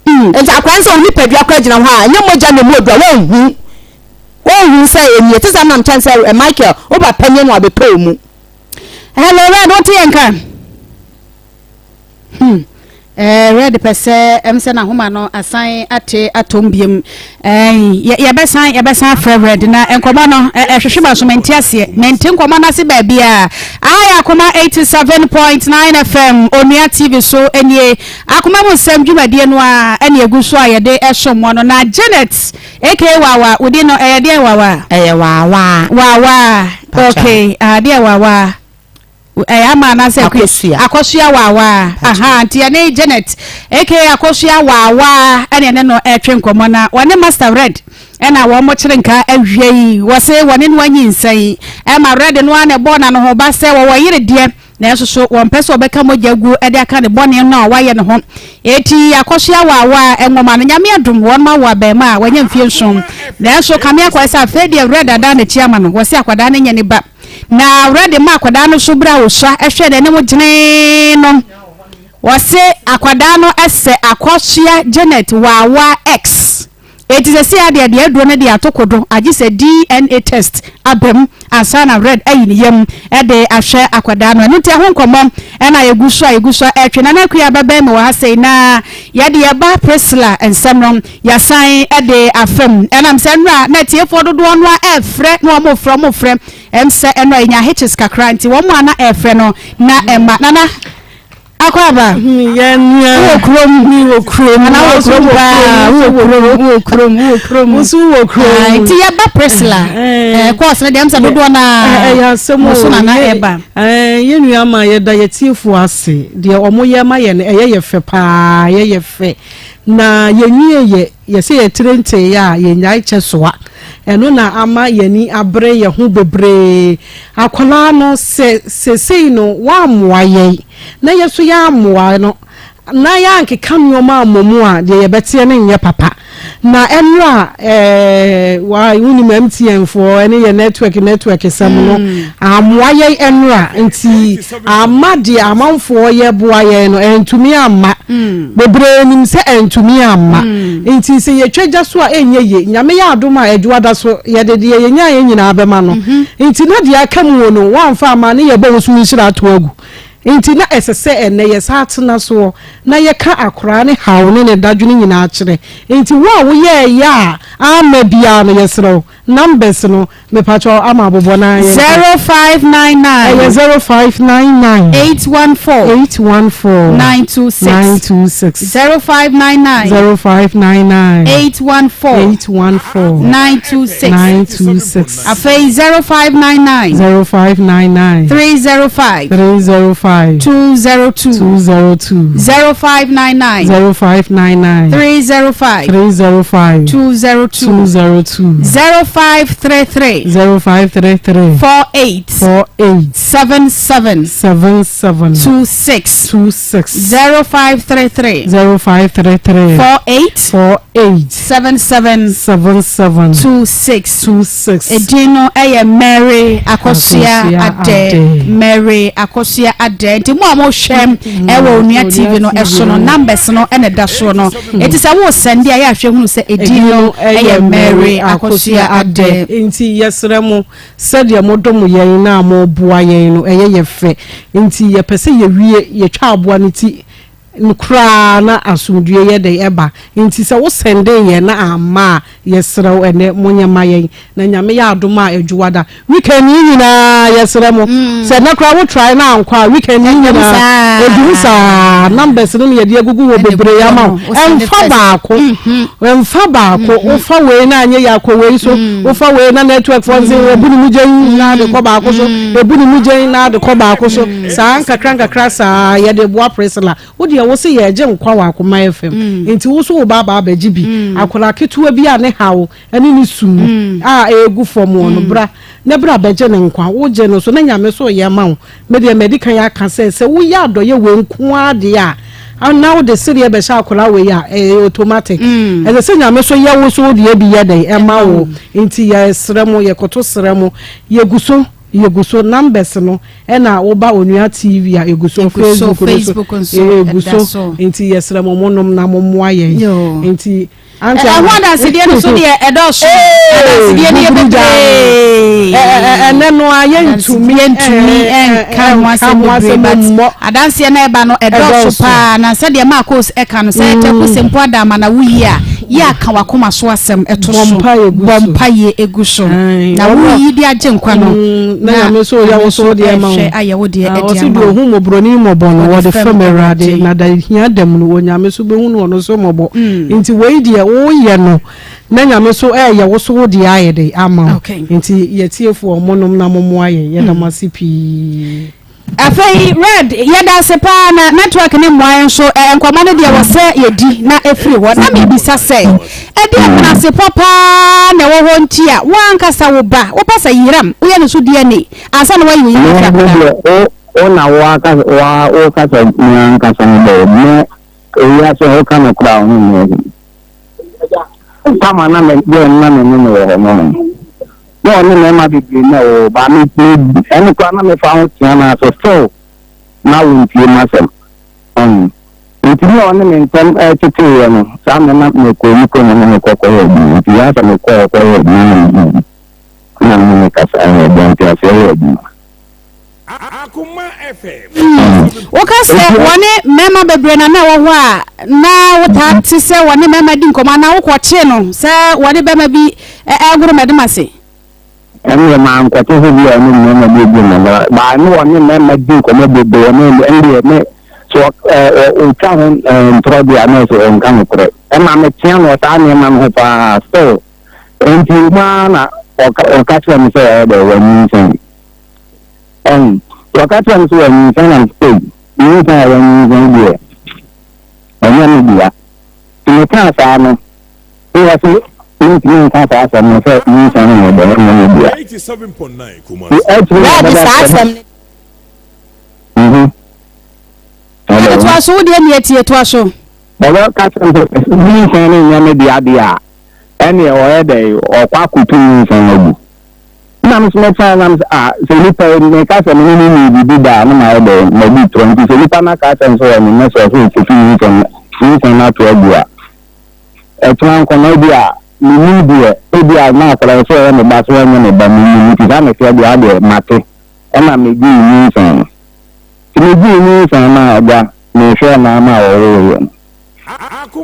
Nti akwadaa no sɛ onipadua koraa gyina hɔ a, ɛnyɛ mogya na emu odu a wɔnhu. Wɔnhu sɛ ɛnie. Te sɛ nam kyɛn sɛ Michael, wo papa nie na wabɛtɔ wo mu. Hello Red, wote yɛn ka? Eh, Red pɛ sɛ ɛm sɛ n'ahoma no asan ate atom biom. Eh, yɛbɛsan yɛbɛsan afrɛ Red na nkɔmɔ no ɛhwehwe ma so mente aseɛ. Mente nkɔmɔ no ase baabi a. Aha yɛ Akoma 87.9 FM Onua TV so nie. Akoma mu nsɛm dwumadie no a ɛne egu so a yɛde ɛsom mo no na Janet aka Wawa, wodi no ɛyɛ deɛ Wawa? Ɛyɛ Wawa. Wawa. Okay, ah deɛ Wawa. Ɛyɛ ama anaasɛ Akosua. Akosua Wawa. Aha, nti yɛne Janet aka Akosua Wawa ɛne ɛne no ɛtwe nkɔmmɔ na wɔne Master Red ɛna wɔn mo kyere nka awie yi. Wɔse wɔne no anyi nsɛn ɛma Red no ara na ɛbɔɔ n'ano ho ba sɛ wɔwɔ yere deɛ nanso so wɔmpɛ sɛ wɔbɛka mogya gu ɛde aka ne bɔne no a wayɛ ne ho. Eti Akosua Wawa nwoma no Nyame adom wɔn ma wɔ abɛɛma a wanya mfie 7 nanso kame akɔyɛ sɛ afei deɛ Red adan n'akyi ama no. Wɔse akwadaa no nyɛ ne ba. Na Awurade ma akwadaa no so berɛ a ɔsua hwɛɛ n'anim gyenee no. Wɔse akwadaa no sɛ Akosua Janet Wawa X. Enti sɛsei adeɛ deɛ aduro no de ato kodo agye sɛ DNA test aba mu ansa na Red ayi ne yam de ahwɛ akwadaa no. Ɛno nti ɛho nkɔmmɔ na yɛgu so a yɛgu so retwe. Nana Akua bɛbɛn me wɔ ha sei na yɛde yɛba Priscilla nsɛm no yɛasan de afa mu. Ɛnam sɛ nnora na atiefoɔ dodoɔ no a ɛrefrɛ na wɔn refrɛ wɔn refrɛ ɛm sɛ nnora yɛnya hitches kakra nti wɔn a na ɛrefrɛ no na ɛma Nana akɔ aba. Wowɔ kurom. Wowɔ kurom. Nana wɔ kurom paa. Wowɔ kurom. Wowɔ kurom. Wowɔ kurom. Woso wɔ kurom. Nti yɛba Priscilla. Kɔɔs no deɛ ɛm sɛ dodoɔ no a. Ɛyɛ asɛm o. Mo so na na ɛba. Yɛn nua ma yɛda yɛtiefoɔ ase deɛ wɔn yɛ ma yɛn no ɛyɛ yɛ fɛ paa ɛyɛ yɛ fɛ. Na yɛnwie yɛ, yɛsɛ yɛtire nteeɛ a, yɛnnyae kyɛ soa. Ɛno na ama yɛn ani abere yɛn ho bebree. Akwadaa no, sɛ seesei no wammoa yɛn, na yɛn nso yɛammoa no, na yɛankeka nneɛma ammɔ mu a, deɛ yɛbɛteɛ no nyɛ papa. Na ɛnora ɛɛ wa wonim MTN foɔ ɛne yɛ network network sɛm no ammoa yɛn ɛnora nti amma deɛ amanfoɔ yɛ boa yɛn no ɛntumi amma. Bebree nim sɛ ɛntumi amma. Nti sɛ yɛtwa gya so a ɛnyɛ yie. Nyame yɛ adom a Adwoada so yɛde deɛ yɛnyaeɛ nyinaa bɛma no. Nti na deɛ aka mu no woamfa amma ne yɛbɔ wo so nhyira ato agu. Nti na ɛsɛ sɛ ɛnnɛ yɛsan tena soɔ na yɛka akoraa ne haw ne ne dadwene nyinaa kyerɛ. Nti wo a woyɛɛyɛ a amma biara no yɛsrɛ wo. Numbers no mepakyɛw ama abobɔ na yɛnkɔ. 0599. Ɛyɛ 0599. 814. 814. 926. 926. 0599. 0599. 814. 814. 926. 926. Afei 0599. 0599. 305. 305. 202. 202. 0599. 0599. 305. 305. 202. 202. 0533. 0533. 48. 48. 77. 77. 26. 26. 0533. 0533. 48. 48. 77. 77. 26. 26. Edin no ɛyɛ Mary Akosua Adɛ. Mary Akosua Adɛ. Nti mo a mo hwɛ ɛwɔ Onua TV no ɛso no numbers no ɛna ɛda soɔ no. Eti sɛ wo sɛnde a yɛ ahwɛ hunu sɛ edin no ɛyɛ Mary Akosua Adɛ. Nti yɛsrɛ mo sɛdeɛ modom yɛn na moboa yɛn no ɛyɛ yɛ fɛ. Nti yɛpɛ sɛ yɛwie yɛtwa aboa no ti no koraa na asomdwie yɛ dɛn ɛba. Nti sɛ wo sɛndee yɛn na amma a yɛsrɛ wo ɛnɛ monyɛ ma yɛn na Nyame yɛ adom a Adwuwada weekend yi nyinaa yɛsrɛ mo sɛ ɛnɛ koraa wo try na ankɔ a weekend yi nyinaa ɛdum saa numbers no na yɛde agugu hɔ bebree ama wo ɛmfa baako ɛmfa baako wofa wei na anyɛ yɛ akɔ wei so wofa wei na network foɔ nse ɛbu ne mu gyɛn na de kɔ baako so ɛbu ne mu gyɛn na de kɔ baako so saa nkakra nkakra saa yɛde boa Priscilla Wo deɛ wo se yɛregye nkwa wɔ Akoma FM nti wo nso wo ba aba abɛgye bi. Akwadaa ketewa bi a ne haw ne ne su a ɛregu fam no bra na bra bɛgye ne nkwa. Wogye no so na Nyame nso reyɛ ma wo. Me deɛ madi kan aka sɛ sɛ woyɛ adɔyɛ wei nko ara deɛ a na wode sereɛ bɛhyɛ akwadaa wei a ɛyɛ automatic. Ɛsɛ sɛ Nyame nso yɛ wo nso wo deɛ bi yɛ dɛn ɛma wo. Nti yɛsrɛ mo yɛkoto srɛ mo yɛgu so yɛgu so numbers no Ɛna wo ba onua TV a egu so Facebook no so egu so nti yɛsrɛ mo mo nom na mo mmoa yɛn nti ante ɛho adansedeɛ no so deɛ ɛdɔɔso adansedeɛ no yɛ bebree ɛnɛ no a yɛntumi yɛntumi ɛnka ho asɛm bebree but adanseɛ no ɛba no ɛdɔɔso paa na sɛdeɛ Marcos ɛka no sɛ ɛtɛko sɛ mpo adama na woyi a yɛ aka wakoma so asɛm ɛto so bɔ mpaeɛ egu so na woyi de agye nkwa no mm, na nyame so yɛ wo so deɛ ma wo ayɛ wo deɛ ah, ɛde ɔse ama deɛ ɔhu mmɔborɔni mmɔbɔ no wɔde fam awurade na da hia dam no onyame so bɛhu no ɔno so mmɔbɔ mm. nti wei deɛ woyɛ no na nyame so ɛyɛ wo so wo deɛ ayɛ de ama wo nti yɛtiefoɔ monom na mommoa yɛn yɛda mo ase pii. Afei Red, yɛda ase paa na network ne mmoa nso eh, nkɔmmɔ no deɛ wɔ sɛ yɛdi na ɛfiri hɔ. Na mebisa sɛ, ɛdeɛ menasepɔ paa na ɛwɔ hɔ nti a wo ankasa wo ba, wopɛ sɛ yeram, woyɛ ne so DNA ansa na woayi wo yere afiri akwadaa no? Wo na wo akasa wa wo kasa me ankasa me bɛ me ewiase wo ka no kora ho nyɛ Tama na me yɛ na me ne no wɔ hɔ no na ɔne mmarima bebree na ɛwɔ hɔ ba me me ɛno koraa na mefa ho tea no ase still na wɔntie m'asɛm ɔn nti ne ɔne me ntɛm ɛteteeɛ no saa mmerɛ na mekɔ mu kɔ mu ne mekɔ kɔyɛ adwuma nti yɛ asɛ mekɔ kɔyɛ adwuma na mehu na me ne kasa ɛyɛ deɛ nteaseɛ yɛ adwuma. Woka sɛ wɔne mmarima bebree na na ɛwɔ hɔ a, na wotaa te sɛ wɔne mmarima di nkɔmmɔ anaa wokɔkyee no sɛ wɔne barima bi ɛregoro mɛdem ase? Ɛnneɛ mankɔte sɛ bi a ɔne mmarima bi redi nkɔmmɔ. Baa ne wɔne mmarima di nkɔmmɔ bebree ɔno ɛndeɛ me so ɔtwa ho ntorɔ deɛ a na ɛsɛ ɔnka nokorɛ. Ɛma metea no wɔ saa nneɛma no ho paa still. Nti mu ara na ɔka kyerɛ me sɛ ɔyɛ dɛ wanyinsɛn. Ɛn, wɔka kyerɛɛ me sɛ wɔanyinsɛn na mese, Ei, nyinsɛn a wɔanyinsɛn deɛ, ɛnyɛ me dea. Nti mekaa saa no, na wɔse mentumi nka saa asɛm no sɛ nyinsɛn no nyɛ dɛn, ɛnyɛ me dea. Nti akyire na Wɛɛde ɔbɛka saa kyerɛ asɛm me. no. Mhm. Wɛɛde Hello. toa so, wo deɛ nea tie, toa so. Ɔbɛka kyerɛ me sɛ nyinsɛn no nyɛ me dea deɛ a, ɛnneɛ ɔyɛ dɛn, ɔkɔ akɔtu nyinsɛn no agu. Nna me so mɛtseaa na mese, Ah, sɛ nyimpa yi, meka sɛ menye no nnii biribi da a, nna mayɛ dɛn? Madi torɔ. Ntsi sɛ nyimpa no aka akyerɛ me sɛ ɔyɛ me mɛ sɛ ɔsɛ okofi nyinsɛn nyinsɛn no ato agu a, ɛkyena nkɔ no ebia minnyim deɛ, ebia na akwadaa yi sɛ ɔyɛ me ba sɛ ɔnnyɛ me ba minnyim, ntsi saa mefrɛ deɛ adeɛ mate. Nna megyee nyinsɛn no. Ntsi megyee nyinsɛn no a, agya, mehwɛɛ no ara ma ɔwooeɛ no.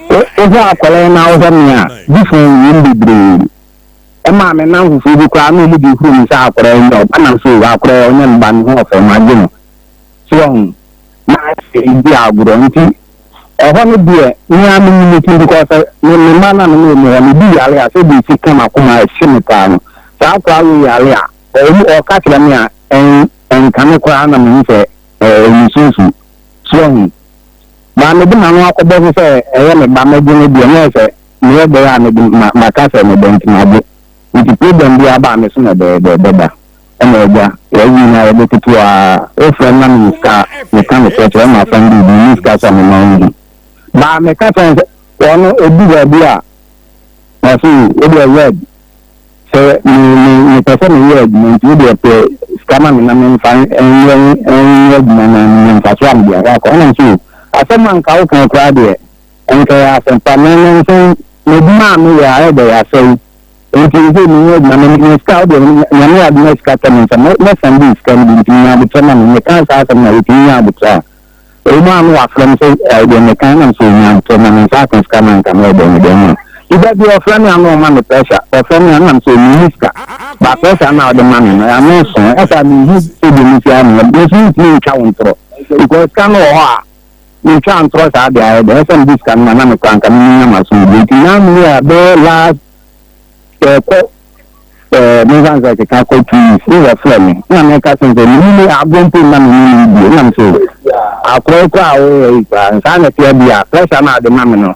Wo, wohwɛ akwadaa yi na wohwɛ me a, difference wɔ mu bebree. Ɛmaa me nnamfofoɔ bi koraa na wɔn de huru me sɛ akwadaa yi nyɛ ɔba nam so akwadaa yi ɔnyɛ me ba ne ho ɔfɛ magye no. So wahu? Na ayɛ sɛ ɛdi agorɔ nti ɛhɔ no deɛ me ara menim me ti because sɛ me me mma no a me ne wɔn wɔ hɔ no ebi yare a sɛdeɛ ɛsi ka m'akoma a ɛhye me paa no saa akwadaa wei yare a ɔwɔ ɔka kyerɛ me a ɛn ɛnka me koraa na mehu sɛ ɛyɛ me sunsum. So wahu? Maa mede m'ano akɔbɔ so sɛ ɛyɛ me ba mɛgye no deɛ na ɛyɛ sɛ meyɛ dɛn a mede ma maka sɛ mebɔ nti magye. Nti problem biara ba a me so na ɛbɛyɛ dɛ ɛbɛba. Ɛna agya, yɛn nyinaa yɛbɛtutu aa. Wofrɛ me na mewɔ sika a, meka nokorɛ kyerɛ wo ma asɛm de menni sika so a mema wo ndi. Baa meka kyerɛ no sɛ ɔno ɛdu baabi a ɔse wodeɛ Red sɛ me me mepɛ sɛ meyɛ adwuma nti wodeɛ pɛ sika ma me na memfa nyɛ nyɛ adwuma na menya mfasoɔ a mede akɔ akɔ. Ɛna mese o asɛm a nka woka koraa deɛ Nka ɛyɛ asɛm pa. Me me nso m'adwuma a meyɛ ayɛ dɛ asɛe. Nti sɛ menyɛ adwuma na menya sika a wodeɛ Nyame yɛ adom na sika tɔ me nsa mɛsan de sika no bi nti menya abotrɛ ma me. Meka saa asɛm no a wɔtumi nya abotrɛ a ɛwɔ mu a na wafrɛ me sɛ ɛɛ deɛ meka ɛna mesɛ ɔnya abotrɛ ma me nsa aka sika no a nka mɛyɛ dɛn mede ama no. Nti da bi ɔfrɛ me a na ɔma me pressure ɔfrɛ me a na mesɛ menni sika but pressure no a ɔde ma me no ano so ɛsɛ a menhu sɛdeɛ mesi ayɛ me nso mentumi ntwa wo ntorɔ because sika no wɔ hɔ a Mentwaa ntorɔ saa de ayɛ dɛn sɛ mede sika no ma na mekɔ anka menya m'asomdwoe nti na me a bɛyɛ last ɛkɔ ɛɛ menfa nsɛ keka kɔ 2 weeks ne wɔfrɛ me na meka sɛ sɛ mene ne agorɔ mpo nna mene ne bio na mesɛ akorɔ yi koraa a woyɛ yi koraa nsaa na ɛteɛ bi a pressure no a ade ma me no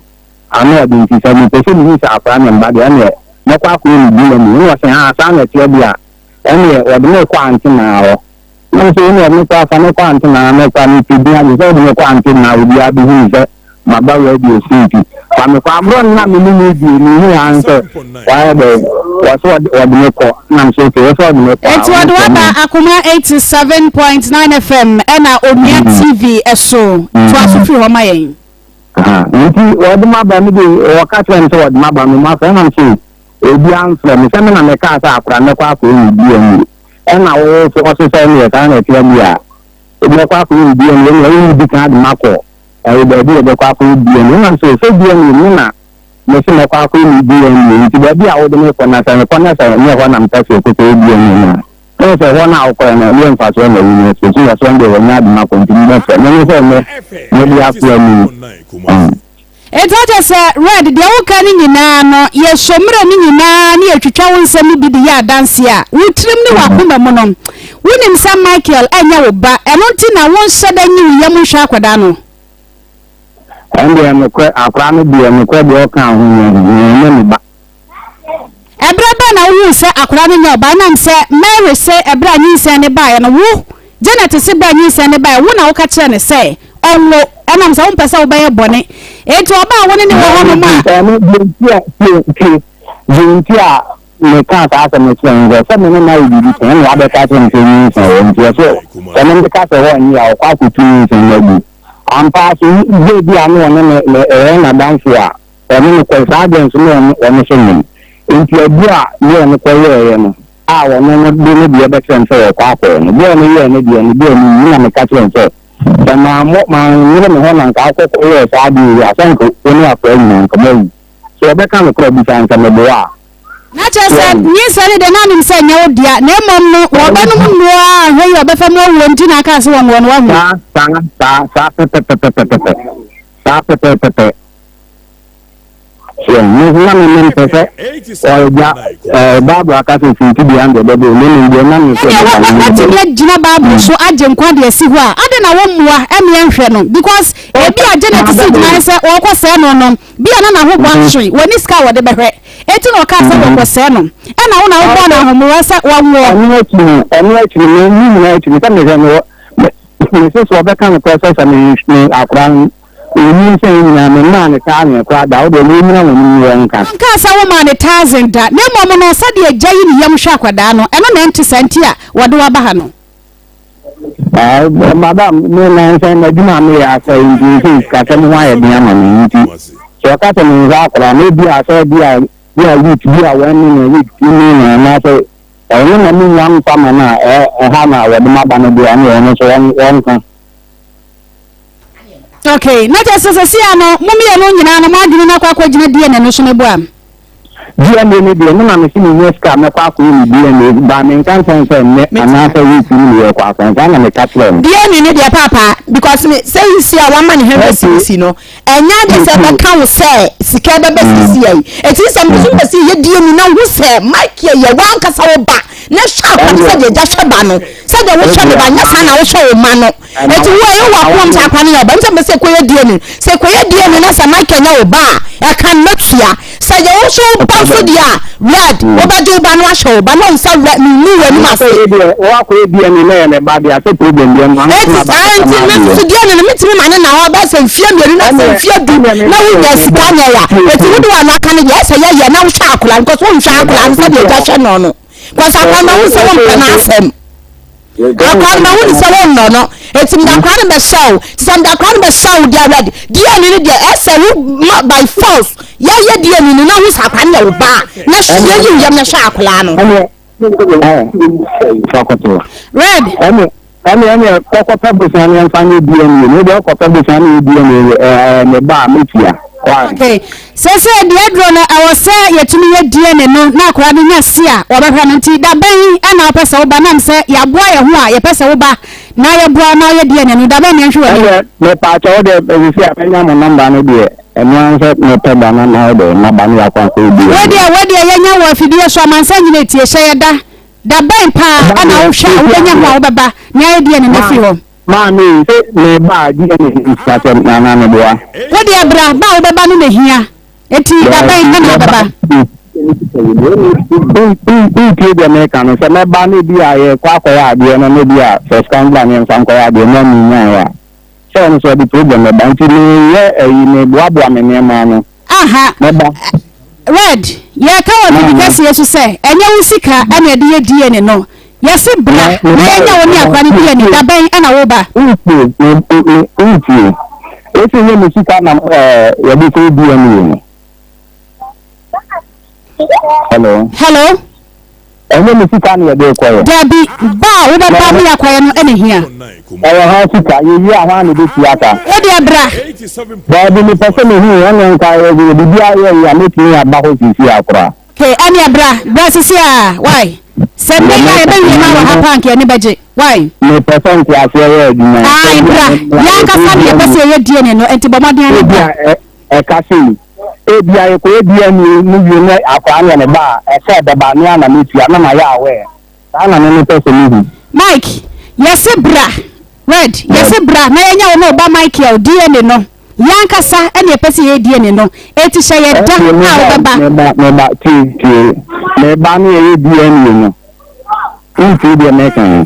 ano ɔde nti sɛ mepɛ sɛ mehu sɛ akora ne mba deɛ ɛneɛ mɛkɔ akɔyɛ ne DNA ne wɔsɛ ha saa na ɛteɛ bi a ɛneɛ wɔde me kɔ antenaa hɔ Na nso wo deɛ mekɔ afa mekɔ ante na mekɔ a mepɛ din agye sɛ wode mekɔ ante na obiara bɛhu me sɛ maba radio so nti fa mekɔ aborɔ no na me ne no die mehu ara ne sɛ wayɛ dɛ wɔ sɛ wɔde me kɔ na me sɛ okay wɔ sɛ wɔde me kɔ a Enti wɔde wo aba Akoma 87.9 FM ɛna Onua TV so. Toa so firi hɔ ma yɛn. Nti wɔde m'aba me de wɔka kyerɛ me sɛ wɔde m'aba no mafrɛ na me sɛ obiara mfrɛ me sɛ me na mekaa sɛ akora mɛkɔ akɔyɛ ne DNA. Ɛna wo nso ɔse sɛ ɛneɛ saa na ɛteɛ deɛ a, wobɛkɔ akɔyɛ DNA ɛneɛ wo wodi kan de makɔ ɛyɛ baabi a yɛbɛkɔ akɔyɛ DNA. Ɛna nso sɛ DNA me na mese mɛkɔ akɔyɛ me DNA nti baabi a wode me kɔ na sɛ mekɔ na sɛ nyɛ hɔ na mepɛ sɛ yɛkɔkɔyɛ DNA no a, ɛne sɛ hɔ no a wokɔɛ no ɛdeɛ mfasoɔ na wonya so nti mfasoɔ no deɛ wɔnya ade makɔ nti mebɛfrɛ mene sɛ nnɛ mede akoa mu yi. Enti wokyerɛ sɛ Red, deɛ woka no nyinaa no, yɛsɔ mmerɛ no nyinaa ne yɛtwitwa wo nsɛm no bi de yɛ adanseɛ a, wo tirim ne w'akoma mu no, wonim sɛ Michael nyɛ wo ba, ɛno nti na wonhyɛ da nyi wo yam nhwɛ akwadaa no? Ɛndeɛ nokorɛ, akwadaa no deɛ nokorɛ deɛ ɔka ho nyɛ ho, ɔnyɛ me ba. Ɛberɛ bɛn na wohuu sɛ akwadaa no nyɛ ɔbaa? Ɛnam sɛ Mary se ɛberɛ a nyinsɛn no baeɛ no, wo, Janet se berɛ a nyinsɛn no baeɛ, wo na woka kyerɛɛ no sɛ ɔnwo, ɛnam sɛ wompɛ sɛ wobɛyɛ bɔne. Enti ɔbaa a wo ne no wɔ hɔnom a. Ɛno, deɛ nti a, tie, tie, deɛ nti a mekaa saa asɛm no kyerɛɛ no sɛ, sɛ me ne no ayɛ biribi pɛn, ɛna wabɛka akyerɛ me sɛ nyinsɛn wɔ, nti ɔse sɛ me meka sɛ ɔnnye a, ɔkɔ akɔtu nyinsɛn no agu. Ampa ara so, berɛ bi a na ɔne ne, ne, ɛyɛ n'adamfo a, Ɔne no kɔe, saa deɛ nso na ɔno ɔno nso nyem. Enti aduro a Girl no kɔyɛeɛ no a ɔno no de ne deɛ bɛkyerɛ no sɛ ɔrekɔ akɔyɛ no, girl no yɛɛ ne deɛ no, girl no wui. Ɛna meka kyerɛɛ no sɛ, sɛ mammɔ, manyere me ho na nka wokɔ kɔyɛɛ saa adeɛ wei a, sɛ nka wo ne akwadaa nyinaa nka moawu. Sɛ ɔbɛka nokorɛ a, bisa no sɛ meboa a. Na kyerɛ sɛ, nyinsɛn no deɛ na ɔnim sɛ ɛnyɛ wo dea, na mmom no wɔbɛnom nnuro a anhwɛ yie a ɔbɛfa mu awuo nti na akaa sɛ wɔnwoɔ no, wahu. Saa, saa, saa, saa pɛpɛpɛpɛpɛpɛ, saa pɛpɛpɛpɛ. So me nso na me mempɛ sɛ ɔgya ɛɛ Bible aka sɛ fintidua no deɛ ɛbɛba o, na mmom deɛ ɛnam ne so Ɛnneɛ ɛbɛba no woatumi mebɛyɛ. agyina Bible so agye nkwa de asi hɔ a, adɛn na wommoa ɛmmeɛ nhwɛ no? Because ebi a Janet si gyinaeɛ sɛ wɔrekɔsɛe no no, bi a na n'ahobɔ asoe, wɔnni sika a wɔde bɛhwɛ, enti na ɔkaa sɛ wɔkɔsɛe no. Ɛna wo na wobɔɔ no ahomewa sɛ wɔnwoɔ. Ɛno akyi no, ɛno akyi no, me ne nyinaa akyi no, sɛ mehwɛ no, me mese sɛ ɔbɛka nokorɛ sɛ sɛ me me akora no Ɔnyinsɛn nyinaa memaa no thousand koraa da, wo deɛ monnyina mo anim ne wɔn nka. Ɔnkaa sɛ womaa no thousand da, na mmom no sɛdeɛ agya yi ne yam hwɛ akwadaa no, ɛno na ɛnte saa nti a wɔde wo aba ha no. Ah, madam, me nansa m'adwuma a meyɛ asɛe nti nso sikasɛm ho ayɛ den ama me nti sɛ ɔka sɛ menhwɛ akwadaa no ebi a sɛ bi a bi a week bi a one million week two million anaasɛ ɔno na menya mfa ma no a ɛha na wɔde m'aba no deɛ ɛne ɔno nso wɔnka. Okay, na kyerɛ sɛ sɛsi a no mo mmienu nyinaa no mo adwene no akɔ akɔgyina DNA no so meboa? DNA no deɛ, me na mese mehia sika a mɛkɔ akɔyɛ me DNA, but menka nkyerɛ no sɛ nnɛ anaasɛ week yi ne yɛrekɔ akɔyɛ, saa na meka kyerɛɛ no. DNA no deɛ paapa, because me sɛ sisi a wama ne hundred cedis no, ɛnyɛ ade sɛ ɛbɛka wo sɛ sika ɛbɛba sisi ayi. Eti sɛ mpe so mpɛ sɛ yɛ DNA na wohu sɛ Michael yɛ w'ankasa wo ba, na hwɛ akora no sɛdeɛ agya hwɛ ba no, sɛdeɛ wohwɛ me ba, nyɛ saa na wohwɛ wo mma no. Eti wo ɛyɛ wɔ akoma mu sɛ akora no yɛ ɔba nti sɛ kɔyɛ DNA sɛ kɔyɛ DNA na sɛ Michael nyɛ wo ba a ɛka no mɛtua sɛ yɛ wo nso wo ba nso deɛ a red wobɛgye wo ba no ahyɛ wo ba na ɔnsa red ne mu wɔ anim ase. Wakɔyɛ DNA na yɛ ne ba deɛ asɛ problem deɛ no eti saa nti me nso DNA no metumi ma ne na hɔ bɛsɛ mfie mmienu na sɛ mfie du na wonya sika nyɛ ya eti wode w'ano aka no deɛ ɛsɛ yɛyɛ na wohwɛ akora no kɔsɛ wonhwɛ akora no sɛdeɛ agya hwɛ no no kɔsɛ akora no wo sɛ wompɛ n'asɛm. Akora no mahu no sɛ wonnɔ no, enti mede akora no bɛhyɛ wo. Nti sɛ mede akora no bɛhyɛ wo deɛ awurade, DNA no deɛ ɛsɛ wo ma by force yɛyɛ DNA no na hu sɛ akora no yɛ wo ba a, na hwɛ yɛyi wo yam na hwɛ akora no. Red. Ɛne ɛne kɔkɔpɛ bosia ne ɛmfa nyɛ DNA no deɛ ɔkɔpɛ bosia ne yɛ DNA ɛɛ ne ba a mɛtua. Okay. Sɛsɛ deɛ aduro no ɛwɔ sɛ yɛtumi yɛ DNA no na akwadaa no nya se a wɔbɛhwɛ no nti da bɛn ɛna wopɛ sɛ woba nam sɛ yɛaboa yɛn ho a yɛpɛ sɛ woba na yɛboa na woyɛ DNA no da bɛn na yɛnhwɛ w'anim. Ɛndeɛ mepaakyɛ wo deɛ ɛsisi a mɛnya mo number no deɛ ɛno ara sɛ mepɛ da na na wode maba na yɛakɔ akɔyɛ DNA. Wodeɛ wodeɛ yɛnya wɔ afidie so amansan nyina tie hyɛ yɛ da da bɛn paa ɛna wohwɛ a wobɛnya ho a wobɛba na yɛayɛ DNA no afiri hɔ. Maame yi, se meba a, gye ne nsikasɛm na anaa meboa? Wo deɛ bra, ba a wobɛba no na ehia. Enti da bɛn na wobɛba? Wontie deɛ meka no, sɛ mɛba na ebi a yɛrekɔ akɔyɛ adeɛ no na ebi a sɛ sika no ba na yɛmfa nkɔyɛ adeɛ na menyaeɛ a, sɛ ɔno nso ɔde problem bɛba. Nti meyɛ ayi, meboaboa me nneɛma ano. Aha. Mɛba. Red, yɛreka wɔ biribi kɛseɛ so sɛ, ɛnyɛ wo sika na yɛde yɛ DNA no. Yɛse bra na yɛnyɛ wo ne akora no DNA, da bɛn na woba? Wontie, wontie. Ese nyɛ me sika na yɛde kɔyɛ DNA no. Hello. Hello. Ɛnyɛ me sika na yɛde rekɔyɛ. Dabi, ba a wobɛba ne yɛakɔyɛ no na ehia. Ɛyɛ hwan sika? Yɛwie a hwan na ɛbɛtua ka? Wo deɛ bra. Dabi, mepɛ sɛ mehu ɛne nka yɛ biribiara yɛ yie a mɛtumi aba hɔ seesei ara koraa. Okay, ɛneɛ bra, bra seesei ara, why? Sɛ nnɛ yi a yɛbɛwie no wɔ ha paa anka yɛn ani bɛgye, why? Mepɛ sɛ nteaseɛ yɛ adwuma. Ae, bra, yɛn ankasa na yɛpɛ sɛ yɛyɛ DNA no, enti bɔ mmɔden ara bra. Ɛka sei, Ebia yɛkɔyɛ DNA no wie na akwadaa no yɛ me ba a, ɛsɛ ɛbɛba, me ara na mɛtua, na mayɛ aware. Saa na me mepɛ sɛ mehu. Mike, yɛse bra, Red, yɛse bra na yɛnyɛ wo ne wo ba Michael DNA no. Yɛn ankasa na yɛpɛ sɛ yɛyɛ DNA no, enti hyɛ yɛn da a wobɛba. Meba, meba, tie, tie. Meba ne yɛyɛ DNA no. Wontie deɛ meka yi?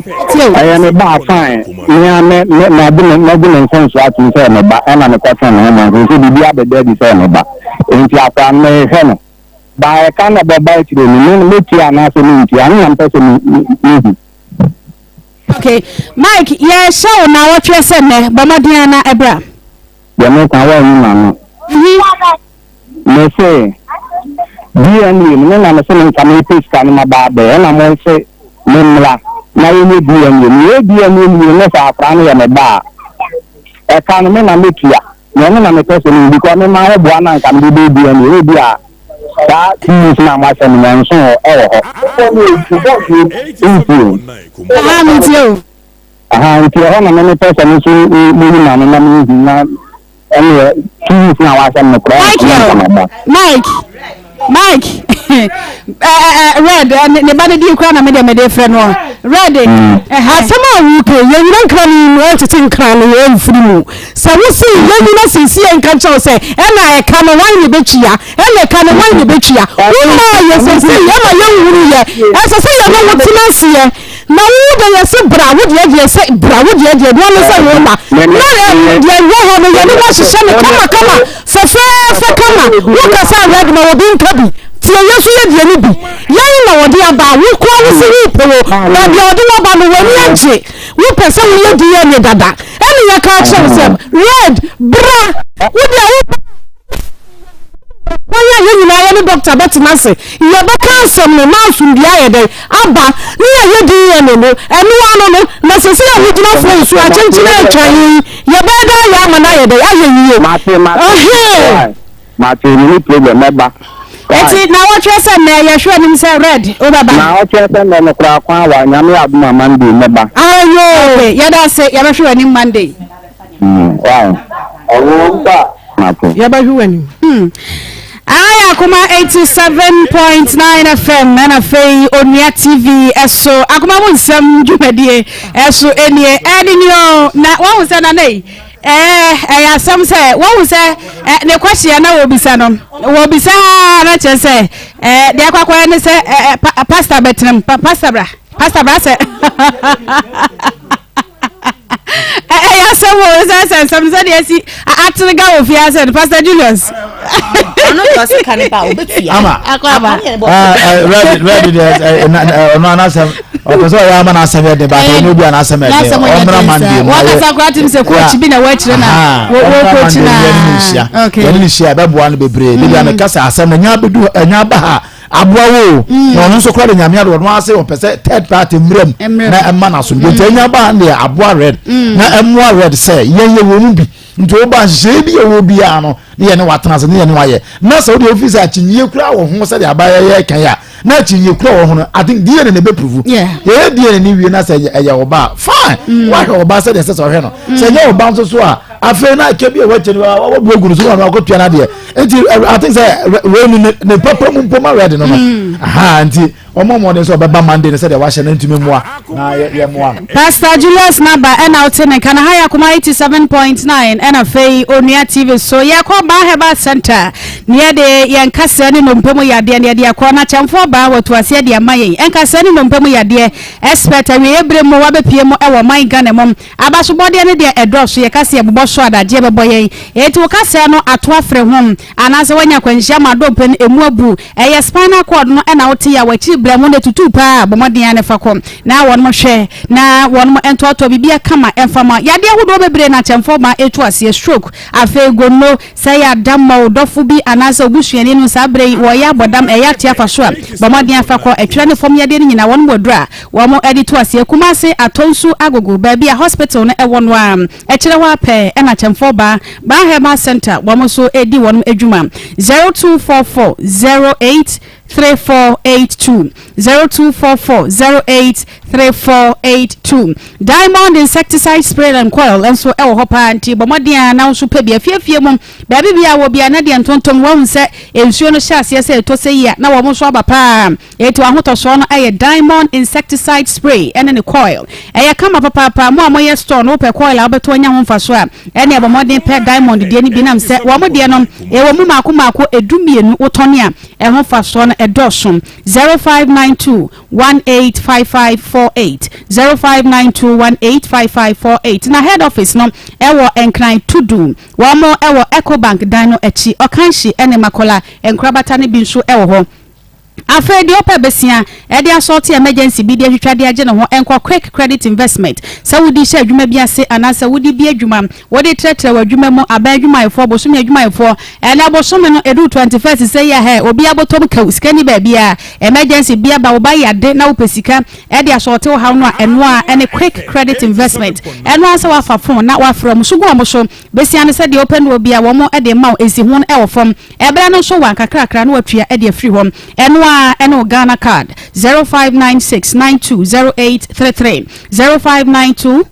Ɛyɛ me ba a, fine. Me ara mɛ, mɛ, magye me, mɛgye me mfomsoɔ atom sɛ ɛyɛ me ba, ɛna mekɔtwɛn me ho ma nso sɛ biribi abɛda adi sɛ ɛyɛ me ba. Enti akwadaa no, merehwɛ no. Ba a ɛka na ɛbɛba akyire no, me, mɛtua anaasɛ mentua? Ɛno na mepɛ sɛ me, me, mehu. Okay. Mike, yɛrehyɛ wo naawɔtweɛ sɛ nnɛ, bɔ mmɔden ara na bra. Deɛ meka, woanyi m'ano. Mese, DNA no, me na mese me nka mepɛ sika no maba abɛyɛ, ɛna mo se me mmra na yɛnyɛ DNA. Meyɛ DNA no wie no sɛ akwadaa no yɛ me ba a, ɛka no me na mɛtua. Na ɛno na mepɛ sɛ mehu because me maa boa na nka mede bɛyɛ DNA. Ebi a saa fees no a moahyɛ me no ɛnso hɔ ɛwɔ hɔ. Ntie. Aha, mentie o. Aha, nti ɛhɔ na me mepɛ sɛ me nso meyi m'ano na mehu na ɛneɛ fees no a wahyɛ me no koraa Michael, Mike, Mike, Red, ne ba no din koraa na me deɛ mede frɛ no Red. Asɛm a woka yi, yɛnyina nkra no mu ɛntete nkra no yɛn mfiri mu. Sɛ wo se yɛnyina seesei yɛnka nkyerɛ wo sɛ ɛna ɛka no hwan na ɛbɛtua, ɛna ɛka no hwan na ɛbɛtua. Womaa yɛ seesei yɛma yɛnhunu yɛ. Ɛsɛ sɛ yɛne wo tena aseɛ. Na wo de yɛse bra, wo deɛ deɛ sɛ bra, wo deɛ deɛ deɛ ne sɛ wo ba. Na deɛ ɛwɔ hɔ no yɛne wo ahyehyɛ no kama kama, fɛfɛɛfɛ kama. Wo kasa a red ma obi nka bi. Tie yɛn nso yɛ deɛ no bi. Yɛn na wɔde aba, wo koraa wo se wo pɛ o, baabi a wɔde wo aba no w'ani agye. Wo pɛ sɛ wo yɛ DNA dada. Ɛne yɛka akyerɛ wo sɛ red bra, wo deɛ wo ba. Kwan a yɛn nyinaa yɛne dɔkta bɛtena ase, yɛbɛka asɛm no na asomdwoe ayɛ dɛn aba, ne yɛayɛ DNA no, ɛno ano no, na seesei a wogyina fon so akyenkyen retwa yɛn yi, yɛbɛyɛ dɛn ayɛ ama no ayɛ dɛn ayɛ yie? Mate, mate, Ɛhee. mate, menni problem, mɛba. Eti na wɔtwerɛ sɛ nnɛ yɛhwɛ anim sɛ red wobɛba. Na ɔkyerɛ sɛ nnɛ no koraa kwan wa Nyame yɛ adom a Monday mɛba. Ayoo. Okay, yɛda ase yɛbɛhwɛ w'anim Monday. Mm, why? Ɔwɔ ba. Mate. Yɛbɛhwɛ w'anim. Hmm. Ayɛ Akoma 87.9 FM ɛna afei Onua TV ɛso Akoma mu nsɛm dwumadie ɛso ɛnie ɛde ni o na wɔn sɛ nana yi ɛɛ ɛyɛ asɛm sɛ wɔn sɛ ɛ ne kɔhyia na wɔbisa no wɔbisa na kyerɛ sɛ ɛɛ deɛ akɔakɔyɛ ne sɛ ɛɛ pa pastor bɛtena mu pa pastor bra pastor bra sɛ. Ɛyɛ asɛm o sɛ sɛ nsɛm sɛ deɛ asi atene ga wɔ fie asɛ no Pastor Julius. Ɔno deɛ ɔse ka ne ba ɔbɛtua. Ama ready ready deɛ ɔno anasɛm ɔpɛ sɛ ɔyɛ ama n'asɛm yɛ den baako ɔnyɛ obi a n'asɛm yɛ den ɔmmra Monday mu wakasa koraa tim sɛ coach bi na wɔakyerɛ na wɔ coach na yɛne ne hyia ɛbɛboa no bebree baabi a meka sɛ asɛm no ɛnya abɛdu ɛnya aba ha aboa wo o mm. na ɔno nso kora de nyame ade ɔno ase ɔpɛ sɛ third party mmerɛ mu na ɛma no asomdwe nti ɛnya ba deɛ aboa red mm. na ɛmoa red sɛ yɛn yɛ wɔ mu bi nti woba nhyehyɛeɛ bi yɛwɔ biara no ne yɛne watena ase ne yɛne wayɛ na sɛ wode ofi sɛ akyinnyie kura wɔ ho sɛdeɛ abayɛ yɛ kan a na akyinnyie kura wɔ ho no I think DNA na ɛbɛpuruvu yɛyɛ DNA ne wie na sɛ ɛyɛ wo ba a fine mm. wahwɛ wo ba sɛdeɛ ɛsɛ sɛ ɔhwɛ no sɛ ɛnyɛ wo ba nso so a afei na ɛkɛ bi a wɔakyɛ no wɔbu agu no so na ɔno akɔtua no adeɛ nti I think sɛ wei no ne papa mu mpo ma rɛde no no mm. aha nti ɔmɔ mmɔden sɛ ɔbɛba Monday no sɛdeɛ wahyɛ no ntumi mmoa na yɛmmoa no. Pastor Julius Naba ɛna wote ne nka na ha yɛ Akoma 87.9 ɛna afei Onua TV so yɛkɔ Baa Herbal Center ne yɛde yɛn nkasɛɛ ne nnompe mu yadeɛ ne yɛde akɔ na kyɛmfoɔ baa watu aseɛ de ama yɛn nkasɛɛ ne nnompe mu yadeɛ expert awieɛ berɛ mu wabɛpie mu ɛwɔ ɔman Ghana mu Abasobɔdeɛ no deɛ ɛdɔɔso, yɛka sɛ yɛbobɔ so a adagyeɛ bɛbɔ yɛn. Enti wo kasɛɛ no ato afere ho, anaasɛ woanya akwanhyia ma adompe no ɛmu abu. Ɛyɛ spinal cord no na wote yaw, akyiri berɛmo no ɛtutu paa a, bɔ mmɔden ara na fa kɔ na wɔnom hwɛ na wɔnom ntoatoa biribiara kama mfa ma. Yadeɛ ahodoɔ bebree na akyɛmfoɔ ma ɛtu aseɛ, stroke, afei gonno, sɛ ɛyɛ adammɔ, wo dɔfo bi anaasɛ wo busuani no saa berɛ yi wɔreyɛ abɔdam, ɛyɛ ate afa so a, bɔ mmɔden ara fa kɔ. Ɛtwerɛ ne fam yadeɛ no nyinaa wɔnom aduro a Wɔde to aseɛ Kumase Atonsu Agogo baabi a hospital no wɔ no ara akyire hɔ ara pɛɛ na Kyɛmfoɔ Baa Baa Herbal Centre wɔn nso redi wɔn adwuma 0244 08 3482 0244 08 3482 Diamond Insecticide Spray and Coil nso wɔ hɔ paa nti bɔ mmɔden ara na wo nso pɛ bi afiefie mu baabi biara wɔ biara na deɛ ntontom wɔahu sɛ nsuo no hyɛ aseɛ sɛ ɛtɔ sɛ yi a na wɔn nso aba paa. Enti w'ahotɔsoɔ no yɛ Diamond Insecticide Spray ne ne coil. Ɛyɛ kama papaapa. Mo a moyɛ store no wopɛ coil a wobɛtɔ anya ho mfasoɔ a, ɛneɛ bɔ mmɔden pɛ Diamond deɛ no bi nam sɛ wɔn deɛ no ɛwɔ mu mmaako mmaako ɛdumienu wotɔne a ɛho mfasoɔ no ɛdɔɔso. 0592 185548 0592 185548 Na head office no ɛwɔ Nkran Tudu. Wɔn ɛwɔ Ecobank dan no akyi. Ɔkanhyi ne Makola nkorabata no bi nso ɛwɔ hɔ. Afei deɛ ɔpɛ besia de asɔɔte emergency bi de atwitwa de agye ne ho nkɔ Quick Credit Investment. Sɛ wode hyɛ adwuma bi ase anaasɛ wode bue adwuma, wode trɛtrɛ w'adwuma mu, aban adwumayɛfoɔ, bosome adwumayɛfoɔ, ɛnɛ bosome no ɛduru 21st sɛ yi a hɛ, obiara bɔtɔm kaw, sika nni baabiara, emergency bi aba, wo ba yade na wopɛ sika de asɔɔte wo haw no a, ɛno ara ɛne Quick Credit Investment. Ɛno ara sɛ woafa phone na woafrɛ wɔn, so gu wɔn so. Besia no sɛ deɛ wopɛ no wɔ bi a wɔn de rema wo, nsiho no wɔ fam. Ɛberɛ no nso wa nkakrakra na watua de afiri hɔ. Ɛno ara ɛne wo Ghana card, 0596 92 0833, 0592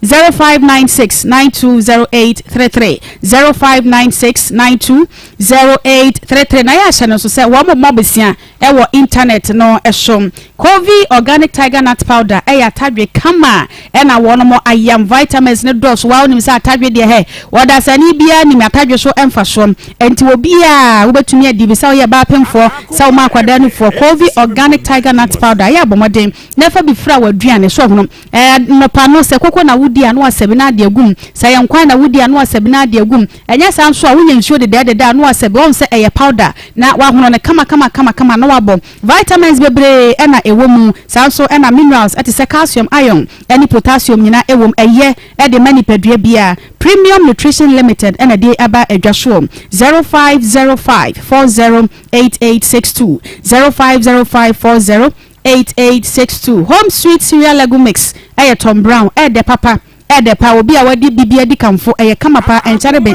0596 92 0833, 0596 92 0833. Na yɛahyɛ no nso sɛ wɔn mmɔ besia wɔ intanɛt no so. Covey Organic Tiger Nut Powder yɛ atadwe kama a ɛna wɔnom ayam. Vitamins no dɔɔso. Waa wonim sɛ atadwe deɛ hɛ, ɔdasani biara nim atadwe so mfasoɔ. Ɛnti obiara wobɛtumi adi bi sɛ woyɛ baa pemfoɔ, sɛ woma akwadaa nufoɔ. Covey Organic Tiger Nut Powder yɛ abɔmmɔden na fa bi fra w'aduane. So ɔhono? Ɛɛ nnɔpa no sɛ koko na wodi a na wasa bi na ade agu mu. Sɛ ɛyɛ nkwan na wodi a na wasa bi na ade agu mu. Ɛnyɛ saa nso a, wonya nsuo dedɛɛdedɛ a na wasɛ bi. Wahu sɛ ɛyɛ powder na wahono no kama kama kama na wabɔ. Vitamins bebree na ɛwɔ mu. Saa nso na minerals te sɛ calcium, iron ne potassium nyinaa wɔ mu. Ɛyɛ de ma nipadua biara. Premium Nutrition Limited na ɛde aba dwa soɔ. 0505 40 8862 0505 40 8862 Home Sweet Cereal Legume Mix yɛ Tom Brown, ɛyɛ dɛ papa. Ɛdɛ paa obi a wadi bibi adi kamfo ɛyɛ kama paa ɛnkyɛre be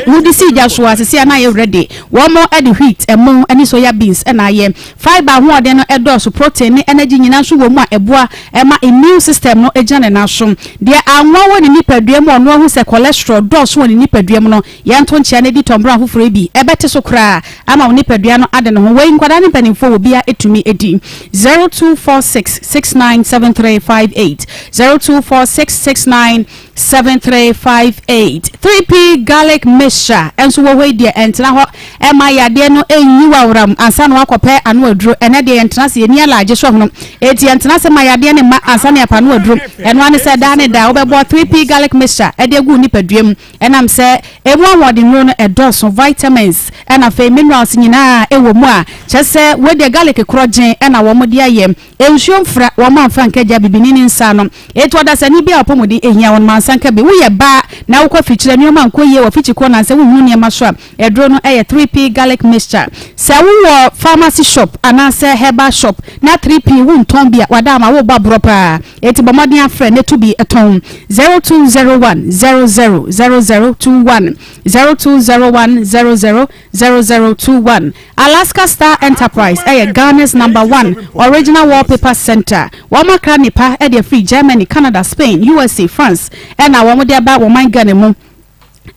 wodi sii gya so a sisi a na ayɛ ready. Wɔn de wheat, ɛmo ne soya beans na ayɛ. Fibre ahoɔden no ɛdɔɔso, protein ne energy nyinaa nso wɔ mu a ɛboa ma immune system no gyina ne nan so. Deɛ anwa wɔ ne nipadua mu a ɔno ahu sɛ cholesterol dɔɔso wɔ ne nipadua mu no, yɛnto nkyea na di tɔmborɔ afoforɔ yi bi. Ɛbɛte so koraa ama wo nipadua no ade ne ho. Wei nkwadaa ne mpanimfoɔ obiara tumi di. 0246 697358 0246 69 7358 3P Garlic Mixture nso wɔ hɔ yi deɛ ɛntena hɔ ɛma yadeɛ no ɛnyi waworam ansa na wakɔpɛ ano aduro. Ɛnɛ deɛ yɛntena ase, yɛni alaagye so ahono, eti yɛntena ase ma yadeɛ no mma ansa na yɛapɛ ano aduro. Ɛno ara ne sɛ daa ne daa wobɛbɔ 3P Garlic Mixture ɛde agu wo nipadua mu ɛnam sɛ ɛmu ahoɔdennuro no ɛdɔɔso, vitamins ɛna afei minerals nyinaa ɛwɔ mu a kyerɛ sɛ wei deɛ garlic korɔgyen ɛna wɔn de ayɛ. Nsuo mfra, wɔn amfa nka gya bibini ne nsa ano. Enti ɔdasani biara a ɔpɔmuden hia wɔn ma nsa nka bi. Woyɛ baa na wokɔ afikyire a nneɛma nkɔ yie wɔ afikyikɔ na sɛ wohunu nneɛma so a, aduro no yɛ 3P garlic mixture. Sɛ wowɔ pharmacy shop anaasɛ herbal shop na 3P wontɔn bi a, wada ama worebɔ aborɔ paa. Enti bɔ mmɔden afrɛ na tu bi tɔn. 0201 00 0021, 0201 00 0021. Alaska Star Enterprise yɛ Ghana's number one original wallpaper centre. Wɔn akra nnepa de afiri Germany, Canada, Spain, USA, France ɛna wɔn de aba wɔn man Ghana mu.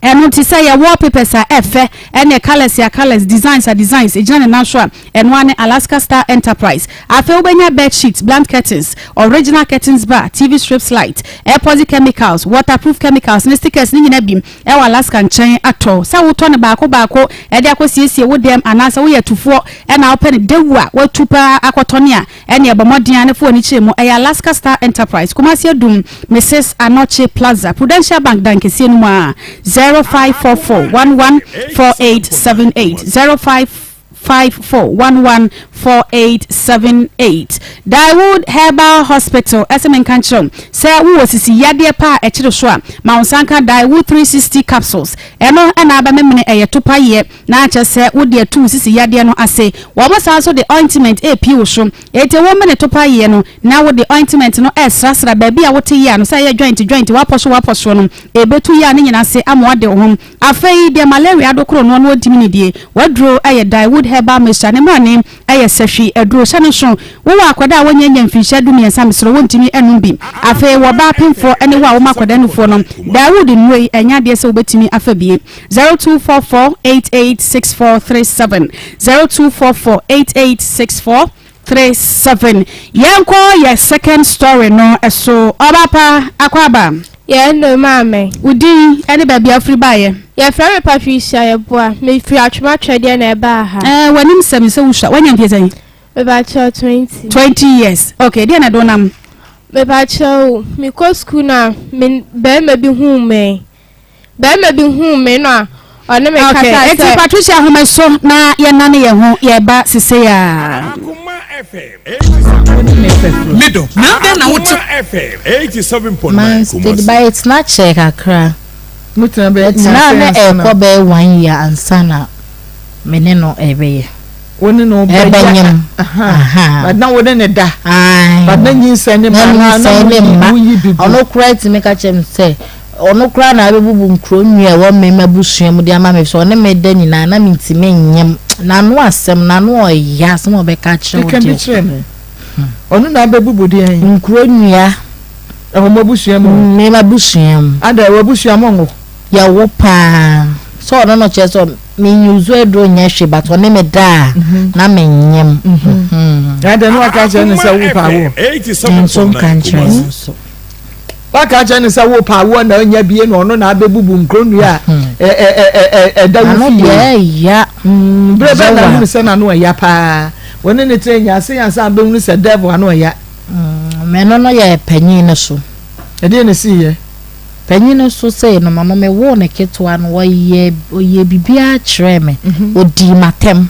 Ɛno nti sɛ yɛ wallpapers a ɛfɛ ɛne colours a colours, designs a designs ɛgyina ne nan so a, ɛno ara ne Alaska Star Enterprise. Afei wobɛnya bed sheets, blunt curtains, original curtains bar, TV strips light, epoxy chemicals, waterproof chemicals ne stickers ne nyina bi. wɔ Alaska nkyɛn atɔ. Sɛ wotɔ no baako baako de akɔsiesie wo dɛm anaasɛ woyɛ tufoɔ na wopɛ no dawuo a woatu pa ara akɔtɔne a, ɛnneɛ bɔ mmɔden ara na fa w'ani kyerɛ mu. Ɛyɛ Alaska Star Enterprise, Kumasi Adum, Mrs. Anokye Plaza, Prudential Bank dan kɛseɛ no mu ara, 0544 11 4878, 05. 54114878 Daewood Herbal Hospital ɛsɛ menka nkyerɛ wo sɛ wowɔ sisi yadeɛ pa a ɛkyere so a, ma wo nsa nka Daewood 360 capsules. Ɛno na abɛmemene ɛyɛ topayeɛ na akyerɛ sɛ wode atu wo sisi yadeɛ no ase. Wɔn san nso de ointment repie wo so. Enti wo mene topayeɛ no na wode ointment no resrasra baabi a wote yea no sɛ ɛyɛ joint joint wapɔ so wapɔ soɔ no ɛbɛtu yea no nyina ase ama woade wo ho. Afei deɛ malaria adokoro noɔ no ɔntumi nidie. W'aduro yɛ Daewood Herbal Mixture, ne mmrane yɛ sahwi aduro. Hyɛ no nso, wowɔ akwadaa a wɔnnya nnya mfinhyia dumiɛnsa mesrɛ wo wɔntumi nnom bi. Afei wɔ ɔbaa pemfoɔ ne wo a woma akwadaa nufoɔ no, Daewood nnuro yi ɛnyɛ adeɛ sɛ wobɛtumi afa bi. 0244 88 6437, 0244 88 64. 37 yɛnkɔ yɛ second story no so ɔba pa akwaaba. Yɛn no maame. Wo din ɛne baabi a wofiri baeɛ. Yɛfrɛ me Patricia Yeboah. Mefiri Atwoma Twɛdeɛ na ɛbaa ha. Ɛɛ w'anim sɛ me sɛ wosua. Wanya mfie sɛn? Mepakyɛw 20. 20 years. Okay, deɛ na ɛde wo nam? Mepakyɛw, mekɔ sukuu na me barima bi huu me. Barima bi huu me na ɔne me Okay, kasaa eti sɛ. Patricia Ahomeso na yɛnane yɛn ho yɛreba sesei a. Akoma FM 87. Middle. Na adɛn na wote. Akoma FM 87.9 Man steady Kumasi. but ɛtena kyɛɛ kakra. Mo tena bɛ Ɛtena nyansa na ansa na. ɛkɔ bɛyɛ one year ansa na me ne no ɛbɛyɛ. Wo ne no bɛyɛ. Ɛbɛnyem. Aha. But na wo ne ne da. Ae. But na nyinsɛn ne mma Na na na nyinsɛn ne mma. mo yi bibi. Ɔno koraa tumi ka kyerɛ me sɛ Ɔno koraa na abebubu nkuro nnua a ɛwɔ me m'abusua mu de ama me, efisɛ ɔne me da nyinaa na mintumi nyem. N'ano asɛm, n'ano ɔya, asɛm a ɔbɛka akyerɛ wo Ka bi deɛ. kyerɛ me. Ɔno na abebubu deɛn? Nkuro nnua. Ɛwɔ mo abusua mu? Me m'abusua mu. Ada, wɔ abusua mo nwo? Yɛwo paa. Sɛ ɔno no kyerɛ sɛ me use aduro nyɛ hwee but ɔne me da a na menyem. Ada, na waka akyerɛ no sɛ wo paa wo? Nso nka nkyerɛ no nso. Waka akyerɛ no sɛ wo paa woɔ na ɔnya bie na ɔno na abɛbubu nkuronnua a ɛda wo fie. Berɛ bɛn na wohunu sɛ n'ano ɛya paa? Wo ne no tena nya ase ansa abɛhunu sɛ devil ano ɛya. Mɛno no yɛ panyin no so. Ɛdeɛ na ɛsiiɛ? Panyin no so sei no, ɔno mewoo no ketewa no ɔyɛ ɔyɛ biribiara kyerɛɛ me, ɔdii m'atɛm.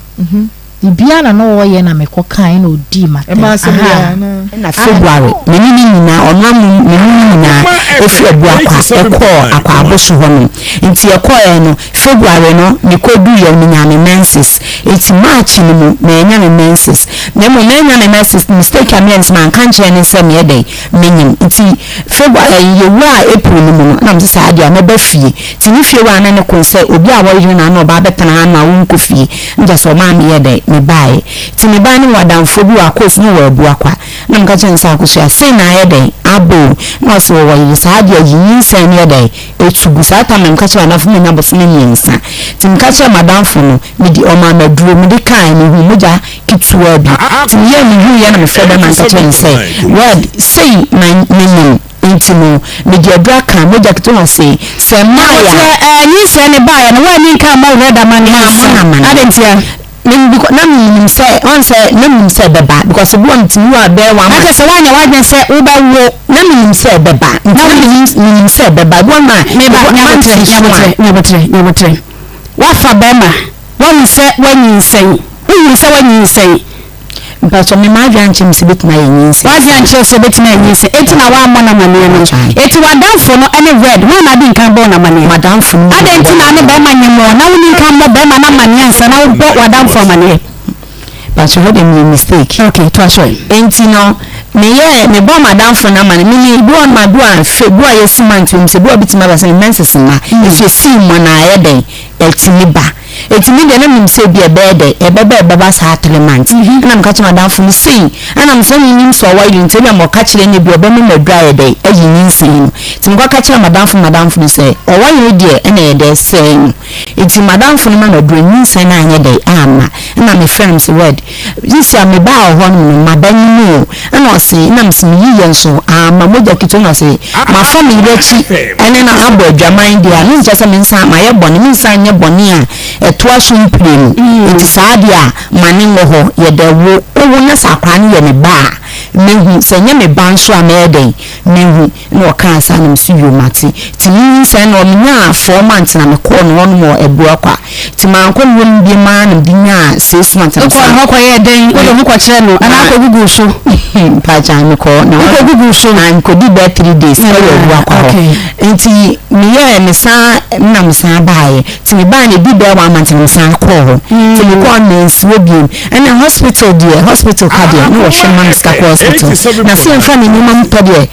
Biribiara na na ɔyɛ na mekɔ kae na ɔdii m'atɛm. Ɛmaa sɛ Ahaa. biara anaa? Ɛna February me ne no nyinaa ɔno amu me ne no nyinaa ɛfiri Abuakwa ɛkɔɔ Akwaboso hɔ nom nti yɛkɔɔɛ no February no me kɔ duiɛ no menyaa me menses nti March no mu mannya me menses. Na mmom mannya me menses, mistake a meyɛɛ ne sɛ manka ankyerɛ no sɛ meyɛ dɛn, menyim. Nti February ɛyi yɛwuraa April no mu no na mese saa deɛ a mɛba fie. Nti me fie wura no ne ko sɛ obi a wɔyere no ano ɔba abɛtena ha no a wonkɔ fie. Na kyerɛ sɛ ɔmaa meyɛɛ dɛn, mebaeɛ. Nti mebaeɛ no mewɔ adamfoɔ bi wɔ Akos na ɔwɔ Abuakwa. Na meka kyerɛɛ no sɛ Akosua sei na ayɛ dɛn aba o. Na ɔse ɔwɔ yere saa deɛ yi nyinsɛn no yɛ dɛn ɛtu gu. Saa time no meka kyerɛɛ m'adamfo no manya bosome mmiɛnsa. Nti meka kyerɛɛ m'adamfo no mede ɔmaa me aduro mede kaeɛ mehuu mogya ketewa bi. Nti meyɛɛ mehuiɛ na mefrɛɛ bɛrima no ka kyerɛɛ no sɛ Red sei na menim nti no mede aduro aka mogya ketewa ɔse sɛ mmaeɛ a. Sɛ ɛɛ nyinsɛn no baeɛ no woanni nka ammɔ Red amanneɛ ansa? Mammɔ no amanneɛ. Adɛn ntia? Me because na menim sɛ ɔn sɛ na menim sɛ ɛbɛba because ebi wɔ metumi wɔ abɛɛ one Na kyerɛ sɛ woanyɛ w'adwene sɛ wobɛwo. Na menim sɛ ɛbɛba nti na menim menim sɛ ɛbɛba ebi wɔ ma Meba ebi nyabotrɛ months so a. nyabotrɛ nyabotrɛ nyabotrɛ woafa bɛrima woahu sɛ woanyinsɛn wohunu sɛ woanyinsɛn. Mpatsɔ me m'adwene ankyerɛ me sɛ ebetumi ayɛ nyinsɛn. W'adwene ankyerɛ sɛ ebetumi ayɛ nyinsɛn eti na w'ammɔ no amaneɛ no. Eti w'adamfo no ne Red hwan na adi nkan bɔɔ no amaneɛ? M'adamfo no na Adɛn nti na ne bɛrima nyem wo na wonni nkan mmɔ bɛrima no amaneɛ ansa na wobɔ w'adamfo amaneɛ? Mpatsɔ hɔ deɛ meyɛ mistake. Okay, toa so ɛ. Enti no meyɛɛ mebɔɔ m'adamfo no amaneɛ me me ebi wɔ hɔ nom a bi wɔ a fɛ bi wɔ a yɛsi month wɔ mu sɛ bi wɔ a obetumi aba sɛ me menses mma nso esii mu anaa ɛyɛ dɛn ɛtumi ba. Enti me deɛ na menim sɛ ebia ɛbɛyɛ dɛ, ɛbɛba a ɛbɛba saa tre months. Ɛna meka kyerɛɛ m'adamfo no sei, ɛna mesɛ menim sɛ ɔwɔ yere nti ebia ma ɔka kyerɛ no ebia ɔbɛma me aduru ayɛ dɛ ayi nyinsɛn no. Nti mekɔka kyerɛɛ m'adamfo no, m'adamfo no sɛ ɔwɔ yere deɛ ɛna ɛyɛ dɛ sɛe no. Enti m'adamfo no ma me aduru nyinsɛn no anyɛ dɛ amma. Ɛna mefrɛɛ no mese Wed, sisi a mebaa wo hɔ nom no maba nyim o. Ɛna ɔse, ɛna mese meyiiɛ nso amma mogya ketewa, ɛna ɔse mafa me yere akyi ɛne no abɔ adwaman deɛ a, ne nkyerɛ sɛ mensan mayɛ bɔne, mensan nyɛ bɔne a ɛtoa so mprenu, nti saa deɛ a ma ne nwɔ hɔ, yɛdɛ wo, wowo na sɛ akwadaa no yɛ me ba a mɛhu, sɛ ɛnyɛ me ba nso a mɛyɛ dɛn mɛhu. Ɛna ɔkaa saa na mese yoo mate. Nti me nyinsɛn no menyaa four months na mekɔɔ ne hɔnom wɔ Abuakwa. Nti mankɔ ne hɔnom biom ara na mede nyaa six months na Wokɔɔ mesan ne hɔ kɔyɛɛ dɛn? Wode wo ho kɔkyerɛɛ no anaa wokɔguguu so? Mpakyɛ mekɔɔ ne hɔ. Wokɔguguu so? Ah, mekɔdii bɛyɛ three days ɛwɔ Ah, Abuakwa hɔ. okay. Nti meyɛɛ mesan na mesan baeɛ. Nti mebaeɛ no ɛdii bɛyɛ one month na mesan kɔɔ hɔ. Nti mekɔɔ no mansi hɔ biom. Ɛna hospital deɛ hospital ka deɛ na wɔhwɛ ma me sika kɔ hospital. Na sɛ yɛmfa ne nneɛma mu tɔ deɛ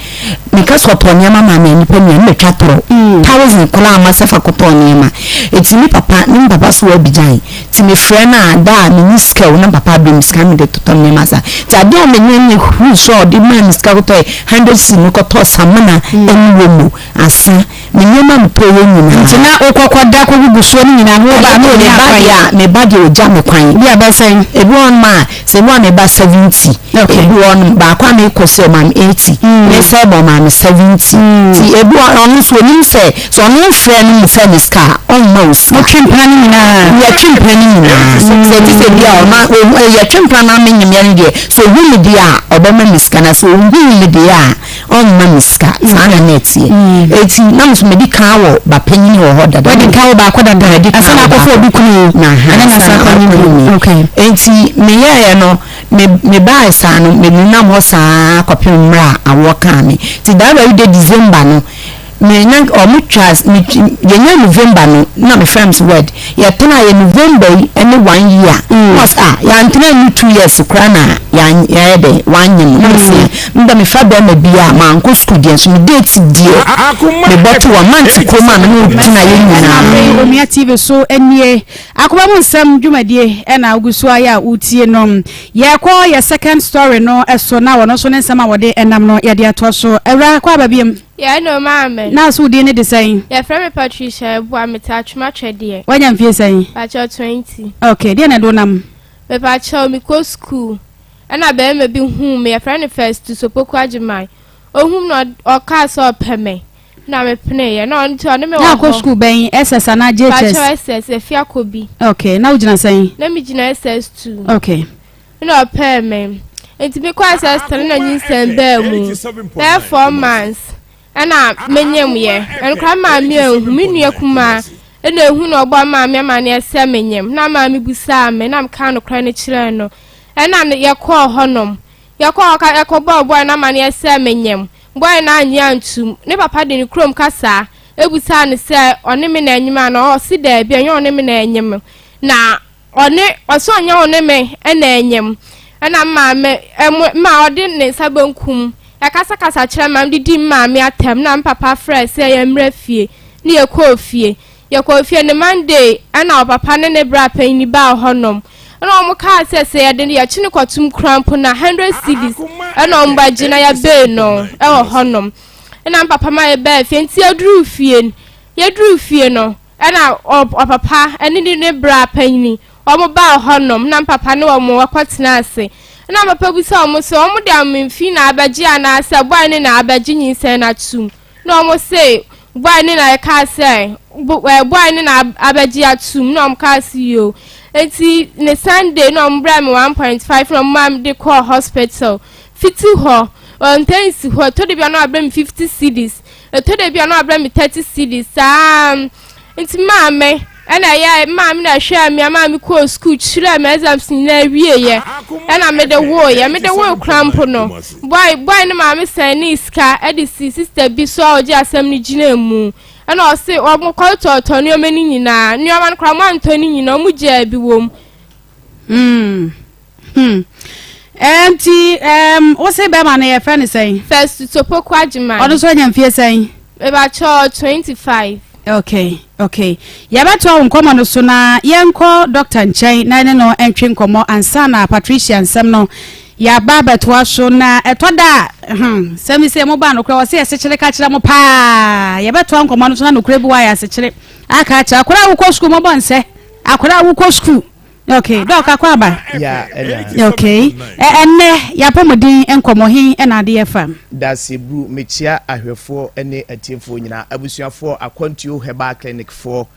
meka sɛ ɔtɔ nneɛma maa me a nnipa nua no bɛtwa torɔ thousand koraa ama sɛ fa kɔtɔ nneɛma. Eti me papa ne me papa so wɔ Abidjan nti mefrɛ no a da a menni sika o na me papa abrɛ me sika na mede totɔ nneɛma saa. Nti adeɛ a m'ani nnye huru so a ɔde maa me sika kɔtɔɛ hundred cedi mekɔtɔɔ samina ɛne omo asa me nneɛma a metɔeɛ nyinaa. Nti na wokɔ kɔda kɔgugu soɔ no nyinaa no woba a na ɔnya Me ba kwan? deɛ a me ba deɛ ɔgya me kwan. Bi a bɛyɛ sɛn? Ebi wɔ hɔnom a sɛ ebi wɔ hɔ a me ba 70. Okay. Ebi wɔ hɔnom baako a mekɔ sɛ ɔmaa me 80. Me sɛ bɔ ɔmaa me 70. Nti ebi wɔ ɔno nso onim sɛ sɛ ɔno mfrɛ no mmisa ne sika a ɔmma wo sika. Motwe mpena no nyinaa? Yɛtwe mpena no nyinaa. Sɛ ɛte sɛ bi a ɔno a yɛtwe mpena no a menyem no deɛ sɛ ohu me deɛ a ɔbɛma me sika na sɛ onhuu me deɛ a ɔmma me sika. Saa na na ɛteɛ. Eti na me nso madi kan wɔ ba panyin wɔ hɔ dada. Wadi kan wɔ baako dada. Madi kan Ansa na wɔ akɔfa baako. obi kunu. Na aha, Ɛne na ansa asa na akɔ akɔ ne ne. Okay. Enti meyɛeɛ no me mebaeɛ saa no me nenam hɔ saa kɔpem mmerɛ a awoɔ kaa me. Nti that very day December no me na ɔmo twa me yɛnya November no na me frɛ me sɛ word yɛtena yɛ November yi ɛne one year na ɔsɛ ah yɛantena nnu 2 years koraa na yɛan yɛayɛ dɛn wanyem na me sɛ meda mefa bɛrima bi a mankɔ school deɛ nso me date deɛ mebɔto wɔ month kurom a me ne wo tena yɛ Ɛna nyinaa. afei Onua TV so nie. Akoma mu nsɛm dwumadie ɛna wogu so ayɛ a wotie no. Yɛkɔ yɛ second story no so na wɔno nso ne nsɛm a wɔde ɛnam no yɛde atoa so. Awura kɔ aba biom. Yɛn no maame. Na so wo din ne de sɛn? Yɛfrɛ me Patricia Abua, mete Atwoma Twɛdeɛ. Wanya mfie sɛn? Pakyɛw 20. Okay, deɛ na ɛde wo nam? Mepakyɛw, mekɔ school ɛna barima bi huu me, yɛfrɛ no Festus Opoku Agyeman. Ohuu me na ɔkaa sɛ ɔpɛ me na mepeneeɛ na ɔno nti ɔne me wɔ Na hɔ. akɔ school bɛn? SS anaa JHS? Pakyɛw SS, Afiakobi. Okay, na wogyina sɛn? Na megyina SS2. Okay. Ɛna ɔpɛɛ me. Nti mekɔɔ SS3 na nyinsɛn baa mu. Bɛyɛ 4 months ɛna menyemyɛ. Ɛno koraa me maame anhu. Me nua kumaa ɛna ehu na ɔbɔ maame amaneɛ sɛ menyem. Na maame busaa me na mekaa nokorɛ no kyerɛɛ no. Ɛna yɛkɔɔ hɔnom. Yɛkɔɔ hɔ ka yɛkɔbɔɔ boy no amaneɛ sɛ menyem. Boy no annye antum. Ne papa de ne kurom kasa ebusaa no sɛ ɔne me na ɛnyem anaa. Ɔse daabi ɛnyɛ ɔne me na ɛnyem. Na Ɔne, ɔse ɔnyɛ wo ne me na ɛnyem. Ɛna me maame ɛmo ma ɔde ne nsa benkum ɛkasakasa kyerɛ maame de di me maame atɛm na me papa frɛɛ sɛ yɛmmra fie ne yɛkɔɔ fie. Yɛkɔɔ fie no Monday ɛna ɔpapa ne ne bra panyin baa hɔnom ɛna wɔn kaa sɛ sɛ yɛde yɛkye no kɔtom koraa mpo na hundred cedis ɛna wɔn bɛgye na yɛbee no ɛwɔ hɔnom ɛna me papa ma yɛbaa fie nti yɛduruu fie no yɛduruu fie no ɛna ɔpapa ɛne ne ne bra panyin wɔn baa hɔnom na me papa ne wɔn ɛkɔtena ase ɛna me papa bisa wɔn sɛ wɔn de amemfi na abɛgye anaasɛ boy ne na abɛgye nyinsɛn no atum. Na wɔn se boy no na ɛkaa sɛ bo ɛɛ boy no na abɛgye atum na wɔn kaa se yoo eti ne Sunday na wɔn brɛ me 1.5 na wɔn maa me de kɔɔ hospital fiti hɔ ɔntɛ nsi hɔ ɛtɔ de bi a na wabrɛ me 50 cedis ɛtɔ de bi a na wabrɛ me 30 cedis saa nti maame Ɛna ɛyɛɛ me maame na ɛhwɛɛ me ama me kɔɔ sukuu kyerɛɛ me exams nyinaa wieeɛ ɛna mede woeɛ mede woe koraa mpo no boy boy ne maame sɛn ne sika ɛde si sister bi so a ɔgye asɛm no gyina mu ɛna ɔse wɔn kɔtɔtɔ nneɛma no nyinaa nneɛma no koraa wɔn antɔ ne nyinaa wɔn gyaa bi wɔm. Hmm. Hmm. Nti um, wo se bɛma no yɛfrɛ no sɛn? Festus Opoku Agyeman. Ɔno nso anya mfie sɛn? Mebakyɛ 25. Okay, okay. Yɛbɛtoa wo nkɔmmɔ no so na yɛnkɔ dɔkta nkyɛn na ɛne no ntwe nkɔmmɔ ansa na Patricia nsɛm no yɛaba abɛtoa so na ɛtɔ da a hmm, sɛm sɛ mo ba nokorɛ wɔ sɛ yɛsekyere ka kyerɛ mo paa yɛbɛtoa nkɔmmɔ no so na nokorɛ bi wɔ a yɛasekyere aka akyerɛ akwadaa a wokɔ sukuu mɔbɔ nsɛ akwadaa a wokɔ sukuu Okay, dɔk akɔ aba. Ya ɛna. Okay, ɛnɛ yɛapɔmuden nkɔmmɔ he ɛna ade yɛ fa. Dasebru, mekyia ahwɛfoɔ ne atiefoɔ nyinaa. Abusuafoɔ, Akwantuo Herbal Clinic foɔ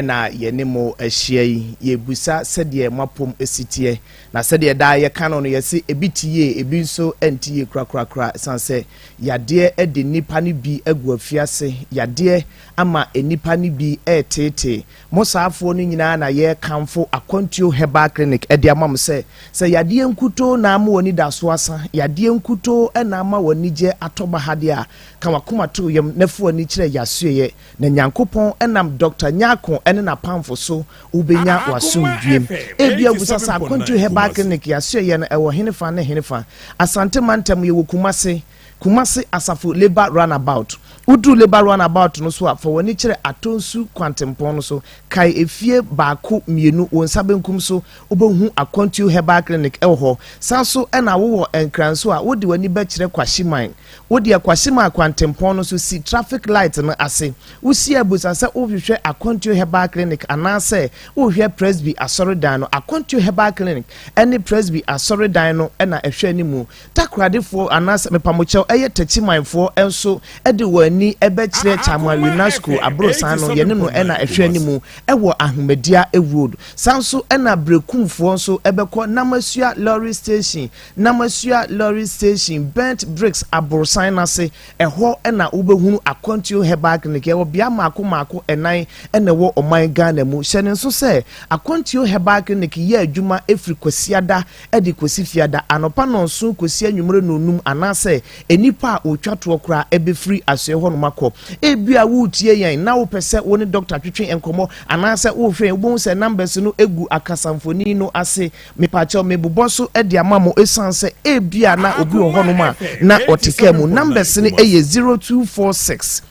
na yɛne mo ahyia yi. Yɛrebisa sɛdeɛ mo apom si teɛ. Na sɛdeɛ daa yɛka no no, yɛse ebi te yie, ebi nso nte yie korakorakora. Ɛsiane sɛ yadeɛ de nnipa no bi agu afiase, yadeɛ ama nnipa no bi reteetee. Mo saafoɔ no nyinaa na yɛrekamfo Akwantuo Herbal Clinic de ama mo sɛ, sɛ yadeɛ nkutoo na ama w'anidaso asa, yadeɛ nkutoo na ama w'anigyeɛ atɔ baha deɛ a, ka w'akoma to wo yam na fa w'ani kyerɛ Y'asoɛeɛ, na Nyankopɔn nam Dɔkta Nyarko ne n'apamfo so wobɛnya w'asomdwoeɛ. Ebia wobisa sɛ Akwantuo Herbal Clinic Y'asoɛeɛ no ɛwɔ henefa ne henefa? Asante Mantam, yɛwɔ Kumase. Kumasi Asafo Labour Runabout. Woduru Labour Runabout no so a, fa w'ani kyerɛ Atonsu kwantempɔn no so. Kae efie baako, mmienu, wo nsa benkum so, wobɛhu Akwantuo Herbal Clinic wɔ hɔ. San so na wowɔ Nkran nso a, wode w'ani bɛkyerɛ Kwashiman. Wo deɛ Kwashiman kwantempɔn no so, si traffic light no ase. Wosi a, bisa sɛ worehwehwɛ Akwantuo Herbal Clinic anaasɛ worehwehwɛ Presby Asɔredan no. Akwantuo Herbal Clinic ne Presby Asɔredan no na ɛhwɛ anim. Takoradefoɔ anaasɛ mepamokyɛw ɛyɛ Takyimanfoɔ nso de wɔn ani bɛkyerɛ Chairman Unesco aborosan no, yɛne no na ɛhwɛ anim wɔ Ahomadiya Road. Saa nso na Berekumfoɔ nso bɛkɔ Namasua Lorry Station, Namasua Lorry Station, Burnt Bricks aborosan no ase, ɛhɔ na wobɛhunu Akwantuo Herbal Clinic. Yɛwɔ bea mmaako mmaako ɛnan na ɛwɔ ɔman Ghana mu. Hyɛ no nso sɛ Akwantuo Herbal Clinic yɛ adwuma firi Kwasiada de kɔsi Fiada anɔpa nnɔnson kɔsi anwummerɛ nnɔnnum anaasɛ nnipa a wɔtwa toɔ koraa bɛfiri asoɛe hɔnom akɔ. Ebia woretie yɛn na wopɛ sɛ wo ne dɔkta twetwe nkɔmmɔ anaasɛ worehwɛ yɛn, wobɛhu sɛ numbers no gu akasamfonin no ase. Mepakyɛw mebobɔ so de ama mo ɛsiane sɛ ebia na obi wɔ hɔnom a na ɔte kaa mu. Numbers no yɛ 0246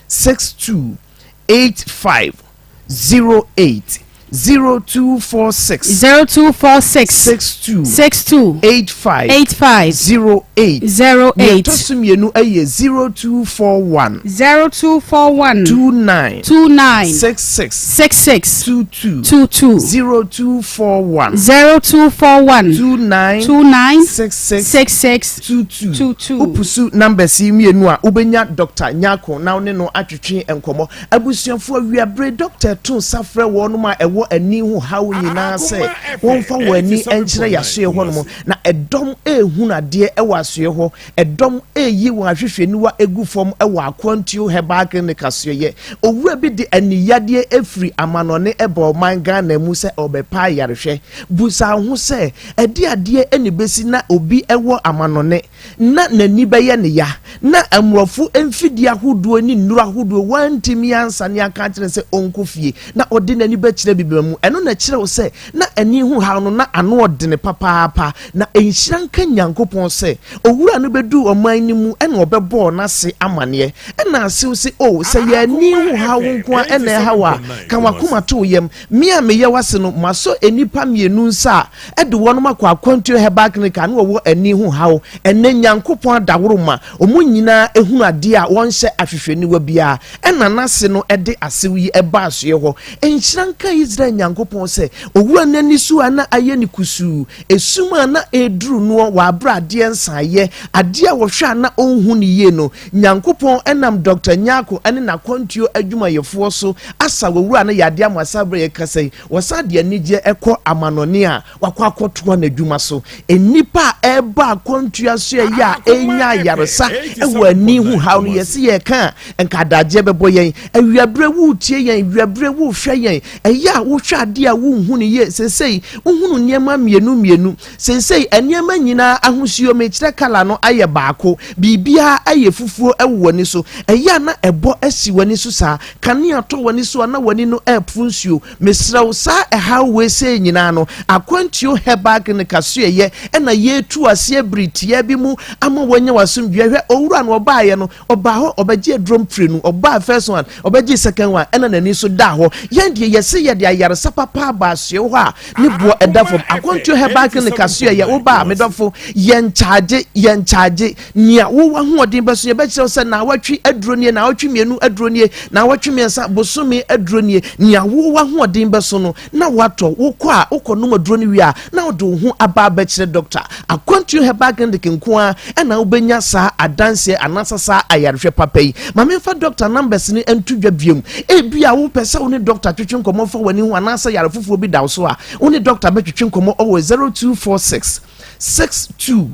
62 85 08 0246 0246 62 62 85 85 08 08 Nea ɛtɔ so mmienu yɛ 0241 0241 29 29 66 66 22 22 0241 0241 29 29 66 66 22 22 Wopusu numbers yi mmienu a, wobɛnya Dr. Nyarko na wo ne no atwetwe nkɔmmɔ. Abusuafo, awiabere dɔkta to nsa frɛ wɔnom a ɛwɔ ani ho haw nyinaa sɛ wɔmfa wɔn ani nkyerɛ yɛasoɛ hɔnom. Na ɛdɔm rehunu adeɛ wɔ asoɛ hɔ. Ɛdɔm reyi wɔn ahwehwɛniwa gu fam wɔ Akwantuo Herbal Clinic asoɛeɛ. Owura bi de aniyadeɛ firi amanɔne ba ɔman Ghana mu sɛ ɔrebɛpɛ ayarehwɛ. Busa wo ho sɛ, ɛdeɛ adeɛ na ɛbɛsi na obi wɔ amanɔne na n'ani bɛyɛ no ya, na mmorɔfo mfidie ahodoɔ ne nnuro ahodoɔ wantumi ansane anka ankyerɛ no sɛ ɔnkɔ fie, na ɔde n'ani bɛkyerɛ bibire. bɛma mu. Ɛno na ɛkyerɛ wo sɛ na ani ho haw no na ano ɔdene papaapa. Na nhyira nka Nyankopɔn sɛ owura no bɛduu ɔman no mu ɛna ɔbɛbɔɔ n'ase amaneɛ. Ɛna asew se, O, sɛ yɛ ani ho haw nko ara ɛna ɛha wo a, ka w'akoma to wo yam. Me a meyɛ w'ase no, masɔ nnipa mmienu nsa a ɛde wɔnom akɔ akwantuo herbal clinic a na wɔwɔ ani ho haw. Ɛnnɛ Nyankopɔn adaworo ma wɔn nyinaa hunu adeɛ a wɔnhyɛ ahwehwɛniwa biara. Ɛna n'ase no de asew yi baa asoɛe hɔ. Nhyira nka Israel Nyankopɔn sɛ owura no ani so a na ayɛ no kusuu, esum a na ɛreduru noɔ wɔ aberɛ a adeɛ nsaeɛ, adeɛ a ɔhwɛ a na ɔnhu no yie no, Nyankopɔn nam Dɔkta Nyarko ne n'akwantuo adwumayɛfoɔ so asa owura no yadeɛ ama saa berɛ a yɛkasa yi, wɔsan de anigyeɛ kɔ amanɔne a wakɔ akɔtoa n'adwuma so. Nnipa a ɛreba akwantuo asoɛeɛ a ɛrenya ayaresa wɔ ani ho haw no, yɛse yɛreka a, nka adagyeɛ bɛbɔ yɛn. Awiaberɛ woretie yɛn, awiaberɛ worehwɛ yɛn. Ɛyɛ a wohwɛ adeɛ a wonhu no yie. Seesei wohunu nneɛma mmienu mmienu. Seesei nneɛma nyinaa ahosuo, mekyerɛ colour no, ayɛ baako. Biribiara ayɛ fufuo wɔ w'ani so. Ɛyɛ a na ɛbɔ asi w'ani so saa. Kanea tɔ w'ani so a na w'ani no reporo nsuo. Mesrɛ wo, saa ɛhaw wei sei nyinaa no, Akwantuo Herbal Clinic asoɛeɛ na yɛretu aseɛ bere tiaa bi mu ama woanya w'asomdwoeɛ. Hwɛ, owura no ɔbaeɛ no, ɔbaa hɔ, ɔbɛgye aduro mprenu, ɔbaa first one, ɔbɛgyee second one, ɛna n'ani nso daa hɔ. Yɛn deɛ, yɛse yɛde ayaresa papa aba asoɛeɛ hɔ a ne boɔ ɛda fam. Akwantuo Herbal Clinic asoɛeɛ, woba a, me dɔfo, yɛnkyagye, yɛnkyagye. Nea wo w'ahoɔden bɛso, yɛbɛkyerɛ wo sɛ naawɔtwe aduro nie, naawɔtwe mmienu aduro nie, naawɔtwe mmiɛnsa, bosome aduro nie. Nea wo w'ahoɔden bɛso no, na woatɔ. Wokɔ a, wokɔnom aduro no wie a, na wode wo ho aba abɛkyerɛ dɔkta. Akwantuo Herbal Clinic nko ara na wobɛnya saa adanseɛ anaasɛ saa ayarehwɛ papa yi. Ma memfa dɔkta numbers no nto dwa biom. Ebia wopɛ sɛ wo ne dɔkta twetwe nkɔmmɔ fa w'ani ho anaasɛ yare foforɔ bi da wo so a, wo ne dɔkta bɛtwetwe nkɔmmɔ wɔ 0246 62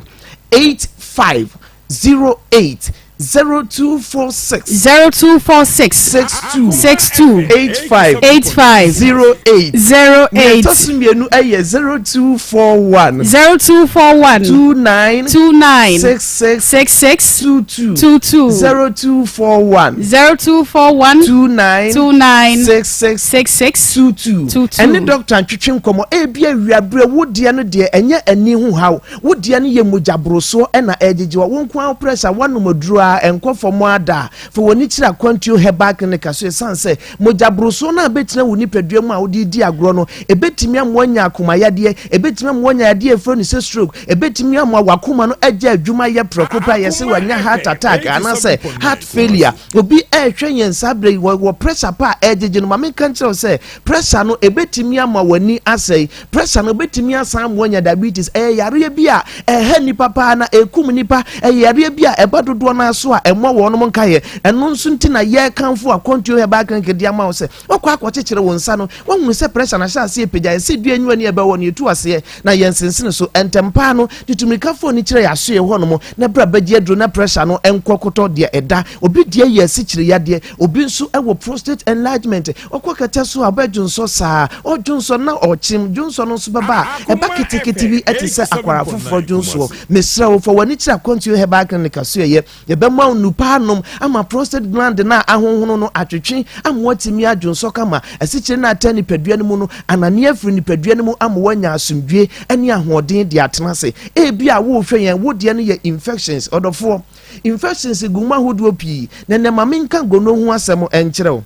85 08 0246. 0246. 62. 62. 85. 85. 08. 08. Nea ɛtɔ so mmienu yɛ 0241. 0241. 29. 29. 66. 66. 22. 22. 0241. 0241. 29. 29. 66. 66. 22. 22. Ɛne dɔkta ntwetwe nkɔmmɔ. Ebi awiaberɛ wo deɛ no deɛ ɛnyɛ ani ho haw. Wo deɛ no yɛ mogya borosoɔ na ɛregyegye wo. Wo nko ara wo pressure, woanom aduro ara, ɛnkɔ fam ara da a, fa w'ani kyerɛ Akwantuo Herbal Clinic so ɛsiane sɛ mogya borosoɔ no a ɛbɛtena wo nipadua mu a wode redi agorɔ no, ɛbɛtumi ama woanya akoma yadeɛ, ɛbɛtumi ama woanya yadeɛ a yɛfrɛ no sɛ stroke, ɛbɛtumi ama w'akoma no agya adwuma yɛ prɛko pɛ a yɛse wanya heart attack anaasɛ heart failure. Obi ɛrehwɛ yɛn saa berɛ yi, wɔ pressure pa a ɛregyegye no, ma menka nkyerɛ wo sɛ pressure no ɛbɛtumi ama w'ani asɛe. Pressure no betumi asan ama woanya diabetes. Ɛyɛ yareɛ bi a ɛha nnipa paa na ɛkum nnipa. Ɛyɛ yareɛ bi a ɛba dodoɔ no ara so a ɛmmɔ wɔnom nkaeɛ. Ɛno nso nti na yɛrekamfo Akwantuo Herbal Clinic de ama wo sɛ woakɔ akɔkyekyere wo nsa no, woahunu sɛ pressure no ahyɛ aseɛ repagya. Yɛsɛ dua nyiwa ni a ɛbɛwɔ no yɛtu aseɛ na yɛnsensene so. Ntɛm paa no, tutu mmirika fa ani kyerɛ yɛn asoɛeɛ hɔnom na bra bɛgye aduro na pressure no nkɔ kɔtɔ deɛ ɛda. Obi deɛ yɛ asikyire yadeɛ, obi nso wɔ prostate enlargement. Ɔkɔ kɛtɛ so a, ɔbɛdwonsɔ saa. Ɔdwonsɔ na ɔkyem. Dwonsɔ no nso bɛba a, ɛba ketekete bi te sɛ akwara foforɔ dwonsoɔ. Mesrɛ wo, fa w'ani kyerɛ Akwantuo Herbal Clinic asoɛeɛ. Yɛbɛma wo nnupa anom ama prostate gland no a ahonhono no atwetwe ama woatumi adwonsɔ kama. Asikyire no a ɛtɛ nipadua no mu no anane afiri nipadua no mu ama woanya asomdwoeɛ ne ahoɔden de atena ase. Ebia worehwɛ yɛn, wo deɛ no yɛ infections. Ɔdɔfoɔ, infections gu mu ahodoɔ pii, na ɛnnɛ ma menka gono ho asɛm nkyerɛ wo.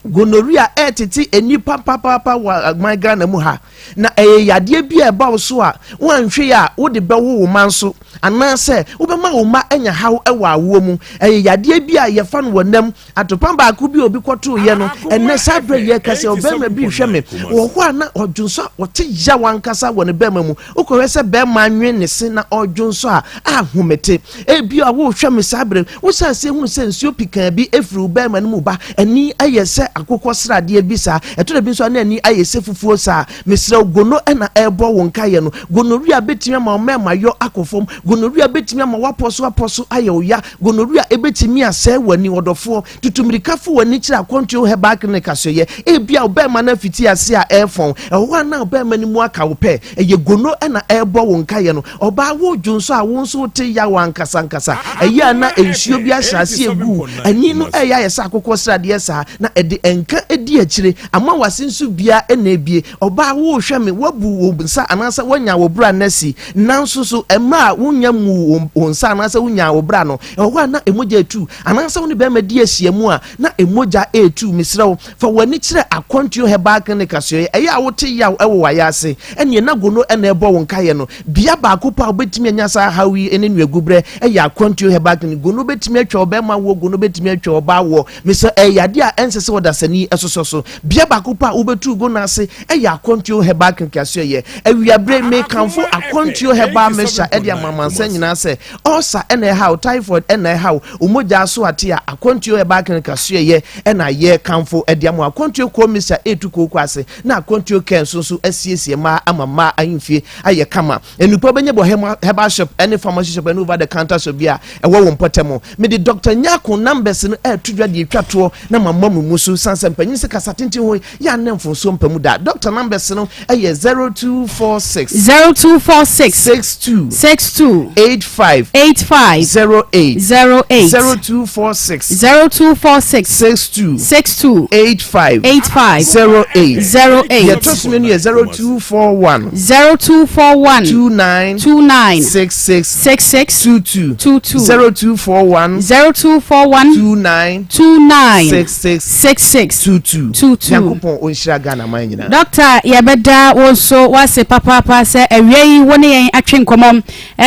Gonorrhea ɛretete nnipa papaapa wɔ man Ghana mu ha. Na ɛyɛ yadeɛ bi a ɛba wo so a, woanhwɛ yi a wode bɛwo wo mma nso, anaasɛ wobɛma wo mma anya haw wɔ awoɔ mu. Ɛyɛ yadeɛ bi a yɛfa no wɔ nam. Atopa baako bi a obi kɔtoeɛ no, ɛnnɛ saa berɛ yi yɛreka sɛ ɔbarima bi rehwɛ me, wɔ hɔ a na ɔdwonsɔ a ɔte yaw ankasa wɔ ne barima mu. Wokɔhwɛ sɛ barima anwen ne se na ɔredwonsɔ a, ahomete. Ebia worehwɛ me saa bere, wohyɛ aseɛ hunu sɛ nsuo pikaa bi firi wo barima no mu ba. Ani ayɛ sɛ akokɔ sradeɛ bi saa. Ɛtɔ da bi nso a na ani ayɛ sɛ fufuo saa. Mesrɛ wo, gono na ɛrebɔ wo nkaeɛ no. Gonorrhea bɛtumi ama wo mmarima yɔ akɔ fam. Gonorrhea bɛtumi ama woapɔ so apɔ so ayɛ wo ya. Gonorrhea ɛbɛtumi asɛe w'ani. Ɔdɔfoɔ, tutu mmirika fa w'ani kyerɛ Akwantuo Herbal Clinic asoɛeɛ. Ebia wo bɛrima no afiti ase a ɛrefɔn. Ɛwɔ hɔ a na wo bɛrima no mu aka wo pɛ. Ɛyɛ gono na ɛrebɔ wo nkaeɛ no. Ɔbaa, woredwo nso a wo nso wote yaw ankasa ankasa. Ɛyɛ a na nsuo bi ahyɛ aseɛ regu wo ani no ɛreyɛ ayɛ sɛ akokɔ sradeɛ saa, na ɛde nka di akyire ama w'ase nso bia na abue. Ɔbaa, worehwɛ me, woabu wo nsa anaasɛ woanya wo bra no asi. Nanso so mmerɛ a wonnya mmuu wo nsa anaasɛ wonyaa wo bra no, ɛwɔ hɔ a na mogya retu? Anaasɛ wo ne barima di ahyiamu a na mogya retu? Mesrɛ wo, fa w'ani kyerɛ Akwantuo Herbal Clinic asoɛeɛ. Ɛyɛ a wote yaw wɔ w'ayaase? Ɛnneɛ na gono na ɛrebɔ wo nkaeɛ no. Bea baako pɛ a wobɛtumi anya saa haw yi ne nnuaguberɛ yɛ Akwantuo Herbal Clinic. Gono bɛtumi atwa ɔbarima woɔ, gono bɛtumi atwa ɔbaa woɔ. Mesrɛ, ɛyɛ yadeɛ a ɛnsɛ sɛ ɔdasani sosɔ so. Bea baako pɛ a wobɛtu gono ase yɛ Akwantuo Herbal Clinic asoɛeɛ. Awiaberɛ, mekamfo Akwantuo Herbal Mixture de ama amansan nyinaa sɛ, ulcer na ɛha wo, typhoid na ɛha wo, wo mogya so ate a, Akwantuo Herbal Clinic asoɛeɛ na yɛkamfo de ama wo. Akwantuo Coal Mixture retu kooko ase, na Akwantuo Care nso nso asiesie mmaa ama mmaa ahemfie ayɛ kama. Nnupa wobɛnya bi wɔ herbal shop ne pharmacy shop ne over the counter shop bi a ɛwɔ wo mpɔtam. Mede Doctor Nyarko numbers no ɛreto dwa de atwa toɔ na mammɔ mo mu so sane sɛ mpanyin sɛ kasa tenten hɔ yi yɛ a na mfomsoɔ mpa mu da. Doctor numbers no ɛyɛ 0246. 0246. 62. 62. 85. 85. 08. 08. 0246. 0246. 62. 62. 85. 85. 08. 08. Deɛ ɛtɔ so mmienu yɛ 0241. 0241. 29. 29. 66. 66. 22. 22. 0241. 0241. 29. 29. 66. 66. 22. 22. Nyankopɔn ɔnhyira Ghana man nyinaa. Dɔkta yɛbɛda wo nso wase papaapa sɛ awia yi wo ne yɛn atwe nkɔmmɔ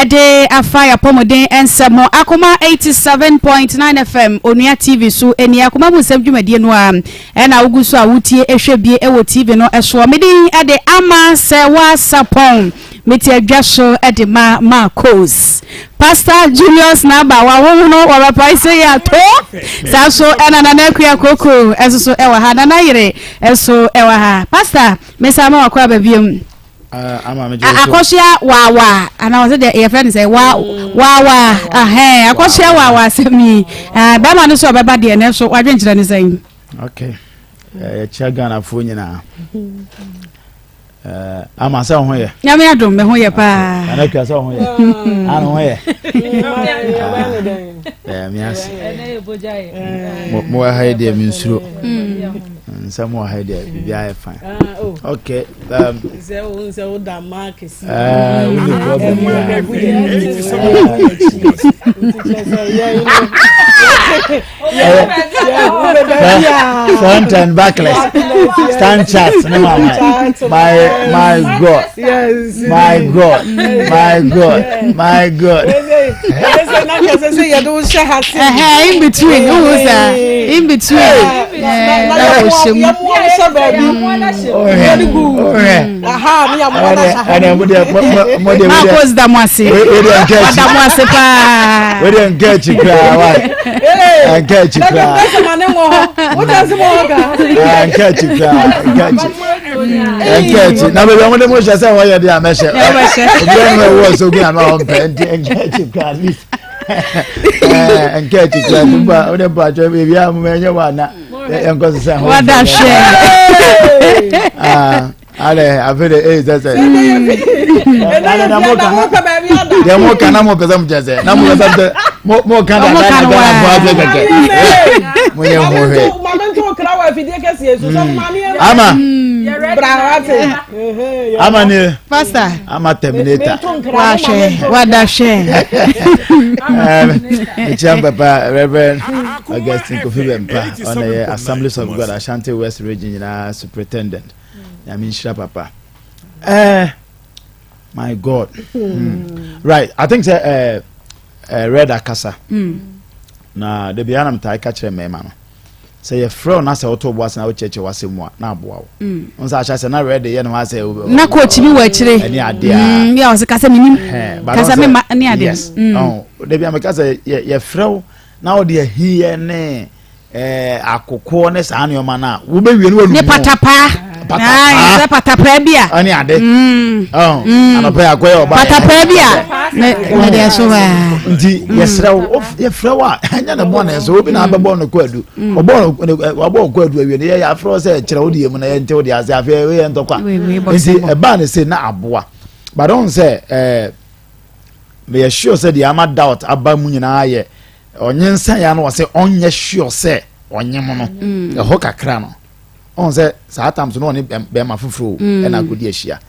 de afa yɛapɔmuden nsɛm ho. Akoma 87.9 FM Onua TV so nie Akoma mu nsɛm dwumadie no ara ɛna wogu so a wotie hwɛ bie wɔ TV no soɔ. Me din de Ama Sɛwasapɔn. Mete adwa so de ma Marcos. Pastor Julius Naba wahohono wɔbɛpae sɛ yɛ ato. Saa so ɛna Nana Akua Koko ɛso so ɛwɔ ha. Nana Yere ɛso ɛwɔ ha. Pastor, mesa ma wakɔ aba biom. Akɔsoa waawa anaa wɔsɛ deɛ yɛfrɛ no sɛ wa waawa ahɛn akɔsoa waawa asɛm yi bɛrima no sɛ ɔbɛba deɛ nanso wadwenkyerɛ ne sɛn. Okay, yɛkyia Ghanafoɔ nyinaa. Eh, ama sɛ ho yɛ. Nyame adom me ho yɛ paa. Nana kura sɛ ho yɛ. Ana ho yɛ. Eh, me ase. Mo mo ha yi deɛ me nsuro. Nsɛm wɔ ha yi deɛ biribi ayɛ fine. Okay. Um, sɛ wo sɛ wo da maa kɛse. Eh, wo ni problem. Front and backless. Stand chat. No, my, my, my God. My God. My God. My God. In between. Who was that? In between. Marcos Damoase. Damoase paa. Wei deɛ nka akyi koraa wa. Nka akyi koraa. Nka akyi koraa nka akyi. Nka akyi na baabi a wɔde mo hyɛ sɛ wɔyɛ deɛ a mɛhyɛ. Obiara no ɛwɔ so gu ano a ɔmpɛ nti nka akyi koraa at least. Nka akyi koraa nti mpa wode mpa atwa baabi a mo ɛnyɛ wɔ ana yɛnkɔ sesa ho. Wada hwɛ. Alɛ afe de ee sɛ sɛ. Deɛ mo ka na mo pɛ sɛ mo kyɛ sɛ na mo pɛ sɛ mo mo mo ka dada na Ghana fo ase kɛkɛ. Mo yɛ ho hwɛ. Ama. Ama nie. Pastor. Ama terminator. Wahwɛ wada hwɛ. Mekyia papa Reverend Augustine Kofi Bɛmpa ɔna yɛ Assemblies of God Ashanti West Region nyinaa superintendent. Nyame nhyira papa. Eh, my God. Mm. Right, I think sɛ eh, eh, red akasa. Mm. Na da biara na metaa ka kyerɛ mmarima no sɛ yɛfrɛ wo na sɛ woto bo ase na wokyerɛkyerɛ w'asɛm mu a na aboa wo mm. wo sɛ ahyɛ sɛ na red yɛ ne ho asɛ na coach bi wɔ akyire ɛne adeɛ a mm, yɛ ɔsɛ kasa menim kasa mema ne adeɛ yes mm. da biara meka sɛ yɛfrɛ wo na wode ahiyɛ ne ɛɛ akokoɔ ne saa nneɛma no a wobɛwie no wanu ne patapaa. Patapaa. Patapaa bi a. Ɛne ade. Mm. Mm. Anɔpɛ akɔyɛ ɔba. Patapaa bi a. Ne deɛ so waa. Nti yɛsrɛ wo yɛfrɛ wo a ɛnyɛ ne bɔne so obi na abɛbɔ no kwaadu. Ɔbɔ wabɔ kwaadu awie no yɛyɛ afrɛ wo sɛ kyerɛ wo deɛ mu na yɛnte wo deɛ ase afei yɛ ntɔkwa. Nti ɛbaa ne se na aboa. But ɔn sɛ ɛɛ meyɛ sure sɛ deɛ ama doubt aba mu nyinaa yɛ ɔnyensa ya no ɔsɛ ɔnyɛ sure sɛ ɔnyem no ɛhɔ kakra no. Ɔn sɛ saa tam so na ɔne bɛrima foforɔ o mm. ɛna akɔdi ahyia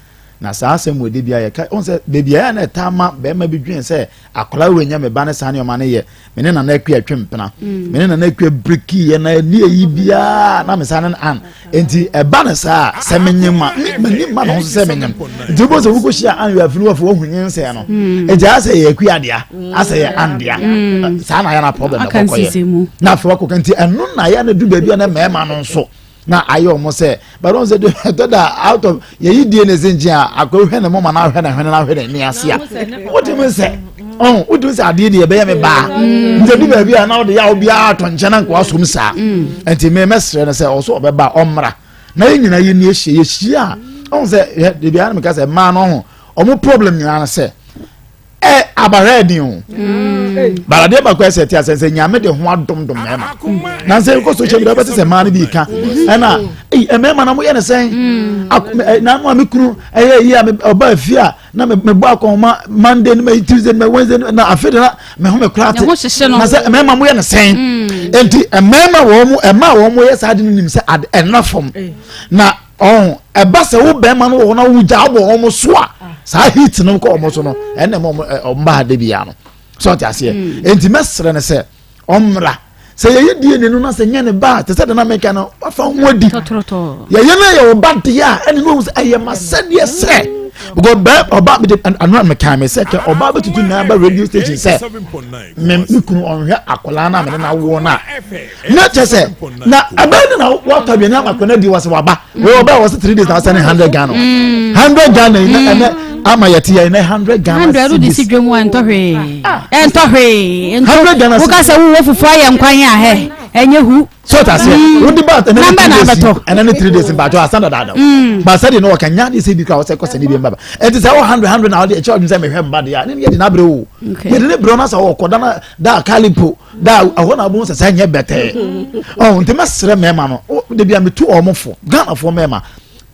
na saa asɛm wɔ de bia yɛka ɔn sɛ beebi a na ɛtaa ma bɛrima bi dwen sɛ akwadaa wei nyɛ me ba ne saa nneɛma no yɛ me ne nana akua twe mpena mm. me ne nana akua biriki yɛ na ɛni eyi biara na me saa ne an nti ɛba ne saa sɛ me nyem ma me me ni ma ne ho so sɛ me nyem nti wobɔ sɛ wokɔ hyia an yɛ afini wafo wahu nyinsɛn no mm. nti asɛ yɛ akua dea asɛ yɛ an dea saa na yɛ na problem na kɔkɔ yɛ na afei wakɔka nti ɛno na yɛ na du baabi a na mmarima no nso na ayɛ wɔn sɛ but wɔn sɛ ɛtɔ da out of yɛyi die ne se nkyɛn a akɔ hwɛ ne moma na ahwɛ ne hwene na ahwɛ ne ni ase a wotumi sɛ ɔn wotumi sɛ adeɛ deɛ ɛbɛyɛ me baa mm. nti du baabi a na ɔde yaw biara atɔ nkyɛn na nkoa som saa mm. nti mɛ mɛsrɛ no sɛ ɔso ɔbɛba ɔmmra na yɛn nyinaa yɛ ni ahyia yɛhyia a ɔn sɛ yɛ debi a na meka sɛ mmaa no ho ɔmo problem nyinaa no sɛ Ɛ abahwɛ ɛden o. Mm. But adeɛ baako ɛsɛ ɛte asɛ sɛ nyame de ho adomdom mmarima. Na sɛ nkɔ social media bɛte sɛ mmaa no bi ka. Ɛna ɛyi mmarima na mo yɛ ne sɛn. Mm. Na ano a me kunu ɛyɛ yi a ɔba afie a na me bɔ akɔnma Monday ne me Tuesday ne me Wednesday na afei de na me ho me kora te. Na sɛ mmarima mo yɛ ne sɛn. Mm. Nti mmarima wɔn mo mmaa wɔn mo yɛ saa de no nim sɛ ade ɛnna fam. Na Ɔho, ɛba sɛ wo bɛrima no wɔ hɔ na wogya abɔ wɔn so a, saa heat no kɔ wɔn so no, ɛnna ɛma wɔn wɔn ba ha de bia no. So ɔte aseɛ. Mm. Enti mɛsrɛ no sɛ ɔmmra. Sɛ yɛyɛ DNA no na sɛ nyɛ ne ba a, te sɛ de na meka no, wafa ho adi. Yɛyɛ no yɛ ɔba deɛ a, ɛne no sɛ ɛyɛ masɛdeɛ sɛ because bɛɛ ɔba mi de ano a meka mi sɛ kɛ ɔba bɛtutu nan ba radio station sɛ me me kunu ɔnhwɛ akwadaa no a mene no awoɔ no a na kyɛ sɛ na ɛbɛyɛ ne na watɔ aduane ama akwadaa di wɔ sɛ waba mm. wei ɔbɛyɛ wɔ sɛ three days na wasɛ ne hundred Ghana mm. hundred Ghana yi na mm. ɛnɛ ama yɛte yɛ ɛnɛ hundred Ghana hundred wode si dwom a ɛntɔ hwee ah. ɛntɔ hwee hundred Ghana woka sɛ wowɔ fufuo ayɛ nkwan a hɛ ɛnyɛ hu so ta seɛ wode ba ɛnɛ ne three days ɛnɛ ne three days mpatsɔ asan dadaada o ba sɛdeɛ no wɔka nya de sɛ bi kora wɔsɛ kɔsɛ ne bi mbaba ɛnti sɛ wɔ hundred hundred na wɔde ɛkyɛ ɔdun sɛ mehwɛ mba deɛ a ne yɛ de n'abrɛ o yɛde ne brɛ no sɛ ɔkɔ da da kalipo da ɛhɔ na abom sɛ sɛ nyɛ bɛtɛɛ ɔn nti mɛsrɛ mɛɛma no de bia metu wɔn fo Ghanafoɔ mɛɛma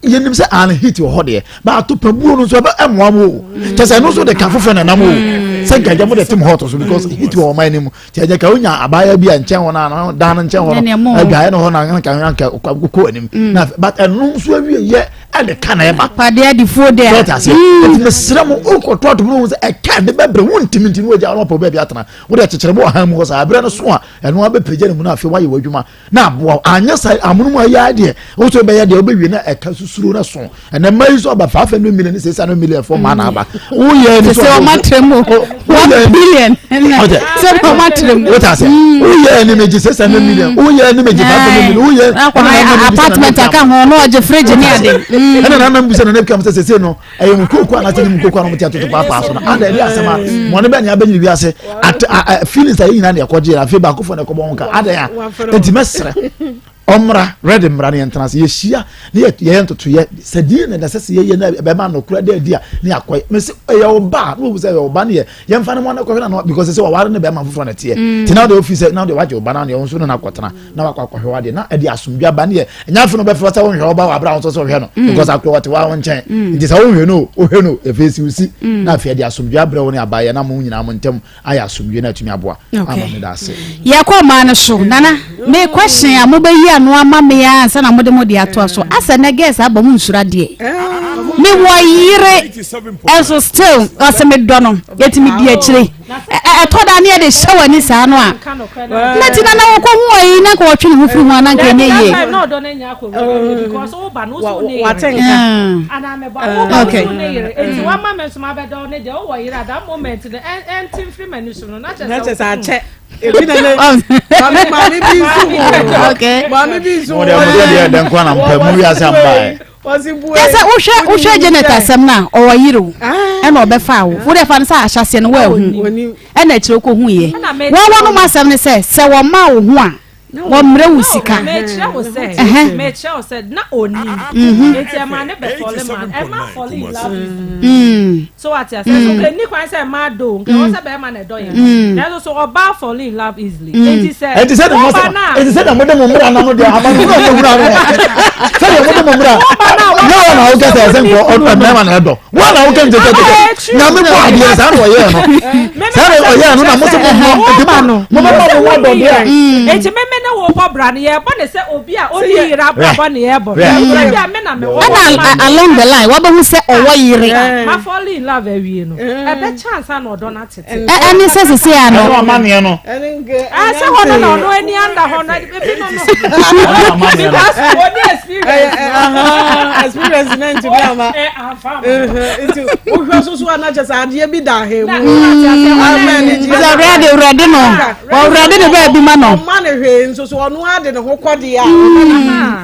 yɛnim sɛ an hit wɔ hɔ deɛ baato pabuo no nso ɛbɛ ɛmoa mo o kyɛ sɛ ɛno nso de ka foforɔ na ɛnam o sɛ nka agya mo de tim hot so because hit wɔ ɔman no mu kyɛ agya ka wonya abaayewa bi a nkyɛn hɔ no dan no nkyɛn hɔ no adwaeɛ no hɔ na nka nka kɔ anim na but ɛno nso awie yɛ ɛde ka na ɛba padeɛ adifuo deɛ sɛ ɔte aseɛ ɛti mesrɛ mo wokɔtɔ atom no ho sɛ ɛka de bɛbrɛ wontimi nti no wagya no apɔ baabi atena wode akyekyere mo ɔhan mu hɔ saa berɛ no so a ɛno abɛpagya ne mu no afei woayɛ w'adwuma na aboa wo anyɛ saa amono mu ayɛ adeɛ wo so bɛyɛ deɛ wobɛwie na ɛka susuro no so ɛnɛ mma yi so aba 500 million ne 600 million fɔ ma na aba woyɛ ni so sɛ ɔma trɛ mu 1 billion sɛ ɔma trɛ mu wote ase woyɛ ni megye 600 million woyɛ ni megye 500 million woyɛ apartment aka ho na ɔgye fridge ne ade ɛna nanam bisa na ne kam sɛ sɛsɛ no ɛyɛ mu kooko anaasɛ ne mu kooko anam te atoto paapaa so no ada ɛde asɛm a mm. mɔne bɛ nea bɛnyini wiase at feelings a yɛ nyinaa na ɛkɔgye yɛn afei baako fo na ɛkɔbɔ ho ka ada ya eti mɛsrɛ ɔmmra rɛde mmra ne yɛn tena ase yɛhyia ne yɛyɛ ntotoyɛ sɛ deɛ na ɛsɛ sɛ yɛyɛ na ɛbɛma nokora dɛ adi a ne akɔyɛ mɛsɛ ɛyɛ ɔba a na wɔbu sɛ ɛyɛ ɔba ne yɛ yɛmfa ne mu anakɔhwɛ na no because sɛ wɔware ne bɛrima foforɔ na ɛteɛ mm. nti na wode ofi sɛ na wode wagye ɔba na deɛ nso ne no akɔtena na wakɔ akɔhwɛ wadeɛ na ɛde asomdwe aba ne yɛ ɛnyɛ afei no bɛfrɛ sɛ wonhwɛ ɔba wɔ abere a wo nso sɛ wohwɛ no mm. because akorɔ wɔte wa wo nkyɛn mm. nti sɛ wonhwɛ no wohwɛ no ɛfei si wo si na afei ɛde asomdwe abrɛ wo ne abayɛ na mo nyinaa mo ntam ayɛ asomdwe na atumi aboa ama me da ase. Yɛkɔ ɔman no so nana me question a mobɛyi ano ama me ara ansa na mode mo de atoa so asɛ nɛ girls abɔ mo nsuro adeɛ me wɔ yere ɛnso still ɔsɛ me dɔ no yɛti me di akyire ɛtɔ da ne yɛde hyɛ w'ani saa no a na ti na na wɔkɔ ho ayi na nka wɔtwe ne ho firi ho a na nka ɛnyɛ yie. Okay. Na kyɛ sɛ akyɛ ebi na ne maame maame bi nso wo maame bi nso wo. Mo deɛ mo deɛ dɛn kwan na mpɛ mo wiase amba ɛ. Kyɛ sɛ wohwɛ wohwɛ Janet asɛm no a ɔwɔ yere o ɛna ɔbɛfa wo wo deɛ fa no sɛ ahyɛseɛ no woahu ɛna akyire wokɔhu yɛ wɔn wɔn nom asɛm no sɛ sɛ wɔma wo ho a. Wɔmmrɛ wo sika. Mekyerɛ wo sɛ, mekyerɛ wo sɛ na onim. Mhm. Nti ɛma ne bɛ fɔle ma ɛma fɔle in love easily. Mm. So wate ase. So mm. ɛni kwan sɛ ɛma do nka wɔ sɛ bɛrima na ɛdɔ yɛn. Mm. Nanso so ɔbaa fɔle in love easily. Nti sɛ ɛnti sɛ na mo sɛ ɛnti sɛ na mo de mo mmra na mo de ama no mo na mo hura no. Sɛ na mo de mo mmra. Na wɔn na wɔkɛ sɛ ɛsɛ nkɔ ɔdɔ mmarima na ɛdɔ. Wɔn na wɔkɛ nkyɛnkyɛn kyɛnkyɛn. Nyame bɔ adeɛ saa na ɔyɛɛ no. Saa na ɔyɛɛ no na mo sɛ mo mɔ nti mo mo bɛ ma mo ho adɔ deɛ. Nti me me ne wo bɔ bra no yɛbɔ ne sɛ obi a ɔni yere abrabɔ ne yɛbɔ. Ebi a me na me wɔ Ɛna along the line wabɛhu sɛ ɔwɔ yere. Ma fall in love awie no ɛbɛkyɛ ansa na ɔdɔ no atete. Ɛne sɛ sisi ano. Ɛne ɔmaneɛ no. Sɛ hɔ no na ɔno ani anda hɔ no ebi no no. Because ɔni experience. Experience na ntumi ama. Nti wohwɛ so so a na kyɛ sɛ adeɛ bi da he mu. Sɛ awurade awurade no ɔwurade ne baabi ma no. Ɔma ne hwee nso so ɔno ade ne ho kɔ deɛ a.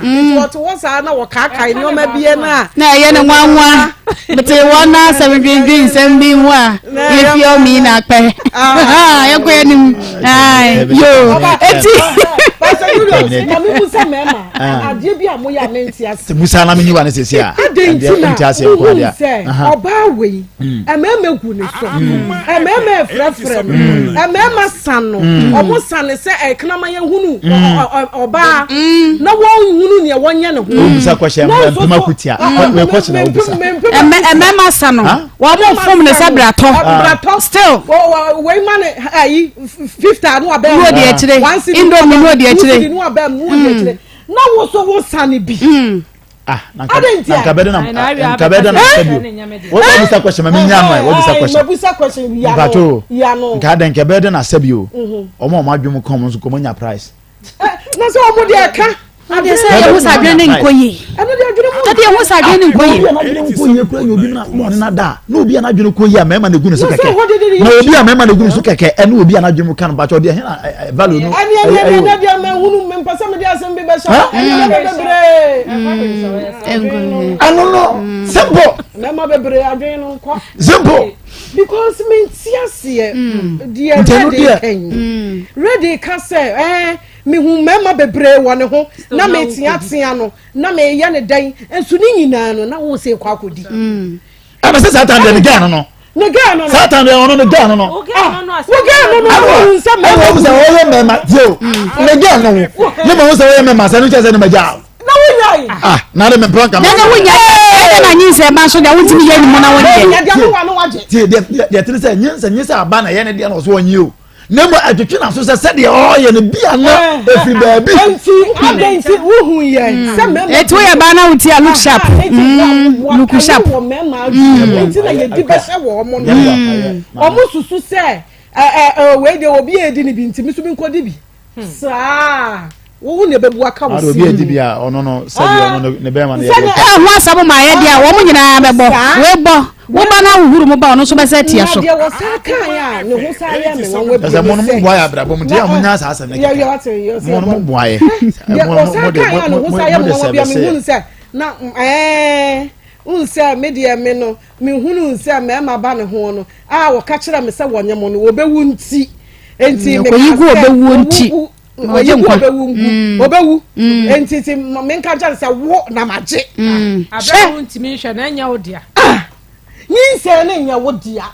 Nti ɔte hɔ saa na wɔkaakae nneɛma bi no a. Na ɛyɛ ne nwanwa. Mete wɔn na asɛm dwendwen nsɛm bi ho a yɛfie ɔmi na akpɛ. Yɛnkɔ yɛn anim. Yo eti. Pastor Julius, maame musa mɛɛma adeɛ bi a moyɛ a mente ase. Musa na menyiwa ne sese a. Adɛn nti na wohu sɛ ɔbaa wei mmarima gu ne so, mmarima ɛfrɛfrɛ no, mmarima san no, ɔmo san ne sɛ ɛkraman yɛ hunu ɔbaa na wɔn hunu nea wɔnyɛ ne ho. Wobusa kɔhyɛ mpema kutia mekɔhyɛ na wobusa. Mmarima san no, wɔn mo fom ne sɛ bratɔ. Bratɔ still. Wei ma ne ayi 50 ano abɛn mu. Nuo di akyire. Indomie nuo di akyire. Nuo abɛn mu nuo di akyire. Na wo so wo sane bi. Ah, na nka bɛdɛ na nka bɛdɛ na nka bio. Wọ́n bá bisa question ma mi nya ano ɛ wọ́n bisa question. Mabisa question yano. Mpacho yano. Nka adɛ nka bɛdɛ na sɛ bio. Ɔmo a ɔmo adwene mu kɔn mo nso kɔn mo nya price. Na sɛ ɔmo deɛ ɛka. Adeɛ sɛ yɛhu sɛ adwene ne nkɔ yie. Ɛno deɛ adwene mu. Ɛdeɛ yɛhu sɛ adwene ne nkɔ yie. Obi a n'adwene nkɔ yie kura yɛ obi na ɔne na da na obi a n'adwene kɔ yie a mmarima na egu ne so kɛkɛ na obi a mmarima na egu ne so kɛkɛ ɛne obi a n'adwene mu ka no bakyɛ ɔdeɛ hɛn na value no. Ɛne ɛne ɛne ɛne deɛ mɛ hunu mɛ mpɛ sɛ mɛ de asɛm bi bɛ hyɛ ɛne ɛne bebree. Ɛno no simple. Mmarima bebree adwene no nkɔ. Simple. Because mi nti aseɛ deɛ ready kɛn ready ka sɛ ɛɛ. Mehu mmarima bebree wɔ ne ho na meteatea no na meyɛ ne dɛn nso ne nyinaa no na wo sɛ kɔ akɔdi. Mm. Ɛna sɛ saa tan deɛ ne gɛɛ no no. Ne gɛɛ no no. Saa tan deɛ ɔno ne gɛɛ no no. Wo gɛɛ no no wohu sɛ mmarima. Ɛna wɔn sɛ ɔyɛ mmarima tie o. Mm. Ne gɛɛ no wo ne ma wo sɛ ɔyɛ mmarima sɛ no kyɛ sɛ ne ma gya o. Na wonya yi. Ah na de mepɛ nka. Na na wonya ɛdɛ na nyinsɛ ba nso deɛ wontumi yɛ ne mu na wonyɛ. Tie deɛ deɛ tene sɛ nyinsɛ nyinsɛ aba na ɛyɛ ne deɛ na ɔso ɔnyi o. na mmom ɛtwetwe n'aso sɛ sɛdeɛ ɔreyɛ no bi a na ɛfiri baabi. Enti adɛn nti wohu yɛn sɛ mmarima. Eti woyɛ baa na wotia look sharp. Look sharp. Wɔ mmarima adwene enti na yɛdi bɛhyɛ wɔn mo no. Wɔn susu sɛ ɛɛ wei deɛ obi a edi ne bi nti mi nso mi nkɔ di bi. Saa wo na ebebu aka wo si. Obi edi bi a ɔno no sɛdeɛ ɔno ne bɛrima no yɛ. Ɛho asɛm ma ayɛ deɛ a wɔn nyinaa bɛbɔ wei bɔ. Wo ba no ahohuru mu ba ɔno nso bɛsɛ atia so. Na deɛ wɔsan kaeɛ a ne ho san yɛ me nwanwa bio ne sɛ. Ɛsɛ mo no mo boa yɛ abrabɔ mu nti yɛ mo nya saa asɛm no kɛkɛ. Mo no mo boa yɛ. Deɛ wɔsan kaeɛ a ne ho san yɛ me nwanwa bio mehunu sɛ na ɛɛ n sɛ me deɛ me no mehunu sɛ mmarima ba ne ho no a wɔka kyerɛ me sɛ wɔnyɛ mo no wɔbɛwu nti nti meka sɛ wɔwu Ɔgye nkwa. Ɔbɛwu ngu. Mm. Ɔbɛwu. Mm. Enti ti menka nkyɛn sɛ wo na magye. Mm. Abɛ wo ntumi nhwɛ na ɛnyɛ wo dea. Ah! Nyinsɛn ne nyɛ wo dea.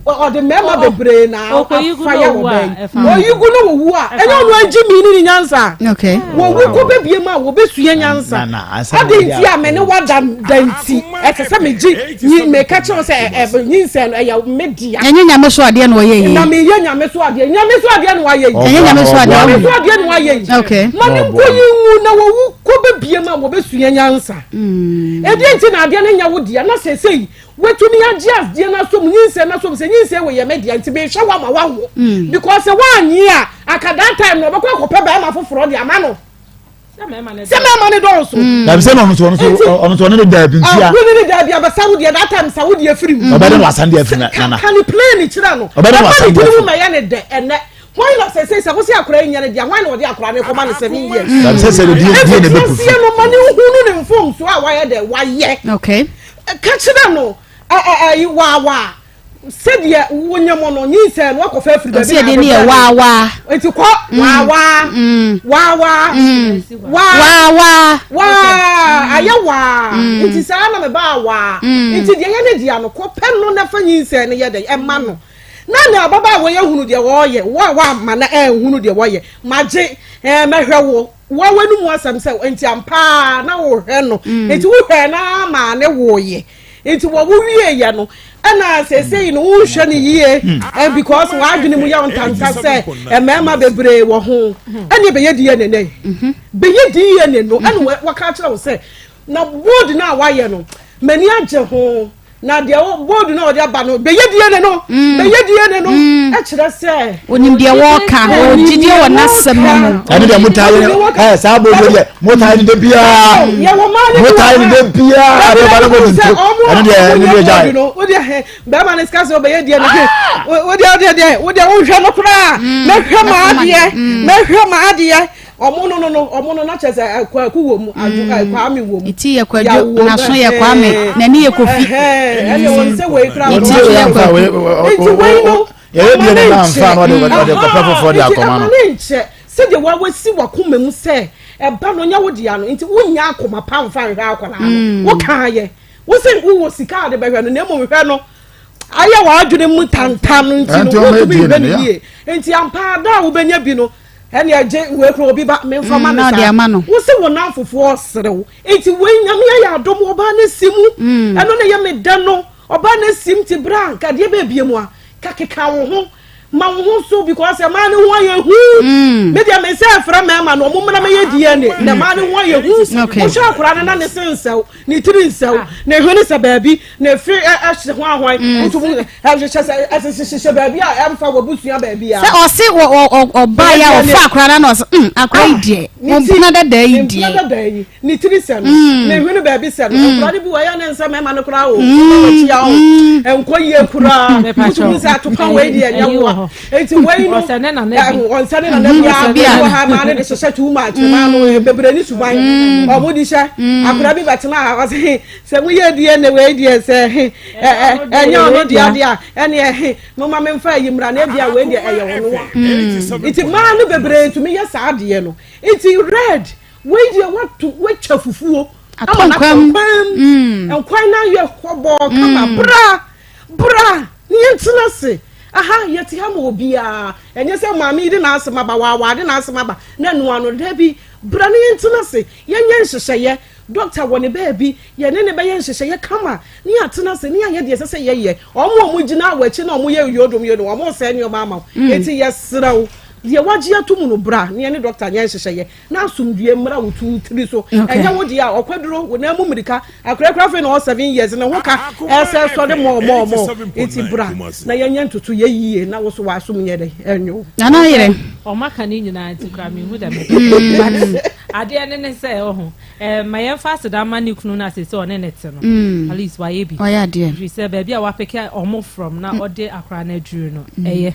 Ɔde mmarima bebree na afa yɛ wɔ bɛn. Oyi gu no wɔwu a ɛnyɛ ɔno agye mi ne ne nyansa. Wɔwu kɔ bɛbie mu a wɔbɛsua nyansa. Ade nti a me ne wada da nti ɛsɛ sɛ megye nyi meka kyerɛ wo sɛ ɛ nyinsɛn no ɛyɛ me dea. Ɛnyɛ nyame so adeɛ na ɔyɛ yie. Na meyɛ nyame so adeɛ nyame so adeɛ na wayɛ yi. Ɛnyɛ nyame so adeɛ. Nyame so adeɛ na wayɛ yi. Okay. Ma ne nkɔ yi nwu na wɔwu kɔ bɛbie mu a wɔbɛsua nyansa. Ɛdeɛ nti na adeɛ no nyɛ wo dea na seesei watumi agye adeɛ no asom nyinsɛn no asom sɛ nyinsɛn wɔ yɛ me dea nti mehwɛ wo ama wawo. Because sɛ woannye a anka that time no ɔbɛkɔ akɔpɛ bɛrima foforɔ de ama no. Sɛ mmarima no dɔɔso. Dabi sɛ ɔno nso ɔno nso ɔno nso ɔno ne daabi ntia. Ɔno ne daabi abasa wo deɛ that time sa wo deɛ firi mu. Ɔbɛde no wasan deɛ firi nana. Ka ne plane kyerɛ no. Ɔbɛde no wasan deɛ firi. Ɛma ne mu mɛyɛ ne dɛ ɛnɛ. Hwan na sɛ sɛ sɛ wosi akora yi nyɛ ne deɛ hwan na ɔde akora ne kɔma ne 7 years. Dabi sɛ sɛ de die die na ebe pufu. Ɛfiti aseɛ no ma ne nhunu ne mfomso a wayɛ dɛ wayɛ. Okay. Ka kyerɛ no ɛ ɛ ɛ waawaa. Sɛdeɛ wonyɛ mo no nyinsɛn no wakɔfa afiri baabi na ɛde ne yɛ waawaa. Nti kɔ mm. waawaa mm. waawaa mm. waawaa waa ayɛ waa nti saa na mebaa waa nti deɛ yɛ ne deɛ no kɔ pɛ no na fa nyinsɛn no yɛ dɛ ɛma no na ne ababaawa yɛ hunu deɛ wɔyɛ wo a woamma na ɛnhunu deɛ wɔyɛ magye ɛɛ mɛhwɛ wo wa w'anum asɛm sɛ nti ampaa na wohwɛ no nti wohwɛ na ama ne woyɛ. Nti wɔ wo wie yɛ no ɛna seesei no wonhwɛ no yie and because w'adwene mu yɛ wo ntanta sɛ mmarima bebree wɔ ho ɛne bɛyɛ DNA nɛ mhm. bɛyɛ DNA no ɛna mhm. wɔka kyerɛ wo sɛ na board no a wayɛ no m'ani agye ho na deɛ board no a wɔde aba no bɛyɛ DNA no mm. bɛyɛ DNA no mm. ɛkyerɛ sɛ onim deɛ wɔka ɔgyidie wɔ n'asɛm no mu ɛne deɛ motaa yɛ ɛ saa bɔ deɛ motaa ne de biara motaa ne de biara bɛba no bɔ nto ɛne deɛ ɛne deɛ gyae bɛrima ne sika sɛ ɔbɛyɛ deɛ no wodeɛ wodeɛ deɛ wodeɛ wohwɛ no koraa mɛhwɛ ma adeɛ mɛhwɛ ma adeɛ ɔmo no no no ɔmo no na kyerɛ sɛ kwaku wɔ mu kwame wɔ mu ti yɛ kwadu n'aso yɛ kwame n'ani yɛ kofi ɛne wɔn sɛ wei koraa nti wei no yɛyɛ deɛ no na nfa no ɔde ɔde kɔpɛ foforɔ de akɔma no. ɛma ne nkyɛ sɛdeɛ wawasi wakoma mu sɛ ɛba no nyɛ wo dea no nti wonya akoma pa mfa nhwɛ akwadaa no mm. wokaa yɛ wo sɛ wowɔ sika a de bɛhwɛ no na mmom hwɛ no ayɛ w'adwene mu tantam no nti no wontumi nhwɛ no yie nti ampa da a wobɛnya bi no ɛne ɛgye wei kura obi ba memfa ma mm, no saa wo sɛ wo namfofoɔ serew nti wei nyame ayɛ adom ɔbaa no si mu mm. ɛno na ɛyɛ me dɛ no Ɔbaa no asim te bra nka deɛ bɛbie mu a ka keka wo ho ma wo ho so because ɛmaa no ho ayɛ hu mm. me deɛ me sɛ ɛfrɛ mmarima no ɔmo mmra mɛyɛ DNA na ɛmaa no ho ayɛ hu wohwɛ akora no na ne se nsɛw ne tiri nsɛw ah. ne hwene sɛ baabi ne fi ɛhyɛ ho ahwan mm. wotum ɛhyehyɛ sɛ ɛhyehyɛ baabi a ɛmfa wɔ busua baabi a. Sɛ ɔse ɔbaa yi a ɔfa akora no na ɔse mm akora yi deɛ ɔmpena dada yi deɛ. Mpena dada yi ne tiri sɛ no mm. ne hwene baabi sɛ no mm. nkora no bi wɔ ɛyɛ ne nsɛ mɛma no koraa o ɔma wakyia o nkɔ yie koraa wotumi sɛ atopa wei deɛ ɛnyɛ woa enti wei no ɔnsɛ ne nana bi a wɔ ha maa ne de hyehyɛ too much maa no bebree ne suban ɔmo de hyɛ akora bi bɛtena ha ɔsɛ sɛ moyɛ deɛ ne wei deɛ sɛ ɛnyɛ ɔno deɛ adeɛ a ɛne Momma memfa ayi mmra na ebia wei deɛ ɛyɛ ɔno a. Nti mmaa no bebree tumi yɛ saa adeɛ no. Nti red wei deɛ watu watwa fufuo ama no atɔ nkwan mu. Mm. Nkwan no ayɛ hɔbɔɔ kama. Mm. Bra bra ne yɛntena ase. Aha yɛte ha ma obiara. Ɛnyɛ sɛ maame yi de n'asɛm aba waawaa de n'asɛm aba na ɛnoa no. Dabi bra ne yɛntena ase yɛnyɛ nhyehyɛeɛ. Dɔkta wɔ ne baabi, yɛne no bɛyɛ nhyehyɛeɛ kama ne yɛatena ase ne yɛayɛ deɛ ɛsɛ sɛ yɛyɛ. Wɔn a wɔgyina w'akyi na wɔyɛ yodom yodom, wɔresɛe nneɛma ama wo. Mm. Enti yɛsrɛ wo, deɛ woagye ato mu no bra ne yɛne dɔkta nyɛ nhyehyɛeɛ na asomdwoeɛ mmra wo tu tiri so. Ɛnyɛ wo deɛ a ɔkwaduro, wo nan mu mmirika, akorakora afei na ɔwɔ 7 years ne ho ka ɛsɛ sɔre mɔɔ mɔɔ mɔɔ. Enti bra na yɛnyɛ ntoto yɛ yie na wo so w'asom nyɛ dɛ ɛnyɛ wo. Nana yere. Ɔma ka ne nyinaa nti kora mehu dɛ mɛka. Adeɛ ne ne sɛ ɔho eh, ma yɛmfa aseda ma ne kunu no asese ɔne ne te no mm. At least wayɛ bi wayɛ adeɛ firi sɛ baabi a wapeke ɔmo from na mm. ɔde akora no aduru no mm. Ɛyɛ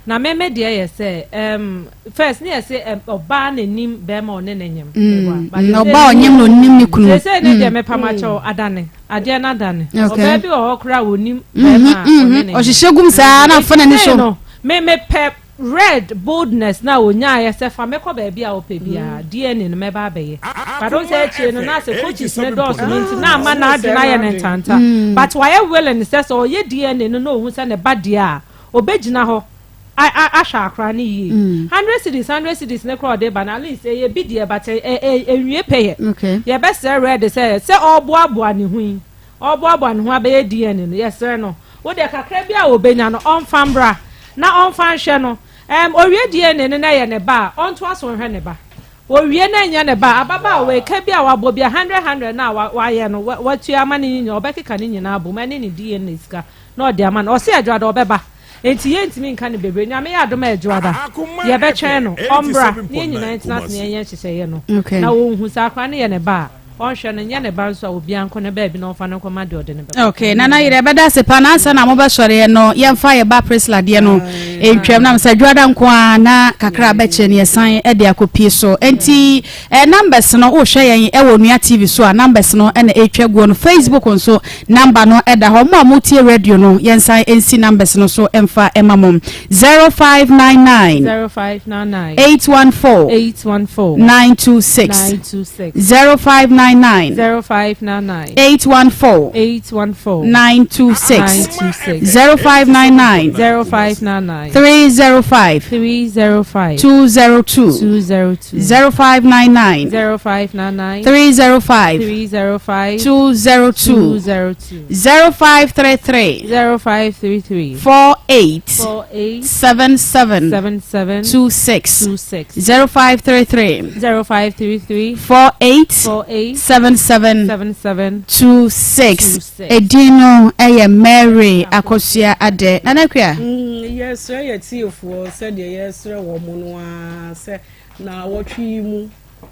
na mɛmɛ deɛ yɛ sɛ um, first ne yɛ sɛ ɔbaa n'anim bɛrima ɔne ne nyem mm. Ɔbaa ɔnyem na ɔnim ne kunu sɛ ne deɛ mɛpam akyɛw adane adeɛ no adane ɔbaa bi wɔ hɔ koraa ɔnim bɛrima a ɔne ne nyem ɔhyehyɛ gum saa na afa n'ani so me mepɛ Red boldness no a onyaeɛ sɛ fa me kɔ baabi a wopɛ biara, DNA no mɛba abɛyɛ. But wohu sɛ akyire no na sɛ coaches no dɔɔso no nti na ama n'adwene ayɛ no ntanta. But wayɛ willing sɛ sɛ ɔyɛ DNA no na ohu sɛ ne ba deɛ a, ɔbɛgyina hɔ ahwɛ akora no yie. 100 cedis, 100 cedis no koraa ɔde ba no at least ɛyɛ bi deɛ but ɛnwie pɛyɛ. Yɛbɛsrɛ Red sɛ sɛ ɔreboaboa ne ho yi, Ɔreboaboa ne ho abɛyɛ DNA no, yɛsrɛ no, wo deɛ kakra bi a ɔbɛnya no, ɔmfa mmra na ɔmfa nhwɛ no. Ɛɛm, ɔwie DNA no na ɛyɛ ne ba a, ɔntoa so nhwɛ ne ba. Ɔwie na ɛnyɛ ne ba a, ababaawa yi, ka bi a wabɔ bi a, hundred hundred no a wayɛ no, watua ama no nyinaa, ɔbɛkeka ne nyinaa abom ɛne ne DNA sika na ɔde ama no. Ɔse Adwoada ɔbɛba, enti yɛntumi nka no bebree. Nyame yɛ adom a Adwoada, yɛbɛtwɛn no, ɔmmra na yɛn nyinaa ntena ase na yɛnyɛ nhyehyɛeɛ no na ɔnhu sɛ akwadaa no yɛ ne ba a. Ɔnhwɛ no nyɛ ne ba nso a obiara nkɔ ne baabi na ɔmfa no nkɔma deɛ ɔde no bɛkɔ. Okay, Nana Yerɛ, yɛbɛda ase paa na ansa na mobɛsɔreɛ no yɛmfa yɛ ba Priscilla deɛ no ntwam na sɛ dwoada nko ara na kakra bɛkyɛ no yɛsan de akɔpie so. Enti eh, numbers no wohwɛ yɛn wɔ Onua TV so a numbers no na ɛretwa guo no. Facebook nso number no da hɔ. Mo a motie radio no yɛnsan nsi numbers no so mfa ma mo. 0599 0599 814 814 926 926 0599 0599 814 814 926 926 0599 0599 305 305 202 202 0599 0599 305 305 202 202 0533 0533 48 48 77 77 26 26 0533 0533 48 48 77 77 26 26. Edin no yɛ Mary Akosua Adɛ. Nana Akua. Mm, yɛsrɛ yɛ tiefoɔ sɛdeɛ yɛsrɛ wɔn no ara sɛ naawɔtwe yi mu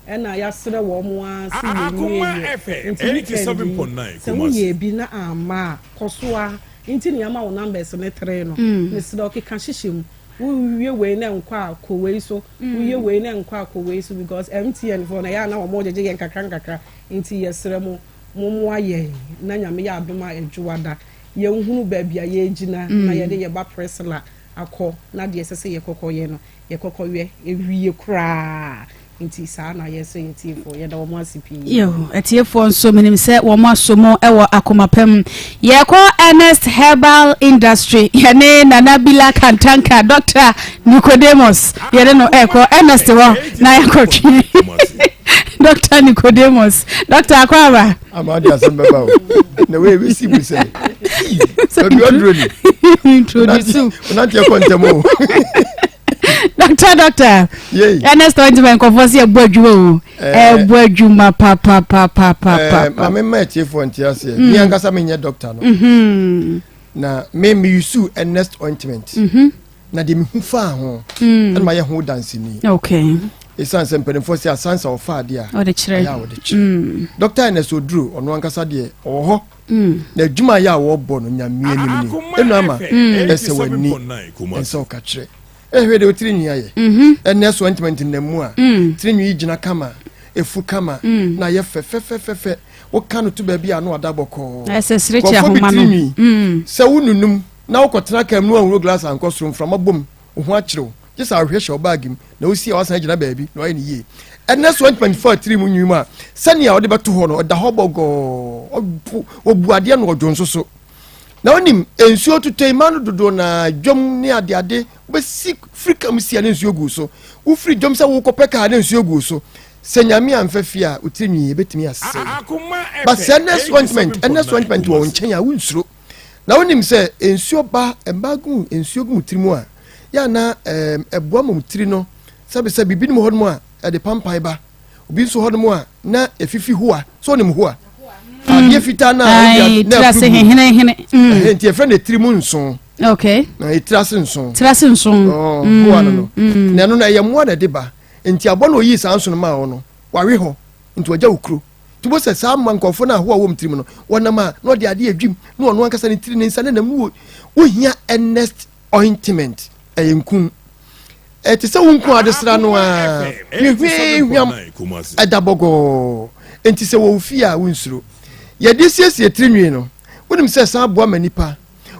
ɛna yɛasrɛ wɔn ara sɛ yɛnwie yɛ nti weekend yi sɛ woyɛ bi na amma a kɔ so ara nti na yɛama wo numbers no tere no mesrɛ wo keka hyehyɛ mu wowie wei na nkɔ a kɔ wei so woyɛ wei na nkɔ a kɔ wei so because MTN foɔ no ɛyɛ a na wɔn gyegye yɛn kakra nkakra nti yɛsrɛ mo mommoa yɛn na Nyame yɛ adom a Adwuada yɛnhunu baabi a yɛgyina na yɛde yɛn ba Priscilla akɔ na deɛ ɛsɛ sɛ yɛkɔkɔ yɛ no yɛkɔkɔ yɛ ɛwie koraa nti saa na yɛsrɛ yɛn atiefoɔ yɛda wɔn ase pii. Yoo, atiefoɔ nso menim sɛ wɔn aso mu wɔ akoma pa mu. Yɛkɔ Ernest Herbal Industry, yɛne Nana Bila Kantanka, Dr. Nicodemus, yɛne no ɛkɔ Ernest hɔ na yɛakɔtwe Dr. Nicodemus. Dr. Akwaaba. Ama ɔde asɛm bɛba o. Na wei bɛsi mu sɛ. Baabi ɔduro ni. Introduce. Ɔnante ɛkɔ ntɛm o. Doctor, doctor. Ernest ointment nkɔfoɔ sɛ ɛbɔ adwuma o. Ɛbɔ adwuma papapapapa. Maame mma atiefoɔ nte aseɛ. Mi ankasa menyɛ doctor no. Na me me use Ernest ointment. Na deɛ mehu faa ho ɛna mayɛ ho danseni. Okay. Ɛsiane sɛ mpanimfoɔ sɛ asansa ɔfa adeɛ a ɔde kyerɛ ɛyɛ a ɔde kyerɛ. Doctor Ernest Oduro ɔno ankasa deɛ ɔwɔ hɔ. Na adwuma yɛ a wɔbɔ no nyame anim ni. Ɛnu ama ɛsɛ w'ani ɛnsɛ ɔka kyerɛ. Ɛhwɛ deɛ otiri nwi ayɛ. Ɛnɛ so ointment nam mu a tiri nwi yi gyina kama, efu kama na ayɛ fɛfɛfɛfɛ. Woka no to baabi a ano ada bɔkɔɔ. Ɛsɛ serekye Nkurɔfoɔ bi ahoma tiri no. nwi sɛ wonunum na wokɔtena kaa mu na woanhuro glass ankɔ soro mframa bom wo ho akyere wo gye sɛ ahwehwɛ hyɛ wo baage mu na wosi a wasan agyina baabi na wayɛ no yie. Ɛnɛ so ointment fa tiri mu nwi mu a sɛnea wɔde bɛto hɔ no ɔda hɔ bɔgɔɔ ɔbu adeɛ na ɔdwo nso so. Na wonim nsuo totɔ yi ma no dodoɔ na dwam ne adeade wobɛsi firi kam si a ne nsuo gu so wofiri dwam sɛ wokɔpɛ kaa ne nsuo gu so sɛ nyame amfa fie a wotiri nwi ɛbɛtumi asɛe but sɛ ɛnɛ ointment ɛnɛ ointment wɔ wo nkyɛn a wonsuro. Na wonim sɛ nsuo ba mmaa gu nsuo gu mu tiri mu a, yɛ a na ɛboa ma mu tiri no sɛbisɛ biribi nom hɔ nom a ɛde pampan ba. Obi nso hɔ nom a na efifi hoa. So wonim hoa? Adeɛ fitaa na Ayi, na tiri ase afiri gu. hehenehene. Ɛhɛ, nti yɛfrɛ no etiri mu nson. Okay. Na etiri ase nson. Tiri ase nson. Ɔɔ, hoa no no. Na ɛno no ɛyɛ mmoa na ɛde ba. Nti aboa na oyii saa nson maa wo no, wawe hɔ. Nti wagya wo kuro. Nti wobɛhu sɛ saa mma nkurɔfoɔ no a hoa wɔ wɔn tirim no, wɔnam a na ɔde adeɛ adwim na ɔno ankasa ne tiri ne nsa ne nam no wɔ wohia earnest ointment ɛyɛ nku ɛte sɛ wo nku ade sra no a hwehwehwam ɛda bɔgɔɔ nti sɛ wɔ fie a wonsuro yɛde siesie tiri nwi no wonim sɛ san boa ma nipa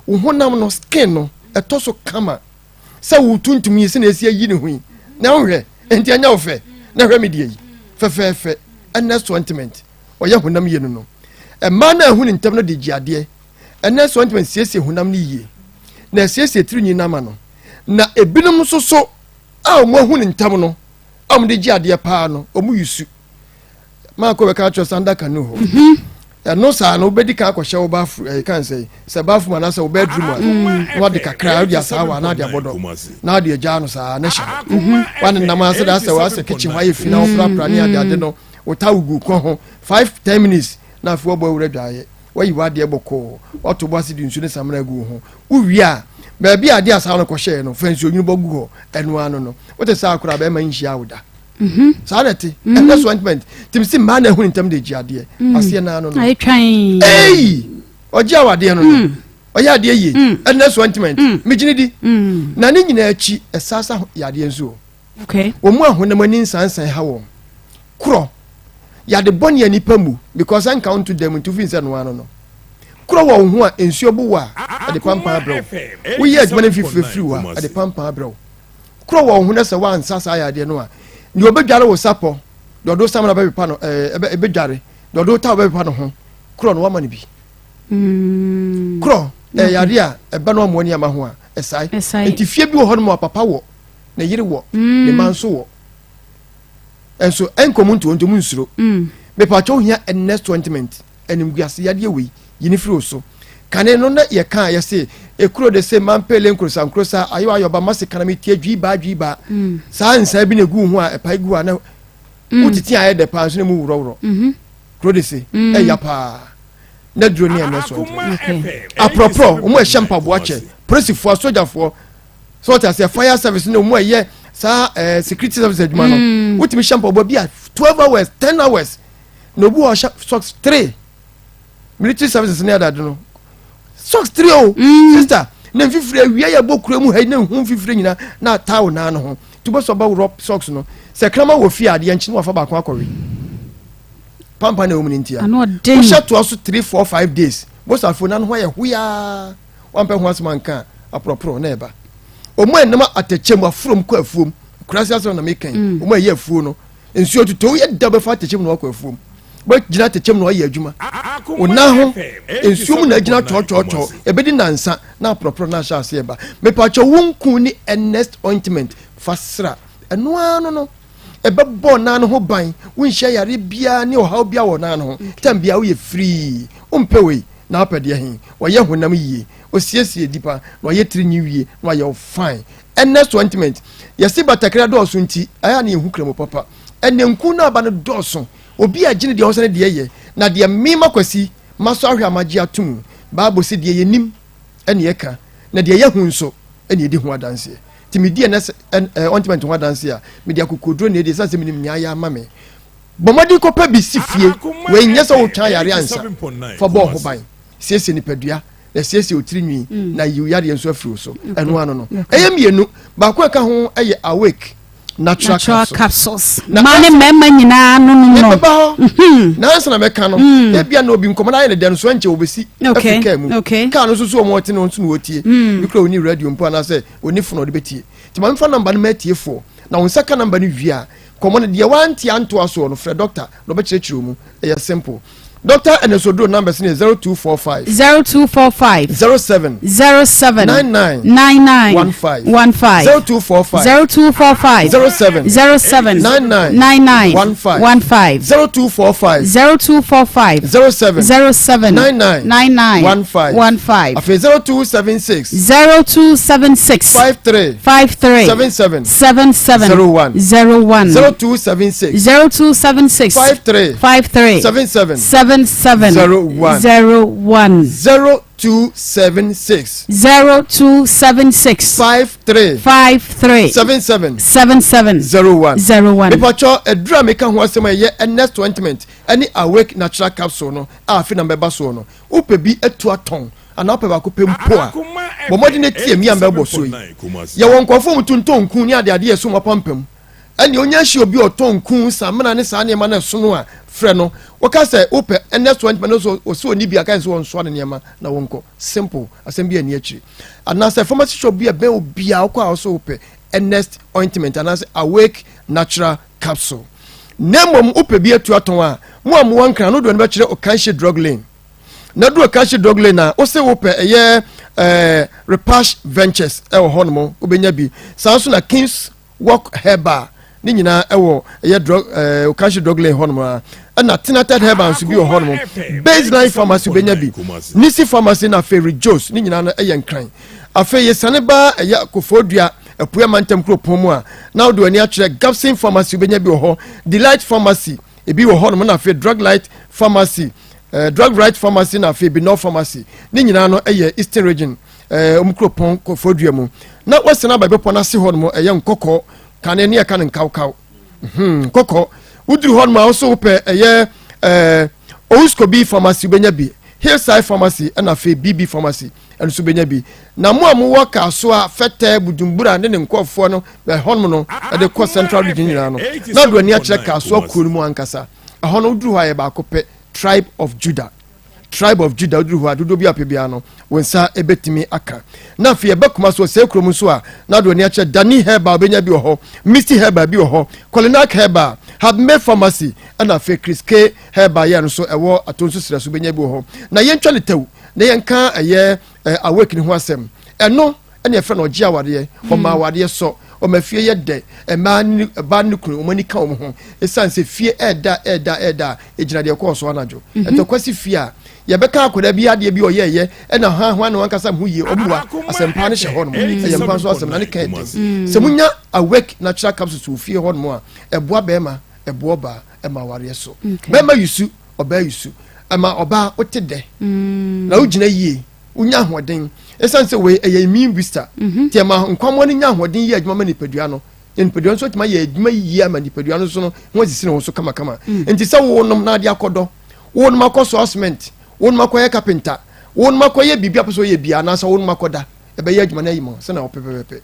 wo honam no skin no ɛtɔ so kama sɛ wo tuntum yi sɛnea esi ayi ne ho yi na wohwɛ nti ɛnyɛ wo fɛ na hwɛ me deɛ yi fɛfɛɛfɛ ɛnɛ so ointment ɔyɛ honam yie no no mmaa no a ɛho ne ntɛm no de gye adeɛ ɛnɛ so ointment siesie honam no yie na ɛsiesie tiri nwi no ama no na ebinom nso so a wɔn ahu ne ntɛm no a wɔde gye adeɛ paa no wɔn yi su maakɔ bɛka akyerɛ sɛ under canoe hɔ mhm. ɛno saa no wobɛdi kan akɔhyɛ wo bathroom ɛyɛ kan sɛ sɛ bathroom anaasɛ wo bedroom a mm. na wade kakra wode asaa wa na ade abɔdɔ na ade agyaa no saa ne hyɛ hɔ mhm. wanenam ase de asɛ wasɛ kitchen hɔ ayɛ fi na woprapra ne ade ade no wo towel gu kɔ ho 5 10 minutes na afei wɔbɔ awura dwaeɛ wayi wadeɛ bɔkɔɔ wato bɔ ase de nsuo ne samina agu wo ho wowie a baabi a ade asaa no kɔhyɛɛ no fa nsuo nwunu bɔ gu hɔ ɛno ano no wote saa koraa bɛrima nhyia wo da. Mhm. Saa na ɛte. Mm. Ɛnɛ so ointment. Tim si mmaa na ehunu ntɛm de gye adeɛ. Mm. Aseɛ naa no no. Ei! Ɔgye awadeɛ no no. Mm. Ɔyɛ adeɛ yie. Ɛnɛ so ointment. Megyina di. Na ne nyinaa akyi ɛsasa yadeɛ nso o. Okay. Wɔn mu ahonam ani nsansan ha wɔn. Korɔ. Yade bɔne a nipa mu because ɛnka wo nto dɛm nti wofin sɛ noa no no. Korɔ wɔ wo ho a nsuo bo wɔ a ɛde pampan abrɛ wo. Woyɛ adwuma no mfifire firi wo a ɛde pampan abrɛ wo. Korɔ wɔ wo ho na sɛ woansa saa yadeɛ no a deɛ ɔbɛdware wo sapɔ deɛ ɔde wo samina bɛpepa no ɛɛ ɛbɛdware deɛ ɔde wo towel bɛpepa no ho korɔ no wama no bi. Mm. Korɔ ɛyɛ yadeɛ a ɛba no amoa nneɛma ho a ɛsae. Nti fie bi wɔ hɔ nom a papa wɔ ne yere wɔ ne mma nso wɔ nso ɛnkɔ mu ntoɔ ntomu nsuro mm. mepatwa ohia ernest ointment animguase yadeɛ wei yi ne firi so kane no na yɛka a yɛse ekuro de se mampele nkorosa nkorosa ayo ayɔba mase kana metie dwi baa dwi baa mm. saa nsa bi na egu ho a ɛpae gu a na mm. wotete ayɛ dɛ paa nso na mu worɔworɔ mm-hmm. kuro de se mm. ɛya paa na duro ne ernest ointment aprɔprɔ wɔn a ɛhyɛ mpaboa kyɛ polisifoɔ asogyafoɔ so ɔte aseɛ fire service ne wɔn a ɛyɛ saa ɛɛ eh, security service adwuma no mm. wotumi hyɛ mpaboa bi a 12 hours 10 hours na obi wɔ ɔhyɛ socks three military services ne adade no socks three o mm. sister na nfifiri awia yɛ bɔ kura mu ha yi na nhu nfifiri nyinaa na ataawo nan no ho tí bɛ sɔ bɛ worɔ socks no sɛ kraman wɔ fie adeɛ nkyi na wafa baako akɔwe pampa na ɛwɔ mu ne ntia wohyɛ toa so three four five days bosafo nan ho ayɛ hoyaa. wampɛ ho asɛm anka a aporɔporɔ na ɛba wɔn a ɛnam atɛkyɛ mu afurom kɔ afuom kurase asɛm na meka yi mm. wɔn a ɛyɛ afuo no nsuo tutɔ woyɛ da bɛfa atɛkyɛ mu na wakɔ afuom bɛgyina atɛkyɛ mu na wayɛ adwuma wo nan ho nsuo mu na agyina twɔtwɔtwɔ ɛbɛdi nansa na aporɔporɔ na ahyɛ aseɛ ba mepakyɛ wo nku ne ernest ointment fa sra ɛno ara no no ɛbɛbɔ nan no ho ban wonhyia yareɛ biara ne ɔhaw biara wɔ nan no ho tam biara woyɛ firii wompɛ wei Na ɔpɛ deɛ he? Ɔyɛ honam yie, ɔsiesie nipa, na ɔyɛ tiri nwi wie, na wayɛ wo fine. Ɛnnɛ so ointment, yɛse batakari adɔɔso nti, ɛyɛ a na yɛnhu kramo papa. Ɛnnɛ nku no aba no dɔɔso, obi a gye ne deɛ ɔho sɛ ne deɛ yɛ, na deɛ me Makwasi masɔ ahwɛ a magye ato mu. Bible se deɛ yɛnim ne yɛka, na deɛ yɛahu nso ne yɛdi ho adanseɛ. Nti medi ɛnnɛ ointment ho adanseɛ a, mede akokoɔduro na ɛdi, ɛsiane sɛ menim nea ayɛ ama me. Bɔ mmɔden kɔpɛ bi si fie. Wei nyɛ sɛ wotwɛn ayare ansa. Fa bɔ ho ban. Siesie nipadua, na siesie wo tiri nwi, mm. na yiw yadeɛ nso afiri wo so. Ɛno ano no. Ɛyɛ mmienu. Baako a ɛka ho yɛ awake natural, natural capsules. Mmaa ne mmarima nyinaa no no no. Ɛbɛba hɔ. Mhm. Nansa na mɛka no. Mm. Ebia na obi nkɔmɔ na ayɛ ne dɛ no so ɛnkyɛ obesi afiri kaa mu. Kaa no nso so wɔn ɔte no nso na wɔtie. Mm. Bi kura oni radio mpo anaasɛ oni fon ɔde bɛtie. Nti maame fa namba no ma atiefoɔ. Na wɔn nsa ka namba no wie a, Kɔmmɔ no, deɛ wante antoa soɔ no, frɛ doctor na ɔbɛkyerɛkyerɛ wo mu. Ɛyɛ simple. Doctor Ernest Oduro numbers no yɛ 0245. 0245. 07. 07. 99. 99. 15. 15. 0245. 0245. 07. 07. 99. 99. 15. 15. 0245. 0245. 07. 07. 99. 99. 15. 15. Afei 0276. 0276. 53. 53. 77. 77. 01. 01. 0276. 0276. 53. 53. 77. 77. 01. 01. 0276. 0276. 53. 53. 77. 77. 01. 01. Mepatwɔ aduru a meka ho asɛm a ɛyɛ Ernest ointment ne Awake natural capsule no a afe na mbɛba soɔ no, wopɛ bi atu atɔn anaa wopɛ baako pɛ mpo a, bɔ mmɔden na tie me a mɛbɔ so yi. Yɛwɔ nkurɔfoɔ a wɔtontɔn nku ne adeade a ɛso wɔn apampam. Ɛnneɛ onya hyia obi a ɔtɔn nku, samena ne saa nneɛma no a ɛsono a, frɛ no. Woka sɛ wopɛ Ernest Ointment no nso ɔsɛ ɔnni bi a, ka sɛ ɔnsoa ne nneɛma na wonkɔ. Simple. Asɛm bi anni akyire. Anaasɛ pharmacy shop bi a ɛbɛn wo biara wokɔ a wosɛ wopɛ Ernest Ointment anaasɛ Awake Natural Capsule. Na mmom wopɛ bi atu atɔn a, mo a mowɔ Nkran no wode w'ani bɛkyerɛ Okanhye Drug Lane. Na duru Okashi Dog Lane a, wose wopɛ ɛyɛ ɛɛ Repash Ventures ɛwɔ hɔ nom, wobɛnya bi. Saa nso na Kings Walk Herbal ne nyinaa ɛwɔ ɛyɛ drug ɛɛ Okashi Dog Lane hɔ nom a. Ɛna Tinated Herbal nso bi wɔ hɔ nom. Baseline Pharmacy wobɛnya bi. Nisi Pharmacy na afei Rejos ne nyinaa no ɛyɛ Nkran. Afei yɛsiane ba ɛyɛ Koforidua Apuei Amantam kuropɔn mu a, na wode w'ani akyerɛ Gabson Pharmacy wobɛnya bi wɔ hɔ. Delight Pharmacy ebi wɔ hɔnom na afei drug light pharmacy eh, drug right pharmacy na afei binɔ pharmacy ne nyinaa no ɛyɛ eastern region eh, wɔn kuropɔn kɔfɔdua mu na wɔsɛn aba bepɔ n'ase hɔnom ɛyɛ nkɔkɔ kane ne ɛka no nkawkaw Hmm, kɔkɔ woduru hɔ nom a wosɛ wopɛ ɛyɛ ɛɛ Owuskobi pharmacy wobɛnya bi, Hillside pharmacy ɛna afei BB pharmacy ɛno nso wobɛnya bi. Na mo a mowɔ Kasoa, Fɛtɛ, Bujumbura ne ne nkurɔfoɔ no ɛhɔnom no ɛde kɔ Central Region nyinaa no na ɔde ani akyerɛ Kasoa kuro no mu ankasa. Ɛhɔ no woduru hɔ a yɛ baako pɛ, Tribe of Judah. Tribe of Judah woduru hɔ a dodoɔ bi a pɛ biara no wo nsa bɛtumi aka. Na afei ɛba kuma so ɔsɛe kurom nso a na ade w'ani akyerɛ Dani Herbal wobɛnya bi wɔ hɔ, Misty Herbal bi wɔ hɔ, Kolinak Herbal, Habme Pharmacy ɛna afei Chris K Herbal yɛ no nso ɛwɔ Atonsu serɛ so wobɛnya bi wɔ hɔ. Na yɛntwa ne tɛw na yɛnka ɛyɛ awake no ho asɛm. Ɛno ɛna yɛfrɛ no ɔgye awareɛ, ɔma awareɛ sɔ, ɔma fie yɛ dɛ, mmaa ne ɔbaa ne kunu wɔn ani ka wɔn ho. Ɛsiane sɛ fie ɛɛda ɛɛda ɛɛda a, ɛgyina deɛ ɛkɔɔ so anadwo. Ntɔkwa si fie a, yɛbɛka akwadaa bi adeɛ bi ɔyɛɛyɛ ɛna hwan hwan na wankasa ho yie ɔmua asɛmpa no hyɛ hɔ nom. Ɛyɛ mpa nso asɛm na ne ka ɛden. Sɛ monya awake natural capsules wɔ fie hɔ nom a, ɛboa bɛrima, ɛboa ɔbaa, ɛma awareɛ so. Bɛrima yusu, ɔbaa yusu. Ɛma ɔbaa wote dɛ na wogyina yie. Wonya ahoɔden. Esiane sɛ wei ɛyɛ immune booster mhm. nti ɛma nkwammoa no nya ahoɔden yɛ adwuma ma nipadua no. Na nipadua nso atumi ayɛ adwuma yie ama nipadua no nso no ho asisi ne ho so kamakama. Mm. Nti sɛ wonom na ade akɔdɔ, wonom akɔ soa cement, wonom akɔyɛ kapenta, wonom akɔyɛ biribi a pɛ sɛ ɔyɛ biara anaasɛ wonom akɔda, ɛbɛyɛ adwuma no ayi ma sɛnea wɔpɛ pɛpɛpɛ.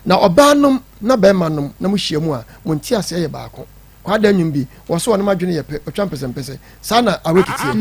Na ɔbaa nom na bɛrima nom na mo hyia mu a, mo nteaseɛ yɛ baako. Kwaada nnwom bi, wɔ so ɔnom adwene yɛ pɛ, ɔtwa mpɛsɛmpɛsɛ. Saa na Awake teɛ.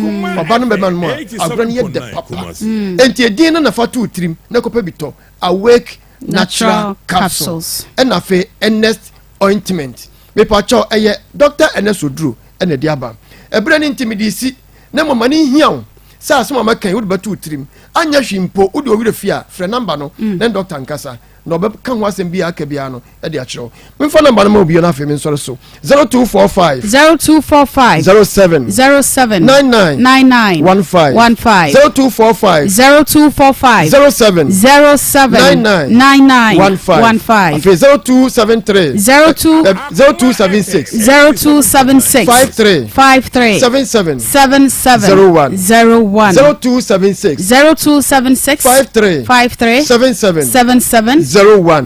Ɔba no bɛma no mu a, agorɔ no yɛ dɛ papa. Enti edin no na fa to wo tirim na kɔpɛ bi tɔ. Awake Natural Capsules. Ɛna afei Ernest Ointment. Mepakyɛw, ɛyɛ Dɔkta Ernest Oduro na ɛde aba. Ɛberɛ no nti mede resi, na mmom ma no nhia wo sɛ asɛm a maka yi wode bɛto wo tirim. Anyɛ hwee mpo, wode wo werɛ fi a, frɛ namba no na ne dɔkta nkasa. na ɔbɛka ho asɛm bi a aka biara no de akyerɛ wo. Memfa nɔmba no ma obi na afei mensɔre so. 0245 0245 07 07 99 99 15 15 0245 0245 07 07 99 99 15 15 afei 0273 02 0276 0276 53 53 77 77 01 01 0276 0276 53 53 77 77 01 01.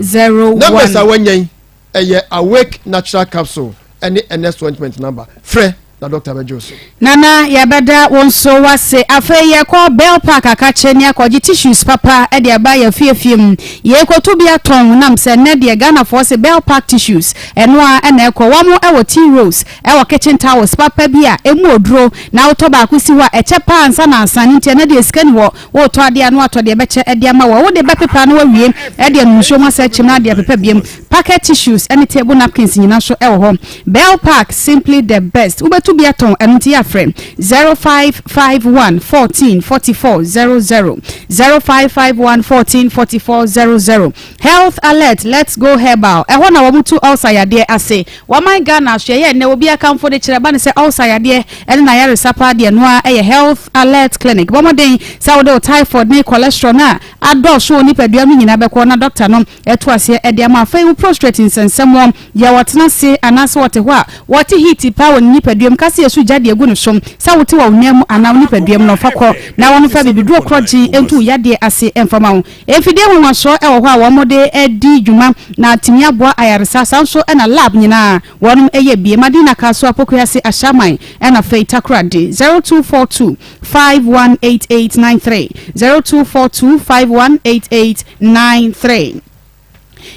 Numbers a wanya yi ɛyɛ Awake Natural Capsule ɛne Ernest Ointment number. Frɛ na doctor bɛgye wo so. Nana yɛbɛda wo nso wase. Afei yɛkɔ Bell Park akakye ne akɔgye tissues papa de aba yɛn fie fie mu. Yɛrekɔtu bi atɔn nam sɛ nnɛ deɛ Ghanafoɔ se Bell Park tissues ɛno ara na ɛkɔ. Wɔn wɔ tea rolls wɔ kitchen towels papa bi a ɛmu oduro na wotɔ baako si hɔ a ɛkyɛ paa ansa na asan no nti ɛnɛ deɛ sika ni hɔ woretɔ adeɛ a na watɔ deɛ ɛbɛkyɛ de ama wo a wode bɛpepa na wawie de anu nsuo mu asɛ kyim na ade apepa biam pocket tissues ne table napkins nyina nso wɔ hɔ Bell Park simply the best wobɛtu bi atɔn ɛno nti yɛ afrɛ 0551 14 44 00 0551 14 44 00 Health alert let's go herbal ɛhɔ na wɔn tu ulcer yadeɛ ase Wɔman Ghana ahwɛeɛ a ɛnnɛ obiara kamfo de kyerɛ ba ne sɛ ulcer yadeɛ ne n'ayaresa paa deɛ ɛno ara yɛ Health Alert Clinic. Bɔ mmɔden sɛ wode wo typhoid ne cholesterol no a adɔɔso wɔ nipadua mu nyinaa bɛkɔ na dɔkta no atu aseɛ de ama wo. Afei wo prostrate nsɛnsɛmmoɔ, deɛ wɔtena ase anaasɛ wɔte hɔ a wɔte heat paa wɔ ne nipadua mu, ka sɛ yɛsu gya de agu ne so, sɛ wote wɔ wo nan mu anaa wo nipadua mu no fa kɔ na wɔmfa bibiduro korɔgyenn ntu wo yadeɛ ase mfa ma wo. Mfidie nwanwasoɔ wɔ hɔ a wɔn de di dwuma na atumi aboa ayaresa, saa nso na lab nyinaa wɔnom yɛ bie. Madina Kasoa Pokuase Ashaiman ɛna afei Takoradi 0242 518893 0242 518893.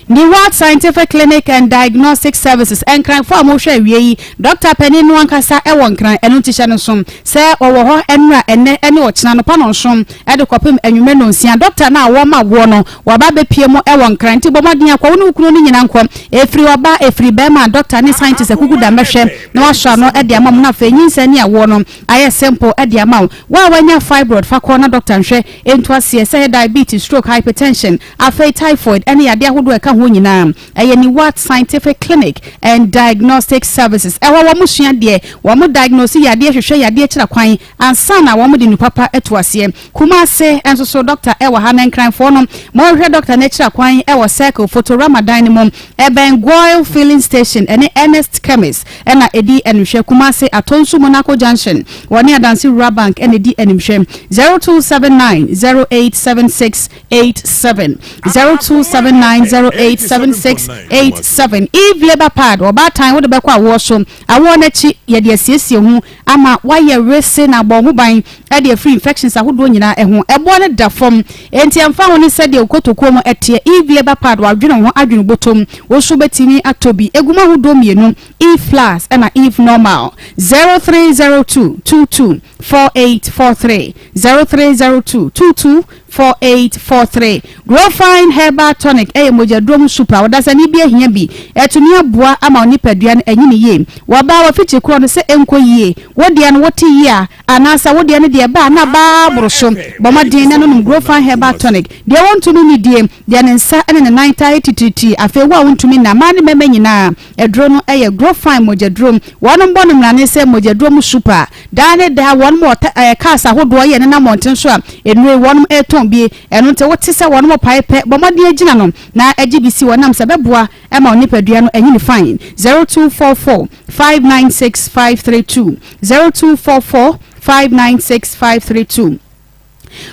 Neward Scientific Clinic and Diagnostic Services, Nkranfoɔ a mohwɛ awie yi, Dɔkta panin no ankasa wɔ Nkran, ɛno nti hyɛ no nso sɛ ɔwɔ hɔ nnora, ɛnnɛ ne ɔkyena anɔpa nnɔnson de kɔpem anwummerɛ nnɔnsia. Dɔkta no a wɔma woɔ no, waba abɛpue mu wɔ Nkran, nti bɔ mmɔden akɔ, wo ne wo kunu no nyina nkɔ. Ɛfiri ɔbaa, ɛfiri barima a, dɔkta ne scientist akuku da mmɛhwɛ na wasɔ ano de ama mo na afei nyinsɛn ne awoɔ no ayɛ simple de ama wo. Wo a wanya fibroid, fa kɔ na dɔkta nhwɛ ntu aseɛ sɛ ɛyɛ diabetes, stroke, hypertension, Afei typhoid ne yadeɛ ahodoɔ a ɛka ho nyinaa, ɛyɛ Niwat Scientific Clinic and Diagnostic Services. Ɛhɔ wɔn sua deɛ, wɔn diagnose yadeɛ, hwehwɛ yadeɛ kyerɛ kwan ansa na wɔn de nnupapa atu aseɛ. Kumase nso so dɔkta wɔ ha na Nkranfoɔ no monhwɛ dɔkta no akyira kwan wɔ Circle Photorama dan no mu, ɛbɛn Goil Filling Station ɛne Ernest Chemist na ɛdi animhwɛ. Kumase Atonsu Monaco Junction wɔne Adanse Rural Bank na ɛdi animhwɛ. 0279 0876 87 0279 08. 28 76 87. Eve Labour Pad, ɔbaatan wode bɛkɔ awoɔ so. Awoɔ no akyi, yɛde asiesie ho ama woayɛ wese na abɔ wo ho ban de afiri infections ahodoɔ nyinaa ho. Ɛboɔ no da fam, enti ɛmfa ho ne sɛdeɛ wo kotokuo mu teɛ, Eve Labour Pad wɔadwene wo ho adwene botom. Wo nso wobɛtumi atɔ bi. Ɛgu mu ahodoɔ mmienu, Eve Plus ɛna Eve Normal. 0302 22 4843, 0302 22 4843. Growfine Herbal Tonic yɛ mogyaduro mu super a ɔdasani bi ahia bi. Ɛtumi aboa ama wo nipadua no anyini yie. Wɔbaa w'afikyi korɔ no sɛ ɛnkɔ yie, wo deɛ no wote yie a, anaasɛ wo deɛ no deɛ ɛba a na aba aboro so. Bɔ mmɔden na nonom Growfine Herbal Tonic. Deɛ wɔntumi nnidie, deɛ ne nsa ne ne nan taa yɛ titiritii, afei wo a wontumi nna, mmaa ne mmarima nyinaa, aduro no yɛ Growfine mogyaduro. Wɔnom bɔ no mmrane sɛ mogyaduro mu super. Daa ne daa wɔnom wɔ ta ɛɛ cars ahodoɔ yɛ nenam mmɔnten so a nnuro yi wɔnom retɔn bi. Ɛno nti wote sɛ wɔnom pae pɛ, bɔ mmɔden gyina no na gye bi si hɔ nam sɛ ɛbɛboa ma wo nipadua no anyini fine. 0244 596 532 0244 596 532.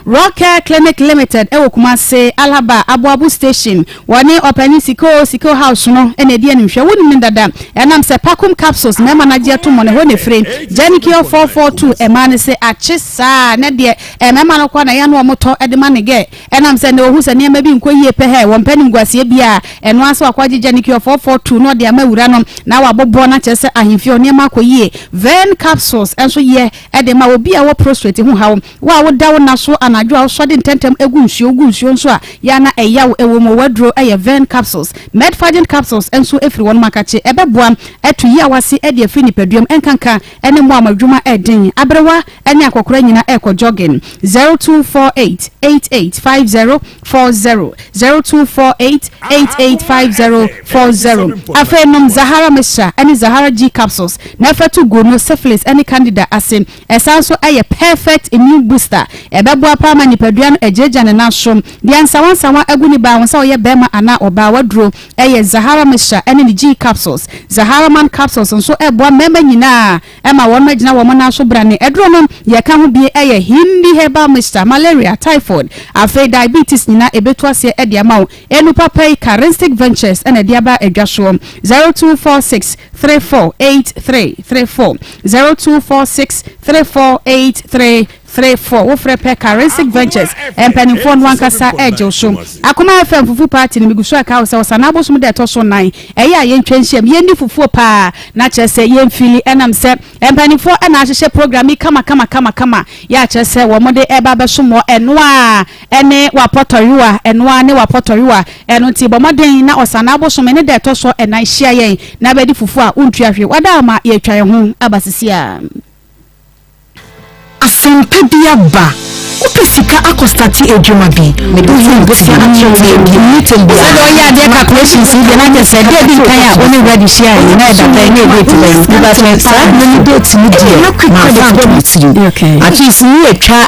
Rockcare Clinic Limited wɔ Kumase, Alaba, Aboabo Station. Wɔne Ɔpanin Sikoo, Sikoo House no na ɛdi animhwɛ. Wonim no dada ɛnam sɛ Pakum Capsules mmarima no agye atom wɔ ne hɔ na ɛfire. Genicure 442 mmaa no se akye saa na deɛ mmarima no kɔ na ɛyɛ a na wɔtɔ de ma ne gɛ. Ɛnam sɛ na ɔhu sɛ nneɛma bi nkɔ yie pɛ hɛ, wɔmpɛ animguaseɛ biara. Ɛno ara sɛ wakɔgye Genicure 442 na ɔde ama awura no na wabobɔ no akyerɛ sɛ ahemfie hɔ nneɛma akɔ yie. Vern Capsules nso yɛ de ma obi a ɔwɔ prostrate ho haw. Wo a woda wo nna so anadwo a wosɔ de ntɛmntɛm gu nsuo, wogu nsuo nso a, yɛ a na ɛyaw wɔ mu. W'aduro yɛ Vern capsules. Medfagin capsules nso firi wɔnom akakye. Ɛbɛboa atu yaw ase de afiri nipaduam, ɛnkanka ne mmoa a wɔn adwuma yɛ den. Aberewa ne akɔkora nyina rekɔ jogging. 0248 88 50 40 0248 88 50 40 Afei nom Zahara Mixture ne Zahara G capsules na fa tu gu no syphilis ne candida ase. Ɛsan nso yɛ perfect immune booster. Ɛbɛboa paa ma nipadua no agyinagyina ne nan so. Deɛ nsawansawa agu ne baa ho sɛ ɔyɛ barima anaa ɔbaa, w'aduro yɛ Zahara Mixture ne ne G capsules. Zahara Man capsules nso boa mmarima nyinaa ma wɔn agyina wɔn nan so brane. Aduro no deɛ ɛka ho bie yɛ Hindi Herbal Mixture, malaria, typhoid, afei diabetes nyinaa ɛbɛtu aseɛ de ama wo. Enu papa yi Charistic Ventures na ɛde aba adwa soɔ. 0246 34 8334 0246 34 83 34 Wofrɛ pɛ Charistic Ventures mpanimfoɔ no ankasa regye wo so. Akoma FM fufu party no megu so reka wo sɛ Ɔsanaa bosom da ɛtɔ so nnan ɛyɛ a yɛntwa nhyiam yɛnni fufuo paa na kyerɛ sɛ yɛnfili ɛnam sɛ mpanimfoɔ na ahyehyɛ program yi kama kama kama kama yɛ a kyerɛ sɛ wɔn de ɛreba abɛsom wɔ ɛno a Ɛne w'apɔtɔwewa, ɛno ara ne w'apɔtɔwewa. Ɛno nti, bɔ mmɔden na Ɔsanaa bosome ne da a ɛtɔ so ɛnan hyia yɛn na bɛdi fufuo a wontua hwee. Wada ama yɛatwa yɛn ho aba sisi a. Asɛmpa bi aba, wopɛ sika akɔ starte adwuma bi, wohia bosea akyerɛ wo baabi a. Sɛdeɛ ɔyɛ adeɛ calculations yi deɛ na kyerɛ sɛ deɛ ɛdi nkan a wo ne Ready hyiaeɛ no na ɛda bɛn ne date bɛn? Mepakyɛ saa mmerɛ no date no deɛ mamfa anto me tirim at least ne yɛtwa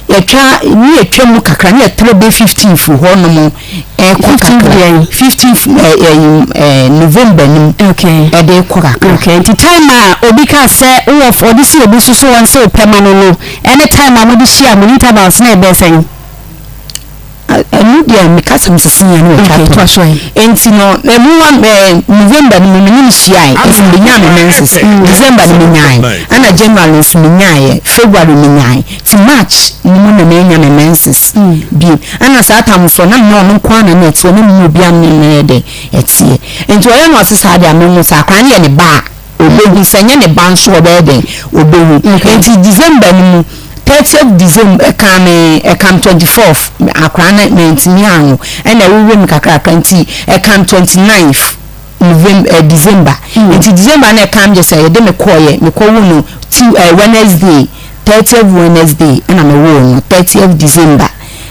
Yɛtwa ne yɛtwa mu kakra ne yɛtrɛ bɛ fifteenth hɔ nom ɛkɔ kakra fifteenth ɛyi ɛɛ November nim ɛde kɔ kakra. Okay nti time a obi ka sɛ wowɔ ɔde si obi so so wɔn sɛ opɛ ma no no ɛne time a mode hyia mo intervals na ɛbɛn sɛn? Ɛno deɛ meka sɛ mesese yɛn no wɔtwa to nti no ɛmu wa ɛɛ November no mu me ne no hyiae nti menyaa me menses December no menyae ɛna January nso menyaeɛ February menyae nti March no mu na manya me menses bio ɛna saa tam nso na me ne ɔno nko ara na na ɛteɛ na me ne obiara ne no yɛ dɛ ɛteɛ nti ɔyɛ no ɔse saa deɛ a menwo saa akwadaa no yɛ ne ba a Ɔbɛhu, sɛ ɛnyɛ ne ba nso a ɔbɛyɛ dɛn? Ɔbɛhu. Nti December no mu, thirtieth December, ɛkaa me, ɛkaa me 24th, akwadaa no mantumi anwo, ɛna ɛwewee me kakrakra nti ɛkaa me 29th November, eh, December. Nti December no ɛkaa me gye sɛ yɛde me kɔɔeɛ, mekɔwoo no Tu, eh, Wednesday, 30th Wednesday ɛna mewoo no, 30th December.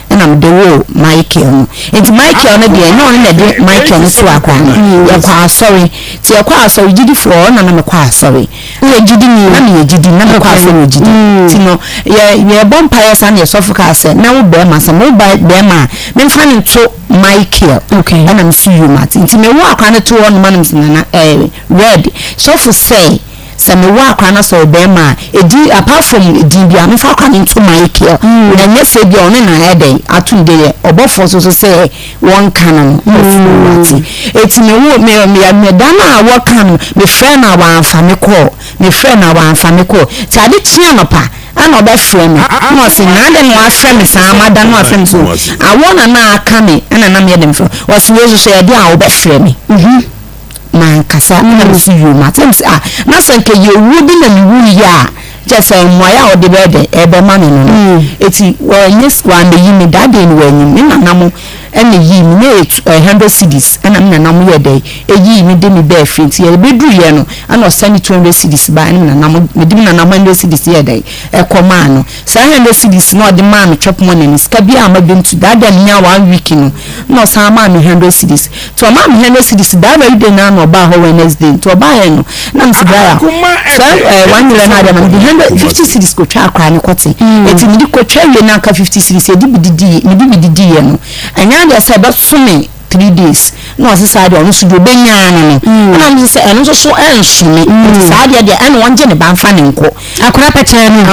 ɛna mede woo Michael no nti Michael no deɛ ɛnyɛ ɔno na ɛde Michael no too akwadaa no mm. yɛkɔ asɔre nti yɛkɔ asɔre gyidifoɔ ɔna na mekɔ asɔre woyɛ gyidi ni na meyɛ gyidi na mekɔ asɔre wɔ gyidi mm. nti no yɛ yɛbɔ mpaeɛ saa na yɛsɔfo kaa sɛ na wo bɛrima sɛ mo ba bɛrima a memfa no nto Michael ɛna meso yom ate nti mewo akwadaa no to hɔ noma no mesɛ nana ɛɛ red sɔfo sɛ. Sɛ mewo akora na sɛ ɔyɛ bɛrima a, edin apart from edin biara memfa akora no nto Michael. Na ɛnyɛ sɛ ebia ɔno na ayɛ dɛn ato ne din yɛ ɔbɔfoɔ nso so sɛ wɔnka no no na ɔfiri wate. Eti mewo me me me da no a wɔka no mefrɛ no a wamfa me kɔɔ mefrɛ no a wamfa me kɔɔ. Nti ade kye anɔpa ɛna ɔbɛfrɛ me na ɔse na adɛn na wafrɛ me saa mada no wafrɛ me so awɔ na na aka me ɛna na meyɛ dɛn mefrɛ ɔse wei nso so ɛyɛ deɛ a wobɛfrɛ me. Mankasa na mese yoo mate na mese ah na sɛ nka yɛ owuo bi na mewuiɛ a kyɛ sɛ mmuaeɛ a wɔde bɛyɛ dɛ ɛbɛma me no no eti wɔanyɛ wɔammɛyi me that day no wɔanyi me nana mo ɛna yii me na ɛyɛ 100 cedis ɛna me nana mo yɛ dɛ ɛyii me de me bɛɛ fie nti yɛbɛduruiɛ no ɛna ɔsɛne 200 cedis baa ɛna me nana mo mede me nana mo 100 cedis yɛ dɛ ɛkɔ maa no saa 100 cedis na ɔde maa me chop money no sika biara amma biom to that day menyaa one week no na ɔsan maa me hundred cedis nti ɔmaa me hundred cedis that very day naa na ɔbaa hɔ Wednesday nti ɔbaeɛ no na mese bra saa ɛɛ one million na adeɛ ma mede 150 cedis kotwa akora ne kɔte eti mede kotwa wie na aka 50 cedis yɛde bi didi mede bi didi yɛ no ɛnyɛ adeɛ sɛ ɛbɛso me three days na ɔse saa deɛ ɔno nso deɛ ɔbɛnyaa no no ɛna mese sɛ ɛno nso so ɛnso me nti saa deɛ deɛ ɛna ɔngye ne ba mfa ne nkɔ Akora pɛkyɛɛ no a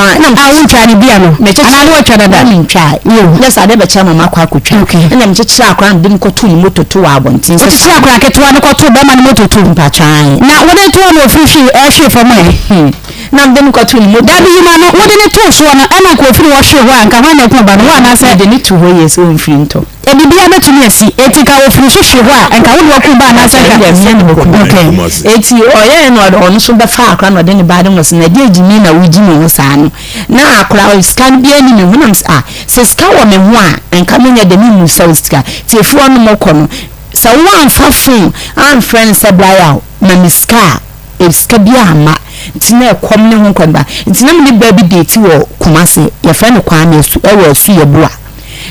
wontwaa ne dua no anaa ne watwa dada? Na mentwaa. Nyɛ sɛ ade bɛkyɛ ama makɔ akɔtwa. Ɛna mekyekyeree akora no mede no kɔtoo ne moto to wɔ abɔnten. Wokyekyeree akora ketewa no kɔtoo bɛrima no moto to? Mpakyɛ ae. Na wode too no ofiri hwee ɛhwee fam ɛ? Na mede no kɔtoo ne moto. Dabi yima no wode no too soɔ no ɛna nka ofiri hɔ hwee hɔ a nka hwan na ɛku ba no wo anaasɛ? Mede no too hɔ yie sɛ ɔmfiri ntɔ. Biribiara bɛtumi asi. Enti nka wɔfiri so hwe hɔ a, nka wo ne wɔkum ba anaasɛ nka. Ɛndeɛ meɛ ne mɛkum. Okay. Enti ɔyɛɛ no ɔde ɔno nso bɛfaa akora na ɔde ne ba de no sɛ na ɛdeɛ gyimi na wogyi me ho saa no na akora sika no biara ni me ho na mesɛ ah sɛ sika wɔ me ho a nka menyɛ dɛ memmu sɛ wo sika nti ɛfiri hɔ nom kɔ no sɛ woamfa phone amfrɛ no sɛ bra yaw ma me sika a sika biara amma nti na ɛkɔm ne ho nkɔnba nti na me ne baa bi date wɔ Kumasi yɛfrɛ no Kwame Asu ɛwɔ Asu Yɛboa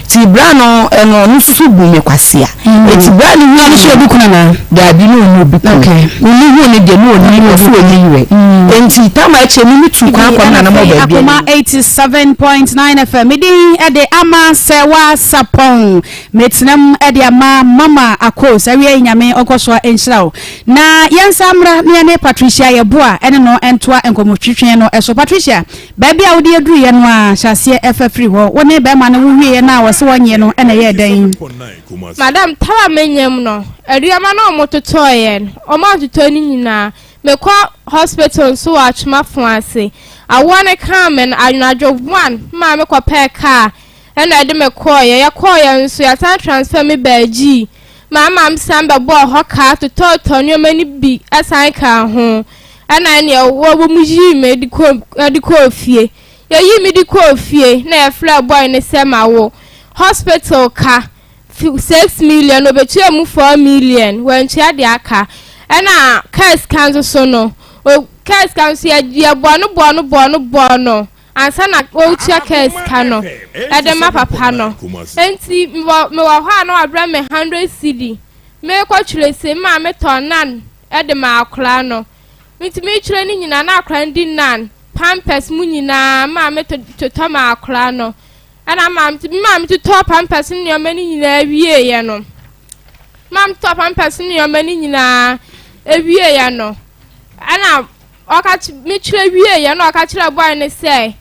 nti bra no ɛno ɔno nso so bu me kwasea nti bra no hu ɔno nso obi kunu anaa? Daabi na ɔnni obi kunu Okay. me me hu no deɛ na ɔnni ɔso ɔnni yerɛ nti tam a akyire me me tu kwan kɔ me nana mɔ baabi Akoma 87.9 FM me din de Ama Sɛwa Sapɔn metena mu de ama Mama Akos awia yi Nyame ɔnkɔ so nhyira wo Na yɛnsan mmra na yɛne Patricia Yeboah ne no ntoa nkɔmmɔtwetwe no so. Patricia, baabi a wode aduruiɛ no ara, hyɛ aseɛ fa firi hɔ. Wo ne barima no wowieeɛ no a ɔse ɔnnye no na ɛyɛɛ dɛn? Madam, tam a menyam no, aduama no a wɔtotɔeɛ no, wɔantotɔ ne nyinaa. Mekɔ hospital nso wɔ Atwomafo ase. Awoɔ no kaa me no, anadwo one, me maame kɔpɛɛ kaa ɛna ɛde me kɔeɛ. Yɛkɔeɛ nso, yɛasan transfer me baa Gyii. Maa mesan bɛbɔɔ hɔ kaa totɔɔtɔɔ nneɛma no bi san kaa ho. Ɛna ɛneɛ wɔn yii me de kɔɔ de kɔɔ fie. Yɛyii me de kɔɔ fie na yɛfrɛɛ boy no sɛ mawo. Hospital ka 6 million, obetua mu 4 million, wantua deɛ aka. Ɛna kaa sika nso so no, kaa sika nso yɛ yɛbɔɔ no bɔɔ no bɔɔ no bɔɔ no ansa na wɔretua kaa sika no ɛde ma papa no. Nti mewɔ hɔ a na wabrɛ me 100 cedi. Merekɔtwerɛ se maa metɔ nan ɛde ma akwaraa no. Nti meretwerɛ no nyinaa na akwaraa no di nan, pampers mu nyinaa maa me totɔ ma akwaraa no. Ɛna maa me totɔ pampers ne nneɛma no nyinaa wieeɛ no, maa me totɔ pampers ne nneɛma no nyinaa ewieeɛ no, ɛna ɔka metwerɛ wieeɛ na ɔka kyerɛ boy no sɛ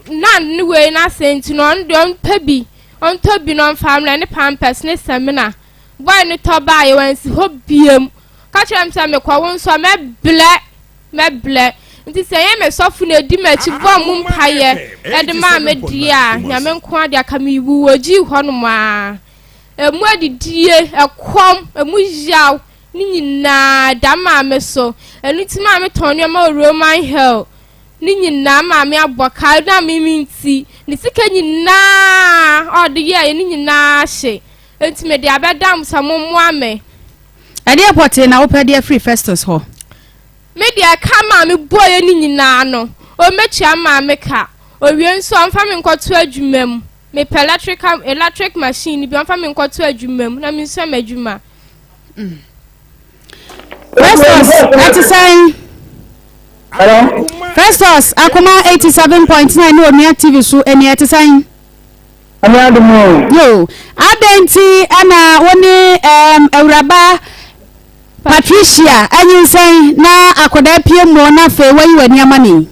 nan ne wei n'asɛ nti no ɔno deɛ ɔmpɛ bi, ɔntɔ bi na ɔmfa mmerɛ ne pampers ne samina. Boy no tɔ baeɛ, wansi hɔ biem. Ka kyerɛ me sɛ mekɔ wo nso a mɛblɛ mɛblɛ. Nti sɛ ɛyɛ me sɔfo na edi m'akyi bɔ mu mpaeɛ ɛde maa me deɛ a, Nyame nko ara deɛ aka mewu wɔ gyii hɔnom a. Emu adidie, ɛkɔm, emu yaw ne nyinaa da maa me so. Ɛno nti maa metɔn nneɛma wɔ Roman Hill ne nyinaa maa me abɔ ka na me me nti ne sika nyinaa a ɔde yɛeɛ ne nyinaa hye. Nti mede abɛda mo sɛ mommoa me. Ɛdeɛ pɔtee na wopɛ de afiri Festus hɔ? Me deɛ ka maa me bɔeɛ no nyinaa no, ɔmmɛtua maa me ka. Owie nso a, ɔmfa me nkɔto adwuma mu. Mepɛ electrical electric machine no bi, ɔmfa me nkɔto adwuma mu na mensua m'adwuma. Festus, ɛte sɛn? Festus, Akoma 87.9 ne Onua TV so ɛni ɛte sɛn? Ɛne adom o. Yo, adɛn nti ɛna wo ne um, awuraba Patricia, anyinsɛn na akwadaa pie mu na afei wayi w'ani ama ne yi.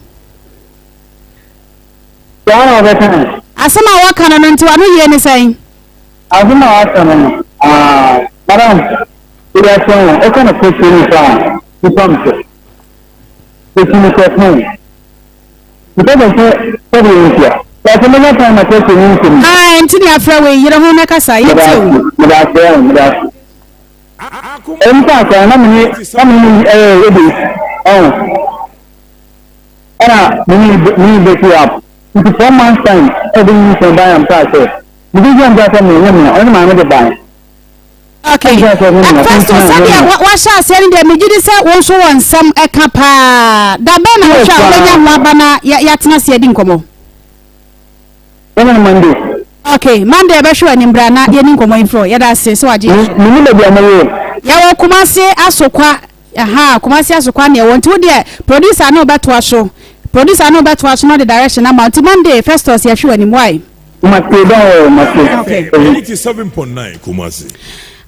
Saa na ɔbɛka no. Asɛm a wɔka no no nti w'ano yie ne sɛn? Asɛm a waka no no, ah, madam, wode asɛm o, woka no kɔ kyerɛ nipa a, nipa mpɛ. Ɛsi no sɛ pɛn. Nipa pɛ sɛ sɛdeɛ ntia. Sɛ asɛm bɛnya kwan ma kyerɛkyerɛ ne nsɛm. Ah, nti ne afrɛ wei, yere ho na kasa, yɛtie o. Meda ase, meda ase, meda ase. Ɛmu sɛ akora na mene na mene ne ɛyɛ ɛde ɔn. Ɛna mene mene bɛsi up. Nti four months time ɛde nyinsɛn ban am kaa sɛ mede gye am kaa sɛ menyɛ mea ɔne maame de ban. Okay. Festo sɛdeɛ wahyɛ aseɛ no deɛ megye di sɛ wo nso wɔ nsɛm ɛka paa. Da bɛn na wohwɛ a wobɛnya ho aba na yɛatena ase adi nkɔmmɔ? Ɛna Monday. Okay, Monday ɛbɛhwɛ w'anim bra na yɛni nkɔmmɔ yi mfrɛ. Yɛda ase sɛ wagye yɛ so. Menim baabi a moyɛ. Yɛwɔ Kumase Asokwa. Aha, Kumasi Asokwa na ɛwɔ. Nti wo deɛ producer ne wobɛtoa so. Producer ne wobɛtoa so na ɔde direction ama wo. Nti Monday Festus yɛhwe w'anim why? Mate, don't worry, mate. Okay. 87.9 Kumasi.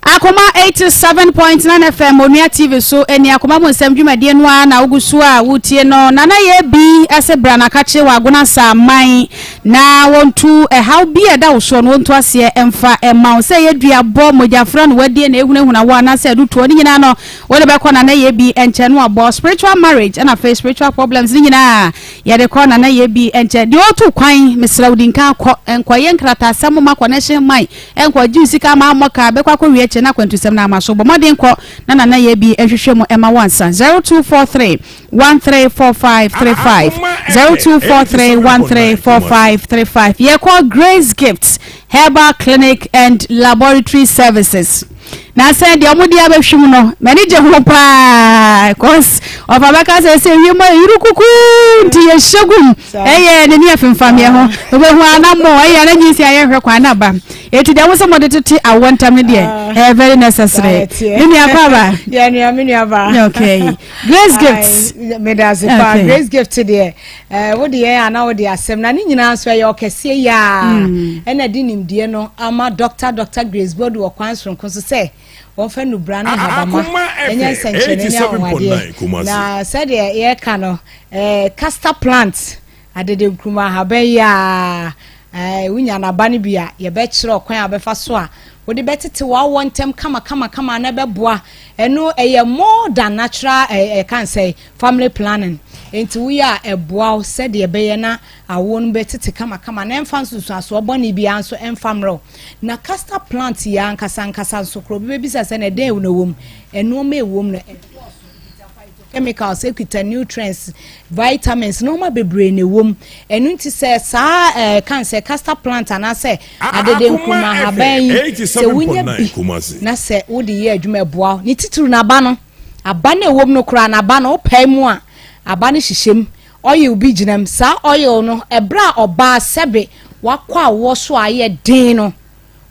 Akoma 87.9 FM Onua TV so ɛni Akoma mu nsɛm dwumadie no ara na wogu so a wotie no. Nana yɛ bi ɛsɛ bra na kakye wɔ Agona Saaman na wɔntu ɛhaw bi a ɛda wo soɔ no wɔntu aseɛ ɛmfa ɛma wo sɛ ɛyɛ duabɔ, mogyafra na wadie na ɛhunahuna wo anaasɛ adutoɔ ne nyinaa no Wode bɛkɔ Nana Yebi nkyɛn no aboa wo spiritual marriage ɛna afei spiritual problems ne nyinaa yɛde kɔ Nana Yebi nkyɛn. Deɛ ɔtu kwan mesrɛ wo di nkan kɔ nkɔyɛ nkrataasɛm ma connection man nkɔ gye wo sika ama ammɔ kaa bɛkɔ akɔwie akyire na akwantusɛm no ama so bɔ mmɔden kɔ na Nana Yebi nhwehwɛ mu ɛma wo ansa 0243 134535 0243 134535 yɛkɔ Grace Gifts Herbal Clinic and Laboratory Services na sɛ deɛ wɔde abɛhwim no m'ani gye ho paa cause ɔfa bɛka sɛ sɛ wiem ayɛ yuru kuku nti yɛhyɛ gum ɛyɛ n'ani afemfameɛ ho wobɛhu anammɔ ɛyɛ ana nyinsi ayɛ hwɛ kwan na ba ɛti deɛ wo sɛ mode tete awoɔ ntam no deɛ ɛyɛ very necessary me nua kɔ aba yɛ nua me nua ba okay Grace Gift meda ase paa Grace Gift deɛ Eh, wo deɛ ana wo de asɛm na ne nyinaa nso ɛyɛ ɔkɛseɛ yi a mm. ɛna de nimdeɛ no ama Dr. Dr. Grace Bodu wɔ kwan soronko so sɛ wɔmfa nubra ne habama ɛnyɛ nsɛnkyerɛnne ne anwanwadeɛ na sɛdeɛ yɛka no eh, castor plant adede nkruma ahaban yi a eh, wonya n'aba no bi a yɛbɛkyerɛ ɔkwan a bɛfa so a wode bɛtete w'awɔ ntɛm kama kama kama na ɛbɛboa ɛno ɛyɛ more than natural ɛka eh, nsɛ Family planning, Enti woyɛ a ɛboa wo sɛdeɛ ɛbɛyɛ na awoɔ no bɛtete kamakama na ɛmfa nsunsuansoɔ bɔne biara nso ɛmfa mmerɛ wo. Na castor plant yi ara ankasa ankasa nso koraa obi bɛbisa sɛ na ɛdɛn na ɛwɔ mu? Nnoɔma a ɛwɔ mu no ɛdɔɔso, ɛkita phytochemicals, ɛkita nutrients, vitamins, nnoɔma bebree na ɛwɔ mu. Ɛno nti sɛ saa ɛɛ kan sɛ castor plant anaasɛ adede nkruma ahaban yi sɛ wonya bi na sɛ wode yɛ adwuma ɛboa wo, ne titiriw no aba no. Aba no a ɛwɔ mu no koraa no, aba no, wopae mu a, aba no hyehyɛ mu. Oil bi gyina mu. Saa oil no, ɛberɛ a ɔbaa sɛbe wakɔ awoɔ so a ayɛ den no,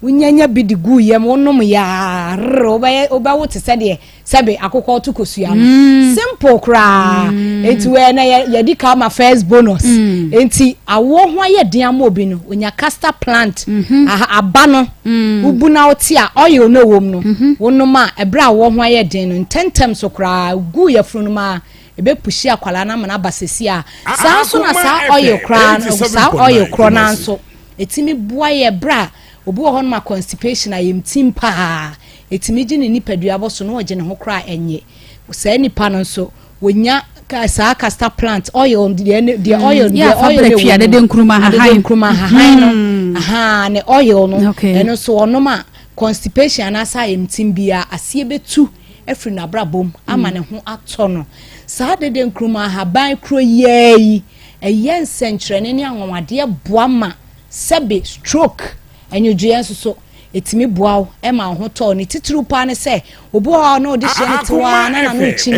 wonyanya bi de gu yam, wonom yɛ a, rrr, wobɛyɛ, wobɛwo te sɛ deɛ sɛbe akokɔ to kosua no. Mm. Simple koraa. Mm. Enti wɛ na yɛdi ka ma first bonus. Mm. Enti awoɔ ho ayɛ den ama obi no, onya castor plant, mm -hmm. aha, aba no. Mm. Wobu na wote a oil no ɛwɔ mu no, mm-hmm. wonom a ɛberɛ a wɔn ho ayɛ den no ntɛntɛm so koraa gu yafunu no mu a ɛbɛpushi akwadaa no ama no aba sɛsi a saa nso na saa oil koraa no saa oil korɔ no nso ɛtumi boa yɛ berɛ a obi wɔ hɔ nom a constipation ayɛmtim paa ɛtumi gye ne nipadua bɔ so na ɔgye ne ho koraa ɛnyɛ saa nipa no nso Wɔnya saa castor plant oil deɛ deɛ mm. oil deɛ oil ne wɔ adede nkuruma hahan adede nkuruma hahan no mm. ahan ne oil no ɛno nso ɔnom a constipation anaasɛ ayɛmtim bia aseɛ bɛtu afiri n'abrabɔ mu ama mm. ne ho atɔ no saa adede nkuruma ahaban kuro yɛɛ yi ɛyɛ nsɛnkyerɛnne ne anwanwadeɛ boa ma sɛbe stroke Nnwodwoeɛ nso so, ɛtumi boa wo ma wo ho tɔ wo. Ne titiriw paa ne sɛ, obi wɔ hɔ a na ɔde hyia no te hɔ ara na n'ano rekyim,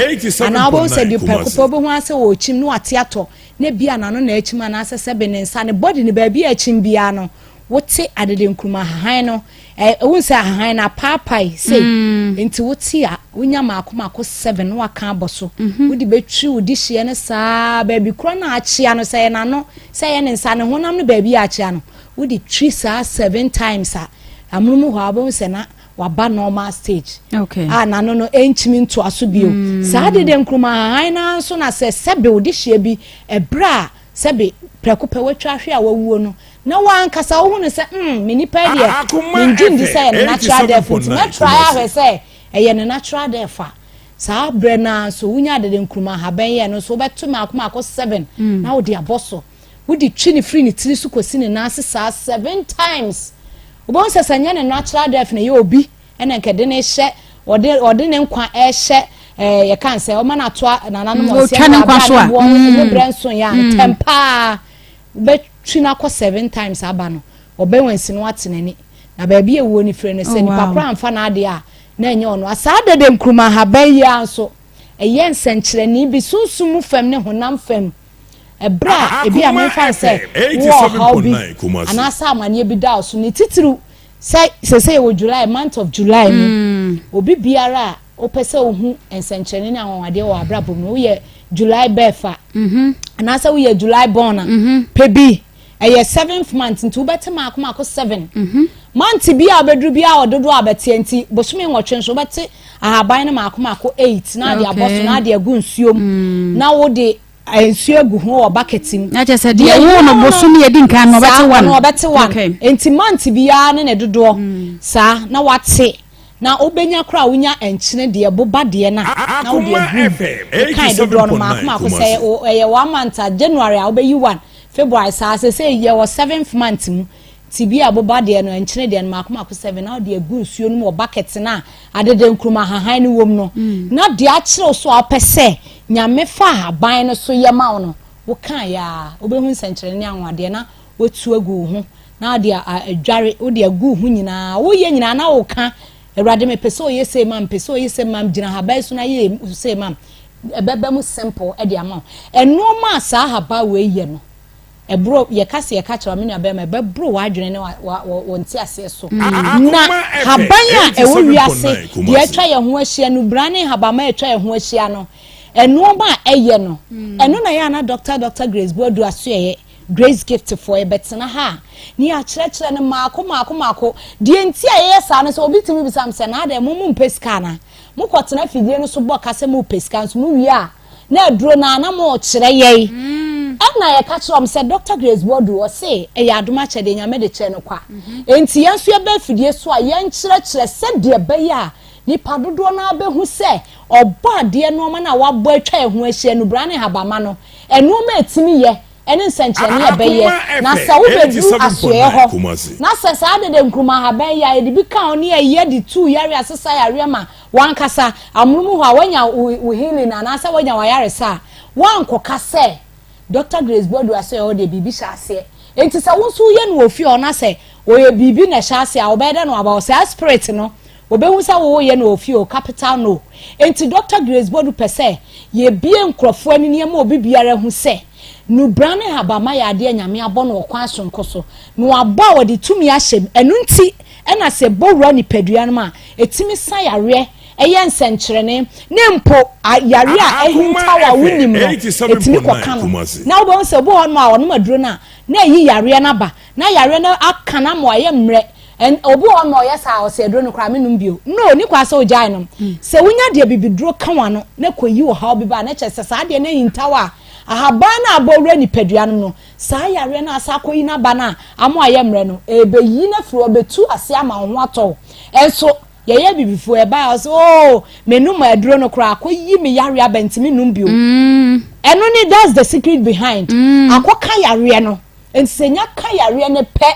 anaa wobɛhu sɛ deɛ prɛko pɛ wobɛhu ara sɛ ɔrekyim na wate atɔ, na ebia n'ano na akyim anaasɛ sɛbe ne nsa, ne body no baabi a akyim biara no, wote adede nkruma ahahan no, ɛ, wohu sɛ ahahan no apaapae sei, mm. nti wote a, wonya maako maako seven na waka abɔ so, mhm. wode bɛtwi wo dehyeɛ no saa baabi korɔ no akyea no, sɛ ɛyɛ n'ano, sɛ ɛyɛ ne nsa, ne honam no baabi a akyea no, Wode twi saa seven times a, amonom hɔ ara wobɛhu sɛ na waba normal stage okay. a n'ano no ɛntumi ntoa so bio mm. Saa dede nkruma ahahan no nso na sɛ sɛbe wode hyia bi ɛberɛ a sɛbe prɛko pɛ watwa ahwe a wawuo no na wankasa wohu no sɛ me nipa deɛ mengye ndi sɛ ɛyɛ ne natural death nti mɛtry ahwɛ sɛ ɛyɛ ne natural death a saa berɛ no ara nso wonya dede nkruma ahaban yɛ no nso wobɛto maako maako seven mm. na wode abɔ so wode twi ne firi ne tiri so kɔsi ne nan ase saa seven times. Wobɛhu sɛ sɛ nyɛ ne natural death na ɛyɛ obi ɛna nka de ne hyɛ ɔde ɔde ne nkwa ɛhyɛ ɛɛ yɛka nsɛ ɔma no atoa nananom mm, ɔsɛ ne nkwa so a ne mm. brɛ nso yɛ a mm. ntɛm paa wobɛtwi no akɔ seven times aba no ɔbɛn wɔn si no ate n'ani na baabi ewuo ne firi no sɛ oh, nipa koro anfa n'adeɛ a na ɛnyɛ ɔno asaa dede nkuruma ahaban yi ara nso ɛyɛ nsɛnkyerɛnne bi sunsum mu fam ne honam fam. Ɛberɛ a ebia memfa no sɛ wowɔ ɔhaw bi anaasɛ amaneɛ bi da wo so, ne titiriw sɛ seesei yɛwɔ July, month of July mu, mm. obi biara a wopɛ sɛ wohu nsɛnkyerɛnne ne anwanwadeɛ wɔ abrabɔ mu no, woyɛ July birth a, mm-hmm. anaasɛ woyɛ July born a, mm-hmm. pɛ bi ɛyɛ seventh month nti wobɛte maako maako seven mm-hmm. month bi a wobɛduru bi a ɔdodoɔ a bɛteɛ nti bosome nwɔtwe nso wobɛte ahaban no maako maako eight na ade abɔ so na ade agu nsuom mm. na wode nsuo agu ho wɔ bucket mu. Na kyerɛ sɛ deɛ ɛwoo no bosom yɛ di nkan no ɔbɛte one. Saa ɔbɛte one. Nti month biara ne ne dodoɔ mm. saa na wate na wobɛnya koraa wonya nkyene deɛ boba deɛ no a na wode agu mu kan dodoɔ no maako maako sɛ ɛyɛ one month a January a wobɛyi one February saa sɛ sɛ yɛ wɔ seventh month mu Ti bi a boba deɛ no, nkyene deɛ no, mako mako seven na wode agu nsuo no mu wɔ bucket no a adede nkruma ahahan no wom no, mm. na deɛ akyerɛ wo so a wopɛ sɛ Nyame fa ahaban no so yɛ ma wo no, wokaeɛ a, wobɛhu nsɛnkyerɛnne ne anwanwadeɛ na woatu agu wo ho na wode adware, wode agu wo ho nyinaa, woyɛ nyinaa na woka Awurade mepɛ sɛ ɔyɛ sei ma mepɛ sɛ ɔyɛ sei ma gyina ahaban so na yɛ sei ma ɛbɛba mu simple de ama wo. Ɛnoɔma a saa ahaban wei yɛ no, Ɛboro, yɛka sɛ yɛka kyerɛ wo, me nuabarima, ɛbɛboro w'adwene ne wo nteaseɛ so. Na haban a ɛwɔ wiase, deɛ atwa yɛn ho ahyia, nnubran ne nhabamma a atwa yɛn ho ahyia no, nnoɔma a ɛyɛ no, ɛno na ɛyɛ a na Dɔkta Dɔkta Grace Boadu Asoɛeɛ, Grace Gift foɔ, yɛbɛtena ha a, ne yɛakyerɛkyerɛ no mmaako mmaako mmaako. Deɛ nti a yɛyɛ saa no sɛ, obi tumi bisa me sɛ, na adɛn, mo mompɛ sika anaa? Mokɔtena afidie no so bɔ ka sɛ mopɛ sika, nso mowie a, na aduro no a na mokyerɛ yɛn ɛna yɛka kyerɛ wɔn sɛ Dr. Grace Boadu ɔse ɛyɛ adom akyɛdeɛ Nyame de kyɛ no kwa mhm. enti yɛn nso yɛbɛ afidie so a yɛnkyerɛkyerɛ sɛdeɛ ɛbɛyɛ a nipa dodoɔ no abɛhu sɛ ɔbɔ adeɛ nneɛma no a wabɔ atwa ɛho ahyia nubra ne habama no nneɛma ɛtumi yɛ ɛne nsɛnkyerɛnne a ɛbɛyɛ na sɛ wobɛduru asoɛɛ hɔ na sɛ saa dede nkruma ahaban yi a yɛde bi ka ho ne ɛyɛ de tu yare asesa yareɛ ma W'ankasa, amonom hɔ a woanya wo healing anaasɛ woanya w'ayaresa a, woankɔka sɛ, Doctor Grace Boadu asɛ ɔwɔ deɛ biribi hyɛ aseɛ. Enti sɛ wo nso woyɛ no wɔ fie hɔ na sɛ ɔyɛ biribi na ɛhyɛ aseɛ a, wobɛyɛ dɛn na waba hɔ? Saa spirit no, wɔbɛhu sɛ woyɛ no wɔ fie o, capital no. Enti Doctor Grace Boadu pɛ sɛ yɛbue nkurɔfoɔ ani na yɛma obi biara hu sɛ, Nnubran ne nhabamma yɛ adeɛ a Nyame abɔ no wɔ kwan sononko so, na wabɔ a wɔde tumi ahyɛ mu. Ɛno nti na sɛ ɛbɔ wura nipadua no mu a, ɛtumi sa yareɛ, ɛyɛ nsɛnkyerɛnne, ne mpo yareɛ a ahintaw a wonnim no, ɛtumi kɔka no. Na wobɛhu sɛ obi wɔ hɔnom a ɔnom aduro no a, na ayi yareɛ no aba, na yareɛ no aka no ama wayɛ mmerɛ. And obi wɔ hɔnom a ɔyɛ saa a, ɔsɛ aduro no koraa mennom bio. No, ni kwa sɛ ogyae nom. Sɛ wonya deɛ bibiduro ka w'ano na kɔyi ɔhaw bi ba a, na kyerɛ sɛ saa adeɛ no ahintaw a ahaban no a abɔ wura nipadua no mu no, Saa yareɛ no a asa akɔyi n'aba no a ama wayɛ mmerɛ no, ɛrebɛyi no afiri hɔ, ɛbɛtu aseɛ ama wo ho atɔ wo. Nso, yɛyɛ abibifoɔ, yɛbaeɛ a, wɔse, oh, menum aduro no koraa, akɔyi me yareɛ aba nti menum bio. Mm. Ɛno ne, that's the secret behind. Mm. Akɔka yareɛ no. Nti sɛ nya ka yareɛ no pɛ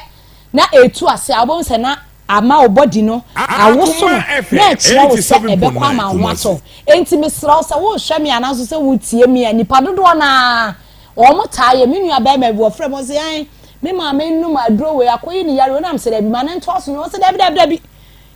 na ɛtu aseɛ a, wobɛhu sɛ na ama wo body no awoso no na ɛkyerɛ wo sɛ ɛbɛkɔ ama wo ho atɔ wo. Enti mesrɛ wo sɛ worehwɛ me anaa nso sɛ woretie me a, nnipa dodoɔ no ara wɔn taa yɛ. Me nua barima bi wɔfrɛ me ɔse ɛn me maame nnom aduro wei akɔyi ne yareɛ nam sɛ dabi ma ne ntoa so no ɔse dabi dabi dabi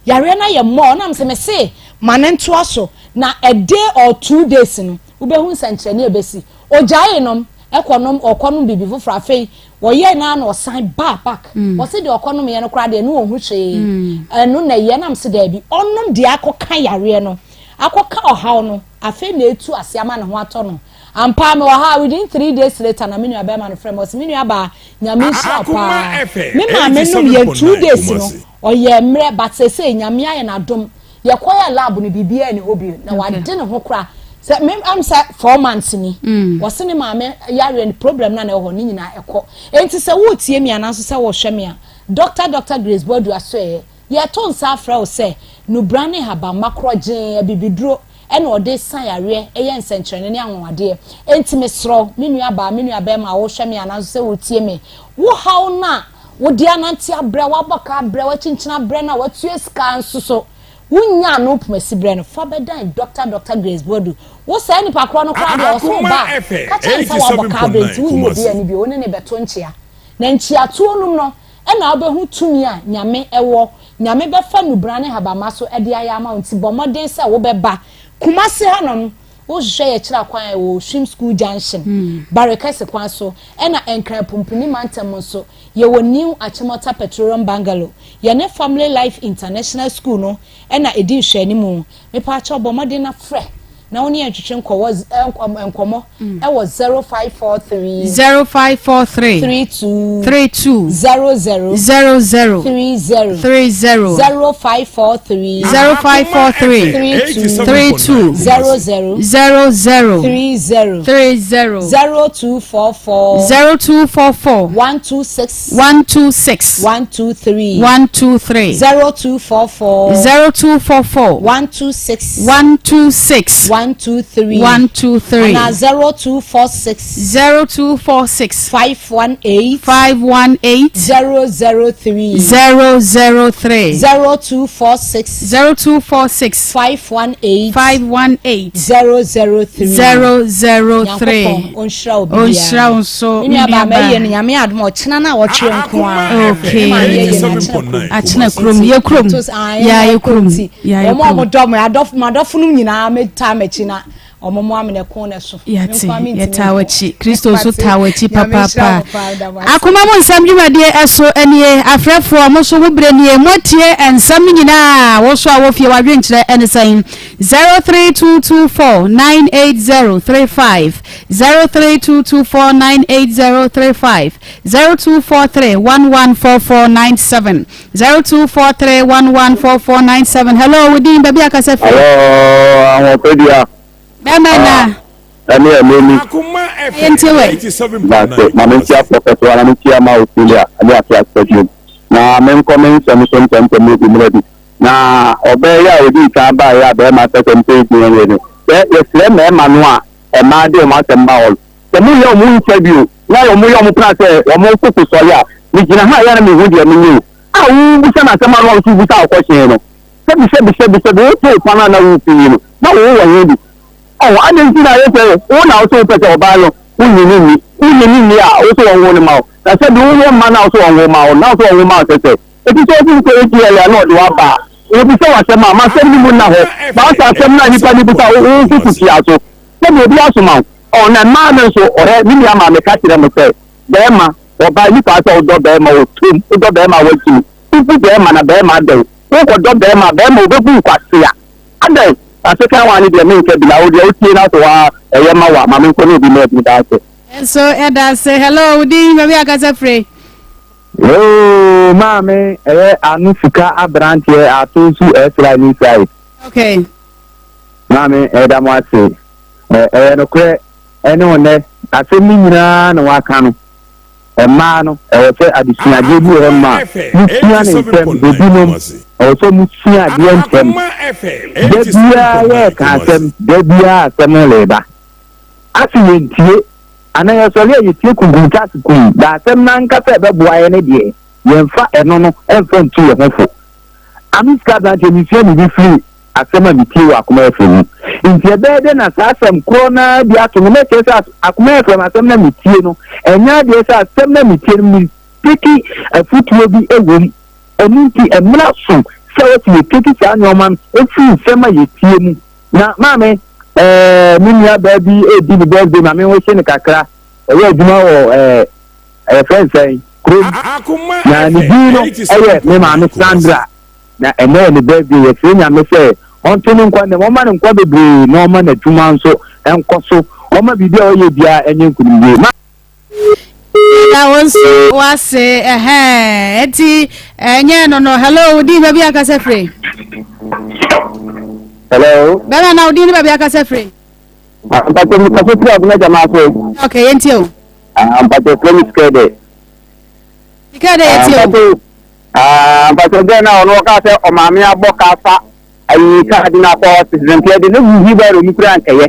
yareɛ no ayɛ mmɔɔ nam sɛ mese ma ne ntoa so na a day or two days no wobɛhu nsɛnkyerɛnne a ɛbɛsi. Ɔgyaee nom ɛkɔ nom ɔkɔ nom biribi foforɔ afei Ɔyɛɛ no ara na ɔsan baa back. Ɔse deɛ ɔkɔ nomyɛ no koraa deɛ ne ɔnhu hwee. Ɛno na ɛyɛ na mese daabi. Ɔnom deɛ akɔka yareɛ no, akɔka ɔhaw no, afei na ɛtu ase ama ne ho atɔ no. Ampa ara mewɔ ha a within 3 days later na me nua bɛrima no frɛ me ɔse me nua baa Nyame nhyira wo paa. Me maame nom yɛn 2 days no. Ɔyɛ mmerɛ but seesei Nyame ayɛ no adom yɛkɔyɛɛ lab no biribiara nni hɔ bio na wade ne ho koraa sɛ me am sɛ 4 months ni mm. Wɔse ne maame yareɛ no problem no a na ɛwɔ hɔ ne nyinaa ɛkɔ. Enti sɛ woretie me anaa nso sɛ worehwɛ me a, Doctor Doctor Grace Boadu Asoɛeɛ yɛto nsa afrɛ wo sɛ nubra ne habamma korɔgyee abibiduro ɛna ɔde sa yareɛ ɛyɛ nsɛnkyerɛnne ne anwanwadeɛ. Enti mesrɛ wo me nua baa, me nua bɛrima a worehwɛ me anaa nso sɛ woretie me, wo haw no a wode anante abrɛ, woabɔ ka abrɛ, woakyinkyini abrɛ no a woatua sika nso so wonnya ano pomasi berɛ no, fa bɛdan Dɔkta Dɔkta Grace Boadu. Wo saa nipa korɔ no koraa deɛ ɔsɛ wo ba a, ka kyerɛ no sɛ woabɔ ka abrɛ nti wonni obi ani bio, wo ne no bɛto nkyea. Na nkyeatoɔ nom no na wobɛhu tumi a Nyame wɔ. Nyame bɛfa nnubra ne habamma so de ayɛ ama wo nti bɔ mmɔden sɛ wobɛba Kumasi hanom. Wohwehwɛ yɛ kyerɛ kwan a ɛwɔ Osuim School Junction, Barekɛse kwan so, ɛna Nkran Pumpuni mantam nso, yɛwɔ New Achimota Petroleum Bungalow. Yɛne Family Life International School no na ɛdi nhwɛanimu. Mepaakyɛw bɔ mmɔden na frɛ na wo ne yɛn ntwetwe nkɔwɔ nkɔmmɔ ɛwɔ 0543 0543 32 32 00 00 30 30 0543 0543 32 32 00 00 30 30 0244 0244 126 126 123 123 0244 0244 126 126 123 123 ana 0246 0246 518 518 003 003 0246 0246 518 518 003 003. Nyankopɔn ɔnhyira wo Ɔnhyira wo nso, me nua me nua baa baa. mɛyɛ no Nyame adom a ɔkyena no a wɔtwerɛ nko a Okay. me maame yɛ no akyena kurom. Akyena kurom, yɛ kurom. Nti, Yɛ yɛ kurom. Nti, Yɛ yɛ wɔn a kurom. wɔdɔ me adɔfo m'adɔfo no nyinaa mɛtaa m'akyi na wɔn mmoa me na ɛko na ɛso. Yɛate, Me nko ara mentumi yɛtaa nkɔ. w'akyi. Kristo nso taa w'akyi Nyame nhyira papaapa. mo paa, meda mo ase. Akoma mu nsɛm dwumadie ɛso nie. Afrɛfoɔ, mo nso mo berɛ nie. Moatie nsɛm no nyinaa. Wo nso a wɔ fie, w'adwenkyerɛ ɛne sɛn? 03224 98035 03224 98035 0243 114497 0243 114497 Hello, wo din, baabi a kasa firi? Hello, Ahoɔfɛdua. Bɛrima na. Ɛne ɛno ni. Ɛyɛ ntie wɛ. Dase, ma menkyia Prɔfɛt wa na menkyia ma Ophelia ɛne Ate Asɛdwom. Na menkɔ me nsɛm so ntɛmntɛm na ebi mmerɛ bi. Na ɔbaa yi a ɔdii kan baeɛ a barima pɛ sɛ ɔmpɛ din yɛ no, sɛ yɛsrɛ mmarima no a mmaa de wɔn asɛm ba hɔ no, sɛ moyɛ wɔn interview na wɔyɛ wɔn plan sɛ wɔn koko sɔre a, megyina ha a yɛ a na mehu deɛ menyɛ o. A wobisa no asɛm a na ɔno nso wobisa wo question no, sɛbi sɛbi sɛbi sɛbi wotoo kwan a na worefi yi no, na wowɔ he bi? Ɔho, adɛn nti na ayɛ sɛ wo na wose wopɛ sɛ ɔbaa no wonnye no nni? Wonnye no nni a, wose wɔnwo no mma wo. Na sɛbi wowɔ mma no a wose wɔnwo mma wo no, na wose wɔnwo mma wo sɛ sɛ? Enti sɛ obi kɔ ATL a na ɔde wo aba a, wɔbisa wo asɛm a, ma asɛm no mu nna hɔ. Ma ɔsɛ asɛm no a nnipa no bisa wo, wo nso tua so. Sɛdeɛ obi asoma wo. Ɔɔ, na mmaa no nso, ɔhɛ, me nua maa meka kyerɛ mo sɛ, bɛɛma, ɔbaa, nni kwaa sɛ wodɔ bɛɛma wɔ turom, wodɔ bɛɛma a woakyini. Wobu bɛɛma na bɛɛma adɛn? Wokɔdɔ bɛɛma a, bɛɛma ɔbɛbu wo kwasea. Adɛn? Na sekan waa no deɛ menka bi, na wo deɛ wotie na sɛ waa ɛyɛ ma wo a, ma menkɔ ne obi mmra bi. Meda ase. Nso yɛda ase. Hello, wo din, baabi a kasa firi? Yoo maame ɛyɛ ano sika abranteɛ ato nsu ɛsra ni side. Okay. Maame ɛda mo ase ɛyɛ nokorɛ ɛne wo nɛ asɛm no nyinaa na waka no mmaa no ɛwɔ sɛ adesuadeɛ bi wɔ hɔ nom a mosua ne ntɛm ebinom ɛwɔ sɛ mosua adeɛ ntɛm da biara yɛreka asɛm da biara asɛm reba ase yɛntie Anaa yɛsɔre a yɛtie kunkuntase kum, na asɛm no ankasa a ɛbɛboa yɛn no deɛ, yɛmfa ɛno no mfa ntu yɛn ho fo. Ame sika aberanteɛ, mesua biribi firi asɛm a metie wɔ Akoma FM mu. Nti ɛbɛyɛ dɛ na saa asɛm korɔ no ara bi ato me, na ɛkyerɛ sɛ Akoma FM asɛm no a metie no, ɛnyɛ adeɛ sɛ asɛm no a metie no meteki afotuo bi wɔ mu. Ɛno nti, ɛmmra so sɛ wɔsi yɛteki saa nneɛma no firi nsɛm a yɛtie mu. Na maame, ɛɛ me nua baa bi redi ne birthday ma me nwehye no kakra. Ɔyɛ adwuma wɔ ɛɛ ɛyɛ fɛn sɛn kurom. Na ne din no ɛyɛ me maame Sandra. Na ɛnɛ yɛ ne birthday. Yɛsrɛ Nyame sɛ ɔnto ne nkwa nnam, ɔmma no nkwa bebree na ɔmma n'adwuma nso nkɔ so. Ɔmma biribi a ɔyɛ biara ɛnyɛ nkunimdie. Ma. Na wo nso wase ɛhɛn eti ɛnyɛ no no hello wo din baabi akasa firi. Hello. Bɛrɛ na wo din ne baabi akasa firi. Mpatɛ mi kasa firi abena gyama ase. Okay yɛn ti o. Mpatɛ firi mi sikɛ dɛ. Sikɛ dɛ yɛ ti o. Mpatɛ gɛn na ɔno ɔka sɛ ɔmaame abɔ kafa ayi kaadi na akɔ citizen pɛ de ne wu hibaro mu kura nkɛyɛ.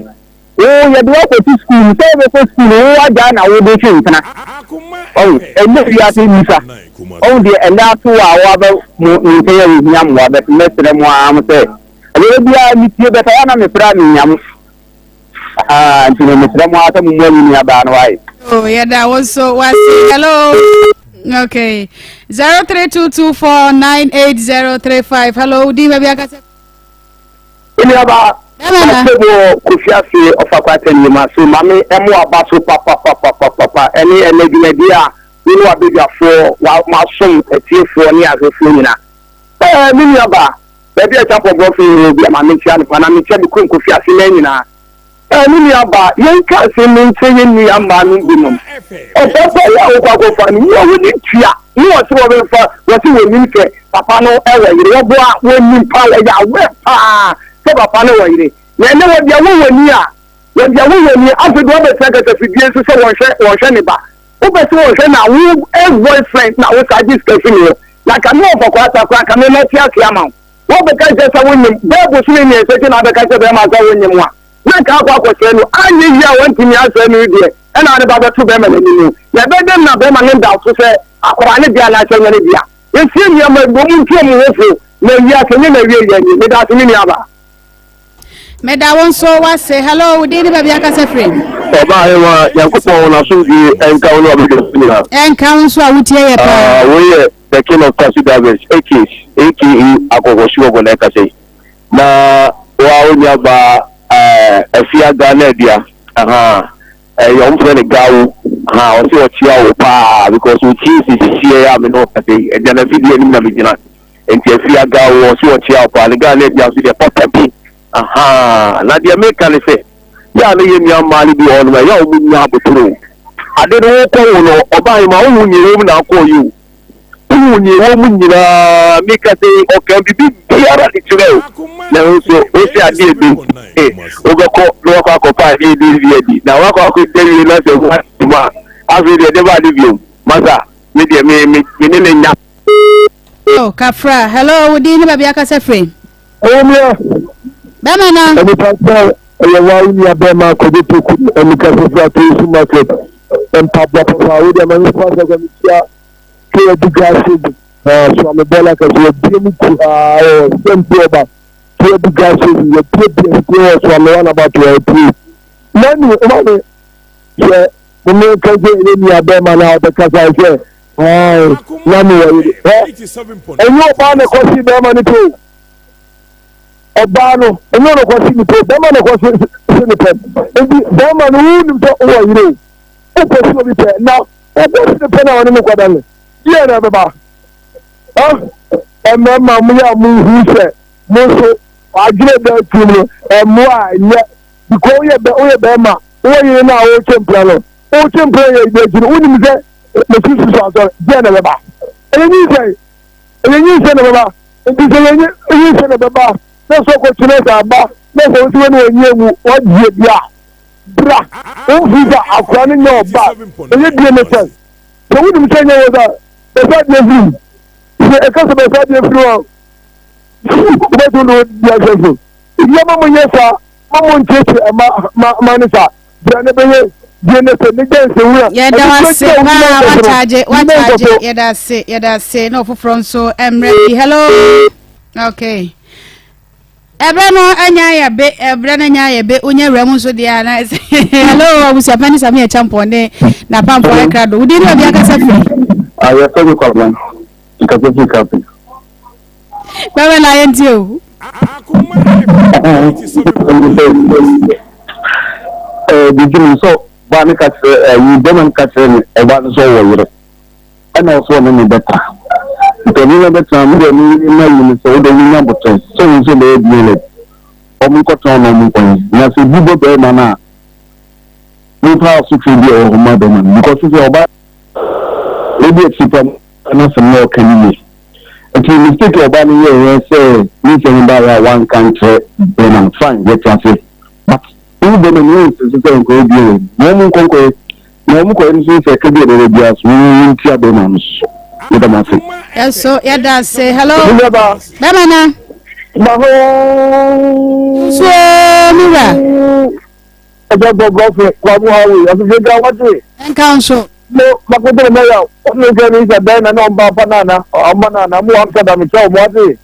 Wo yɛde wo akɔto sukuu mu sɛ wobɛkɔ sukuu no wo agyaa na wode twe mpena. Ɔhu ɛnnɛ wiase nnipa ɔhu deɛ ɛnnɛ ato wo a woaba mo nkyɛn a wohia mmoa bɛ mɛsrɛ mo ara mo sɛ ɛbɛyɛ biara metie bɛta yɛ na mefrɛ a menya mo aa nti no mesrɛ mo ara sɛ mommoa me nua baa no wae. Oh, yɛda wo nso wase. Hello. Okay. 0322498035. Hello, di baabi akasa. Enuaba, Ɔsɛboɔ Kofi Ase Ɔfakwa Atɛnniema so ma me ɛmo aba so papapapapapa ɛne ɛnɛ dwumadie a wo ne w'abadwafoɔ wa moasom atiefoɔ ne ahwɛfoɔ nyina. Ɛɛ me nuaba, baabi a Kyampɔn Brɔfo wɔ bia ma menkyia no pa na mekyia me kurom Kofi Ase man nyinaa. Ɛɛ me nua baa, yɛnka asɛm yi nkyerɛ yɛn nua mmaa nom binom. Ɔpapa yi a wokɔ akɔfa no, wo a wode tua ne wɔse wɔbɛfa, wɔse wɔnim sɛ papa no wɔ yere, wɔboa, wɔnim paa, wɔyɛ aware paa sɛ papa no wɔ yere. Na ɛnɛ wɔde awo wɔn ni a, wɔde awo wɔn ni, afei de wɔabɛtena kasafidie so sɛ wɔnhwɛ, wɔnhwɛ ne ba. Wopɛ sɛ wɔhwɛ no a, wo ex-boyfriend na wo saa gye sika fi ne hɔ. Na nka me wɔfa kwata koraa, nka me mɛte ase ama wo. Woabɛka kyerɛ sɛ wonyem, bɛyɛ bosome mmiɛnsa akyi na abɛka kyerɛ bɛrima sɛ wonyem a, na nka akɔ akɔsɛe no. Anyɛ yie a wantumi asɛe no deɛ, ɛna wode ba bɛto bɛrima no anim. Na ɛbɛyɛ dɛn na bɛrima no da so sɛ akwadaa no dea anaasɛ ɛnyɛ ne dea? Yɛnsie nneɛma bi, wɔn ntu wɔn ho fo, na wiase nyɛ n'awieeɛ nie. Meda ase me nuabaa. Meda wo nso wase. Hello, wo din ne baabi akasa firi? Ɔbaa hemaa, Nyankopɔn n'asomdwie nka wo ne w'abadwafo nyinaa. Ɛnka wo nso a wotie yɛ paa. Ah, wei yɛ The King of Taxi Drivers, aka aka Akɔkɔsiwɔbɔ na ɛkasa yi. Na wa wo nua baa eh, Afia Ghana Adua, aha, ɛyɛ wɔn frɛ no Gawo, aha, ɔse ɔkyea wo paa because otie sisiɛ a me ne wo kasa yi, ɛgya na fidie anim na megyina. Nti afi aga wɔ so ɔkyea wo paa ne Ghana adua nso deɛ papa bi ahaa na deɛ meka ne sɛ yɛ a na yɛ nua mmaa no bi wɔ hɔnom a ɛyɛ a wɔn nnya abotire o ade no wokɔ wo no ɔbaa yi ma wohu nea ɛwɔ mu na akɔ yi o wohu nea ɛwɔ mu nyinaa meka sɛ ɔka biribi biara de kyerɛ o nanso wosɛ adeɛ bi wobɛkɔ na wakɔ akɔpa adeɛ bi bi adi na wakɔ akɔ wie na sɛ woasɛ mu a afei deɛ ɛde ba ade biom masa me deɛ me me me ne ne nya Oh, Kafra. Hello, wo din ne baabi akasa firi? Ɛwɔ mu yɛ. Bɛma na. Nipa sɛ ɛyɛ wa wo nua bɛma akɔgye toku ɛne kasa firi atɔnsu market mpaboa papa wo deɛ ma me fa sɛ kɔ mekyia kɛ adi gas bi so ame bɔla kɛse wabie mu ku haa wɔ sɛmpi ɔba kɛ adi gas bi wabie bie sukuu wɔ so ame wana bato apue nani ɔma me sɛ mo me ka sɛ ɛyɛ nua bɛma na ɔbɛkasa sɛ Ae, na mewɔ yere. Hɛ, ɛnyɛ ɔbaa na ɛkɔse bɛrima no pɛ o. Ɔbaa no, ɛnyɛ ɔna ɔkɔse ne pɛ o, bɛrima na ɛkɔse se ne pɛ. Nti bɛrima no, wonim sɛ wowɔ yere o. Wokɔse obi pɛ, na wokɔse ne pɛ na ɔne no kɔda no, deɛ na ɛbɛba? Ɛ, mmarima mo yɛ a monhu sɛ mo nso adwene da tirim no, ɛmmoa a ɛnyɛ. Because woyɛ bɛ, woyɛ bɛrima, wowɔ yere no a wotwe mpena no, wotwe mpena yɛ akyi no, wonim sɛ mesi susu asɔre deɛ na ɛbɛba ɛyɛ nyinsɛn ɛyɛ nyinsɛn na ɛbɛba nti sɛ yɛ nyinsɛn na ɛbɛba na sɛ ɔkɔ kyerɛ sɛ aba na sɛ wosi wɔn wɔn nyɛ mu wɔgye bi a bra wɔn fi sɛ akora no nyɛ ɔba ɛyɛ die ne sɛ sɛ wonim sɛ nyɛ wɔ sɛ bɛsɛ adeɛ firi sɛ ɛka sɛ bɛsɛ adeɛ firi wɔn wobɛto no di ahwɛ so nneɛma mo nyɛ saa mo mo nkyekye ɛma ma ma ne saa Bra na bɛyɛ deɛ na sɛ ne gya nsɛwura. Yɛda wase paa wakyagye wakyagye yɛda ase yɛda ase na ɔfoforɔ nso mmerɛ bi hello okay ɛbrɛ no anya yɛ be ɛbrɛ no anya yɛ be wonya wura mu nso deɛ ana hello abusuapɛni sami ɛkyɛmpɔn ne na pampɔ ɛkra do wodi ne obi akasa firi. Ayɛfɛ mi kwabena nkasa firi kape. Bɛbɛ na yɛn ti o. Ɛɛ bibi no sɛ ɔbaa no ka kyerɛ ɛyi bɛrima no ka kyerɛ ne ɔbaa no sɛ ɔwɔ yere ɛna ɔsɛ ɔne ne bɛtra nti ɔne ne bɛtra mo deɛ ne ma yi no sɛ wode wonya botɛ sɛ wo nso bɛyɛ DNA ɔmo nkɔtena na ɔmo nkɔyɛ na sɛ bi bɔ bɛrima no a momfa asotwe bi a ɛwɔ hɔ ma bɛrima no because sɛ ɔbaa. Ebi akyi pa n'asɛm na ɔka no yie. Nti mistake a ɔbaa no yɛeɛ sɛ ne nsɛm no baeɛ a wanka nkyerɛ bɛrima no fine yɛte ase but wo bɛrima no wo nsese sɛ nkɔyɛ bio wɔ mu na wɔn nkɔ nkɔyɛ na wɔn kɔyɛ no so sɛ ɛka bi a ɛbɛba biara so wo ntua bɛrima no so meda mo ase. Yɛso yɛda ase hello bɛrima na. Maho. Suo mi wura. Ɛjɛ bɔ brɔfo kwabu hawe ɔsese gya wate. Nka nso. Mo makoto mo ya ɔno nso ne sɛ bɛn na na ɔmba pa na na ɔmba na na mo Amsterdam kyɛ ɔmo ase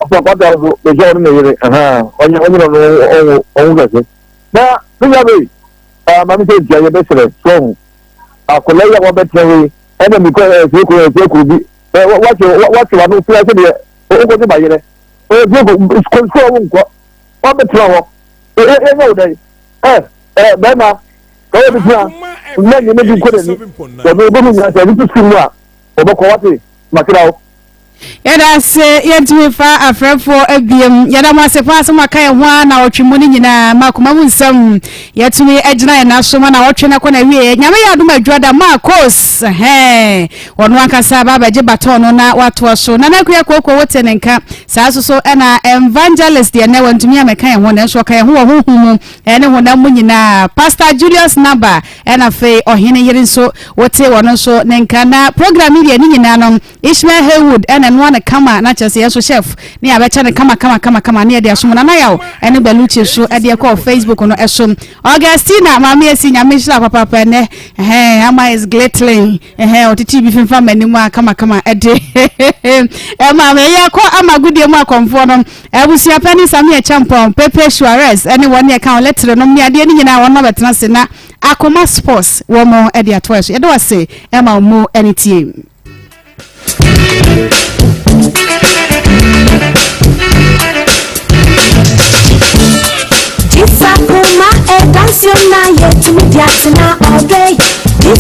ɔfa kwata so bɛhyɛ ɔno ne yere ɛhɛn ɔnyɛ ɔnyɛ ɔno ɔnwo ɔnwo kɛse na ne nya bɛyi ɛɛ maame sɛ ntia yɛ bɛsrɛ so ɔho akɔla yi a wabɛtena hɔ yi ɛna mi kɔ ɛɛ kuro ɛɛ kuro bi ɛɛ wakye wakye wano fura sɛ deɛ ɔkɔ ba yerɛ ɛɛ fie kɔ sukuu ɔmo nkɔ wabɛtena hɔ ɛɛ ɛnyɛ wo dɛn ɛ ɛ bɛrima ka wɔ bi tena na nyɛ bi nkɔ n'ani wɔn ebi mu nyinaa sɛ ɛbi to sukuu mu a wɔbɛkɔ wate makira wo. Yɛda ase yɛntumi fa afrɛfoɔ abiem. Yɛda mo ase paa sɛ moaka yɛn ho ara naawɔtwe mu no nyinaa ma akoma mu nsɛm yɛatumi agyina yɛn nan so ma naawɔtwe no akɔ n'awieɛ. Nyame yɛ adom adwuada Marcos ɛhɛn ɔno ankasa ba abɛgye batɔn no na watoa so. Nana Akua Kooko wote ne nka. Saa nso so ɛna Evangelist deɛ nnɛ wantumi ammɛka yɛn ho nanso ɔka yɛn ho wɔ honhom mu ɛne honam mu nyinaa. Pastor Julius Naba ɛna afei Ɔhene yere nso wote wɔn nso ne nka. Na program yi deɛ ne nyinaa no Ishmael Haywood ɛna ɛnoa no kama na kyerɛ sɛ yɛn nso chef ne yɛabɛkyɛ no kama kama kama kama ne yɛde asom Nana Yaw ɛne Belucci nso ɛde ɛkɔɔ Facebook no ɛso. Augustina Maame Esi Nyame nhyira papaapa ɛnɛ ɛhɛn ama is glittering. Ɛhɛn, ɔtete bi femfa m'anim a kamakama ɛde ɛma me. Ɛyɛ kɔ ama agodie mu akɔmfoɔ no. Abusua panin Samia Champɔn, Pepe Suarez ɛne wɔn ne ɛka wɔn lɛtere nom ne adeɛ no nyinaa wɔn abɛtena ase na Akoma Sports wɔn ɛde ato ɛso. Yɛda wase ɛma wɔn mu ɛne tie. Jisakuma edansio na yetumi di atena ɔdɔ yi.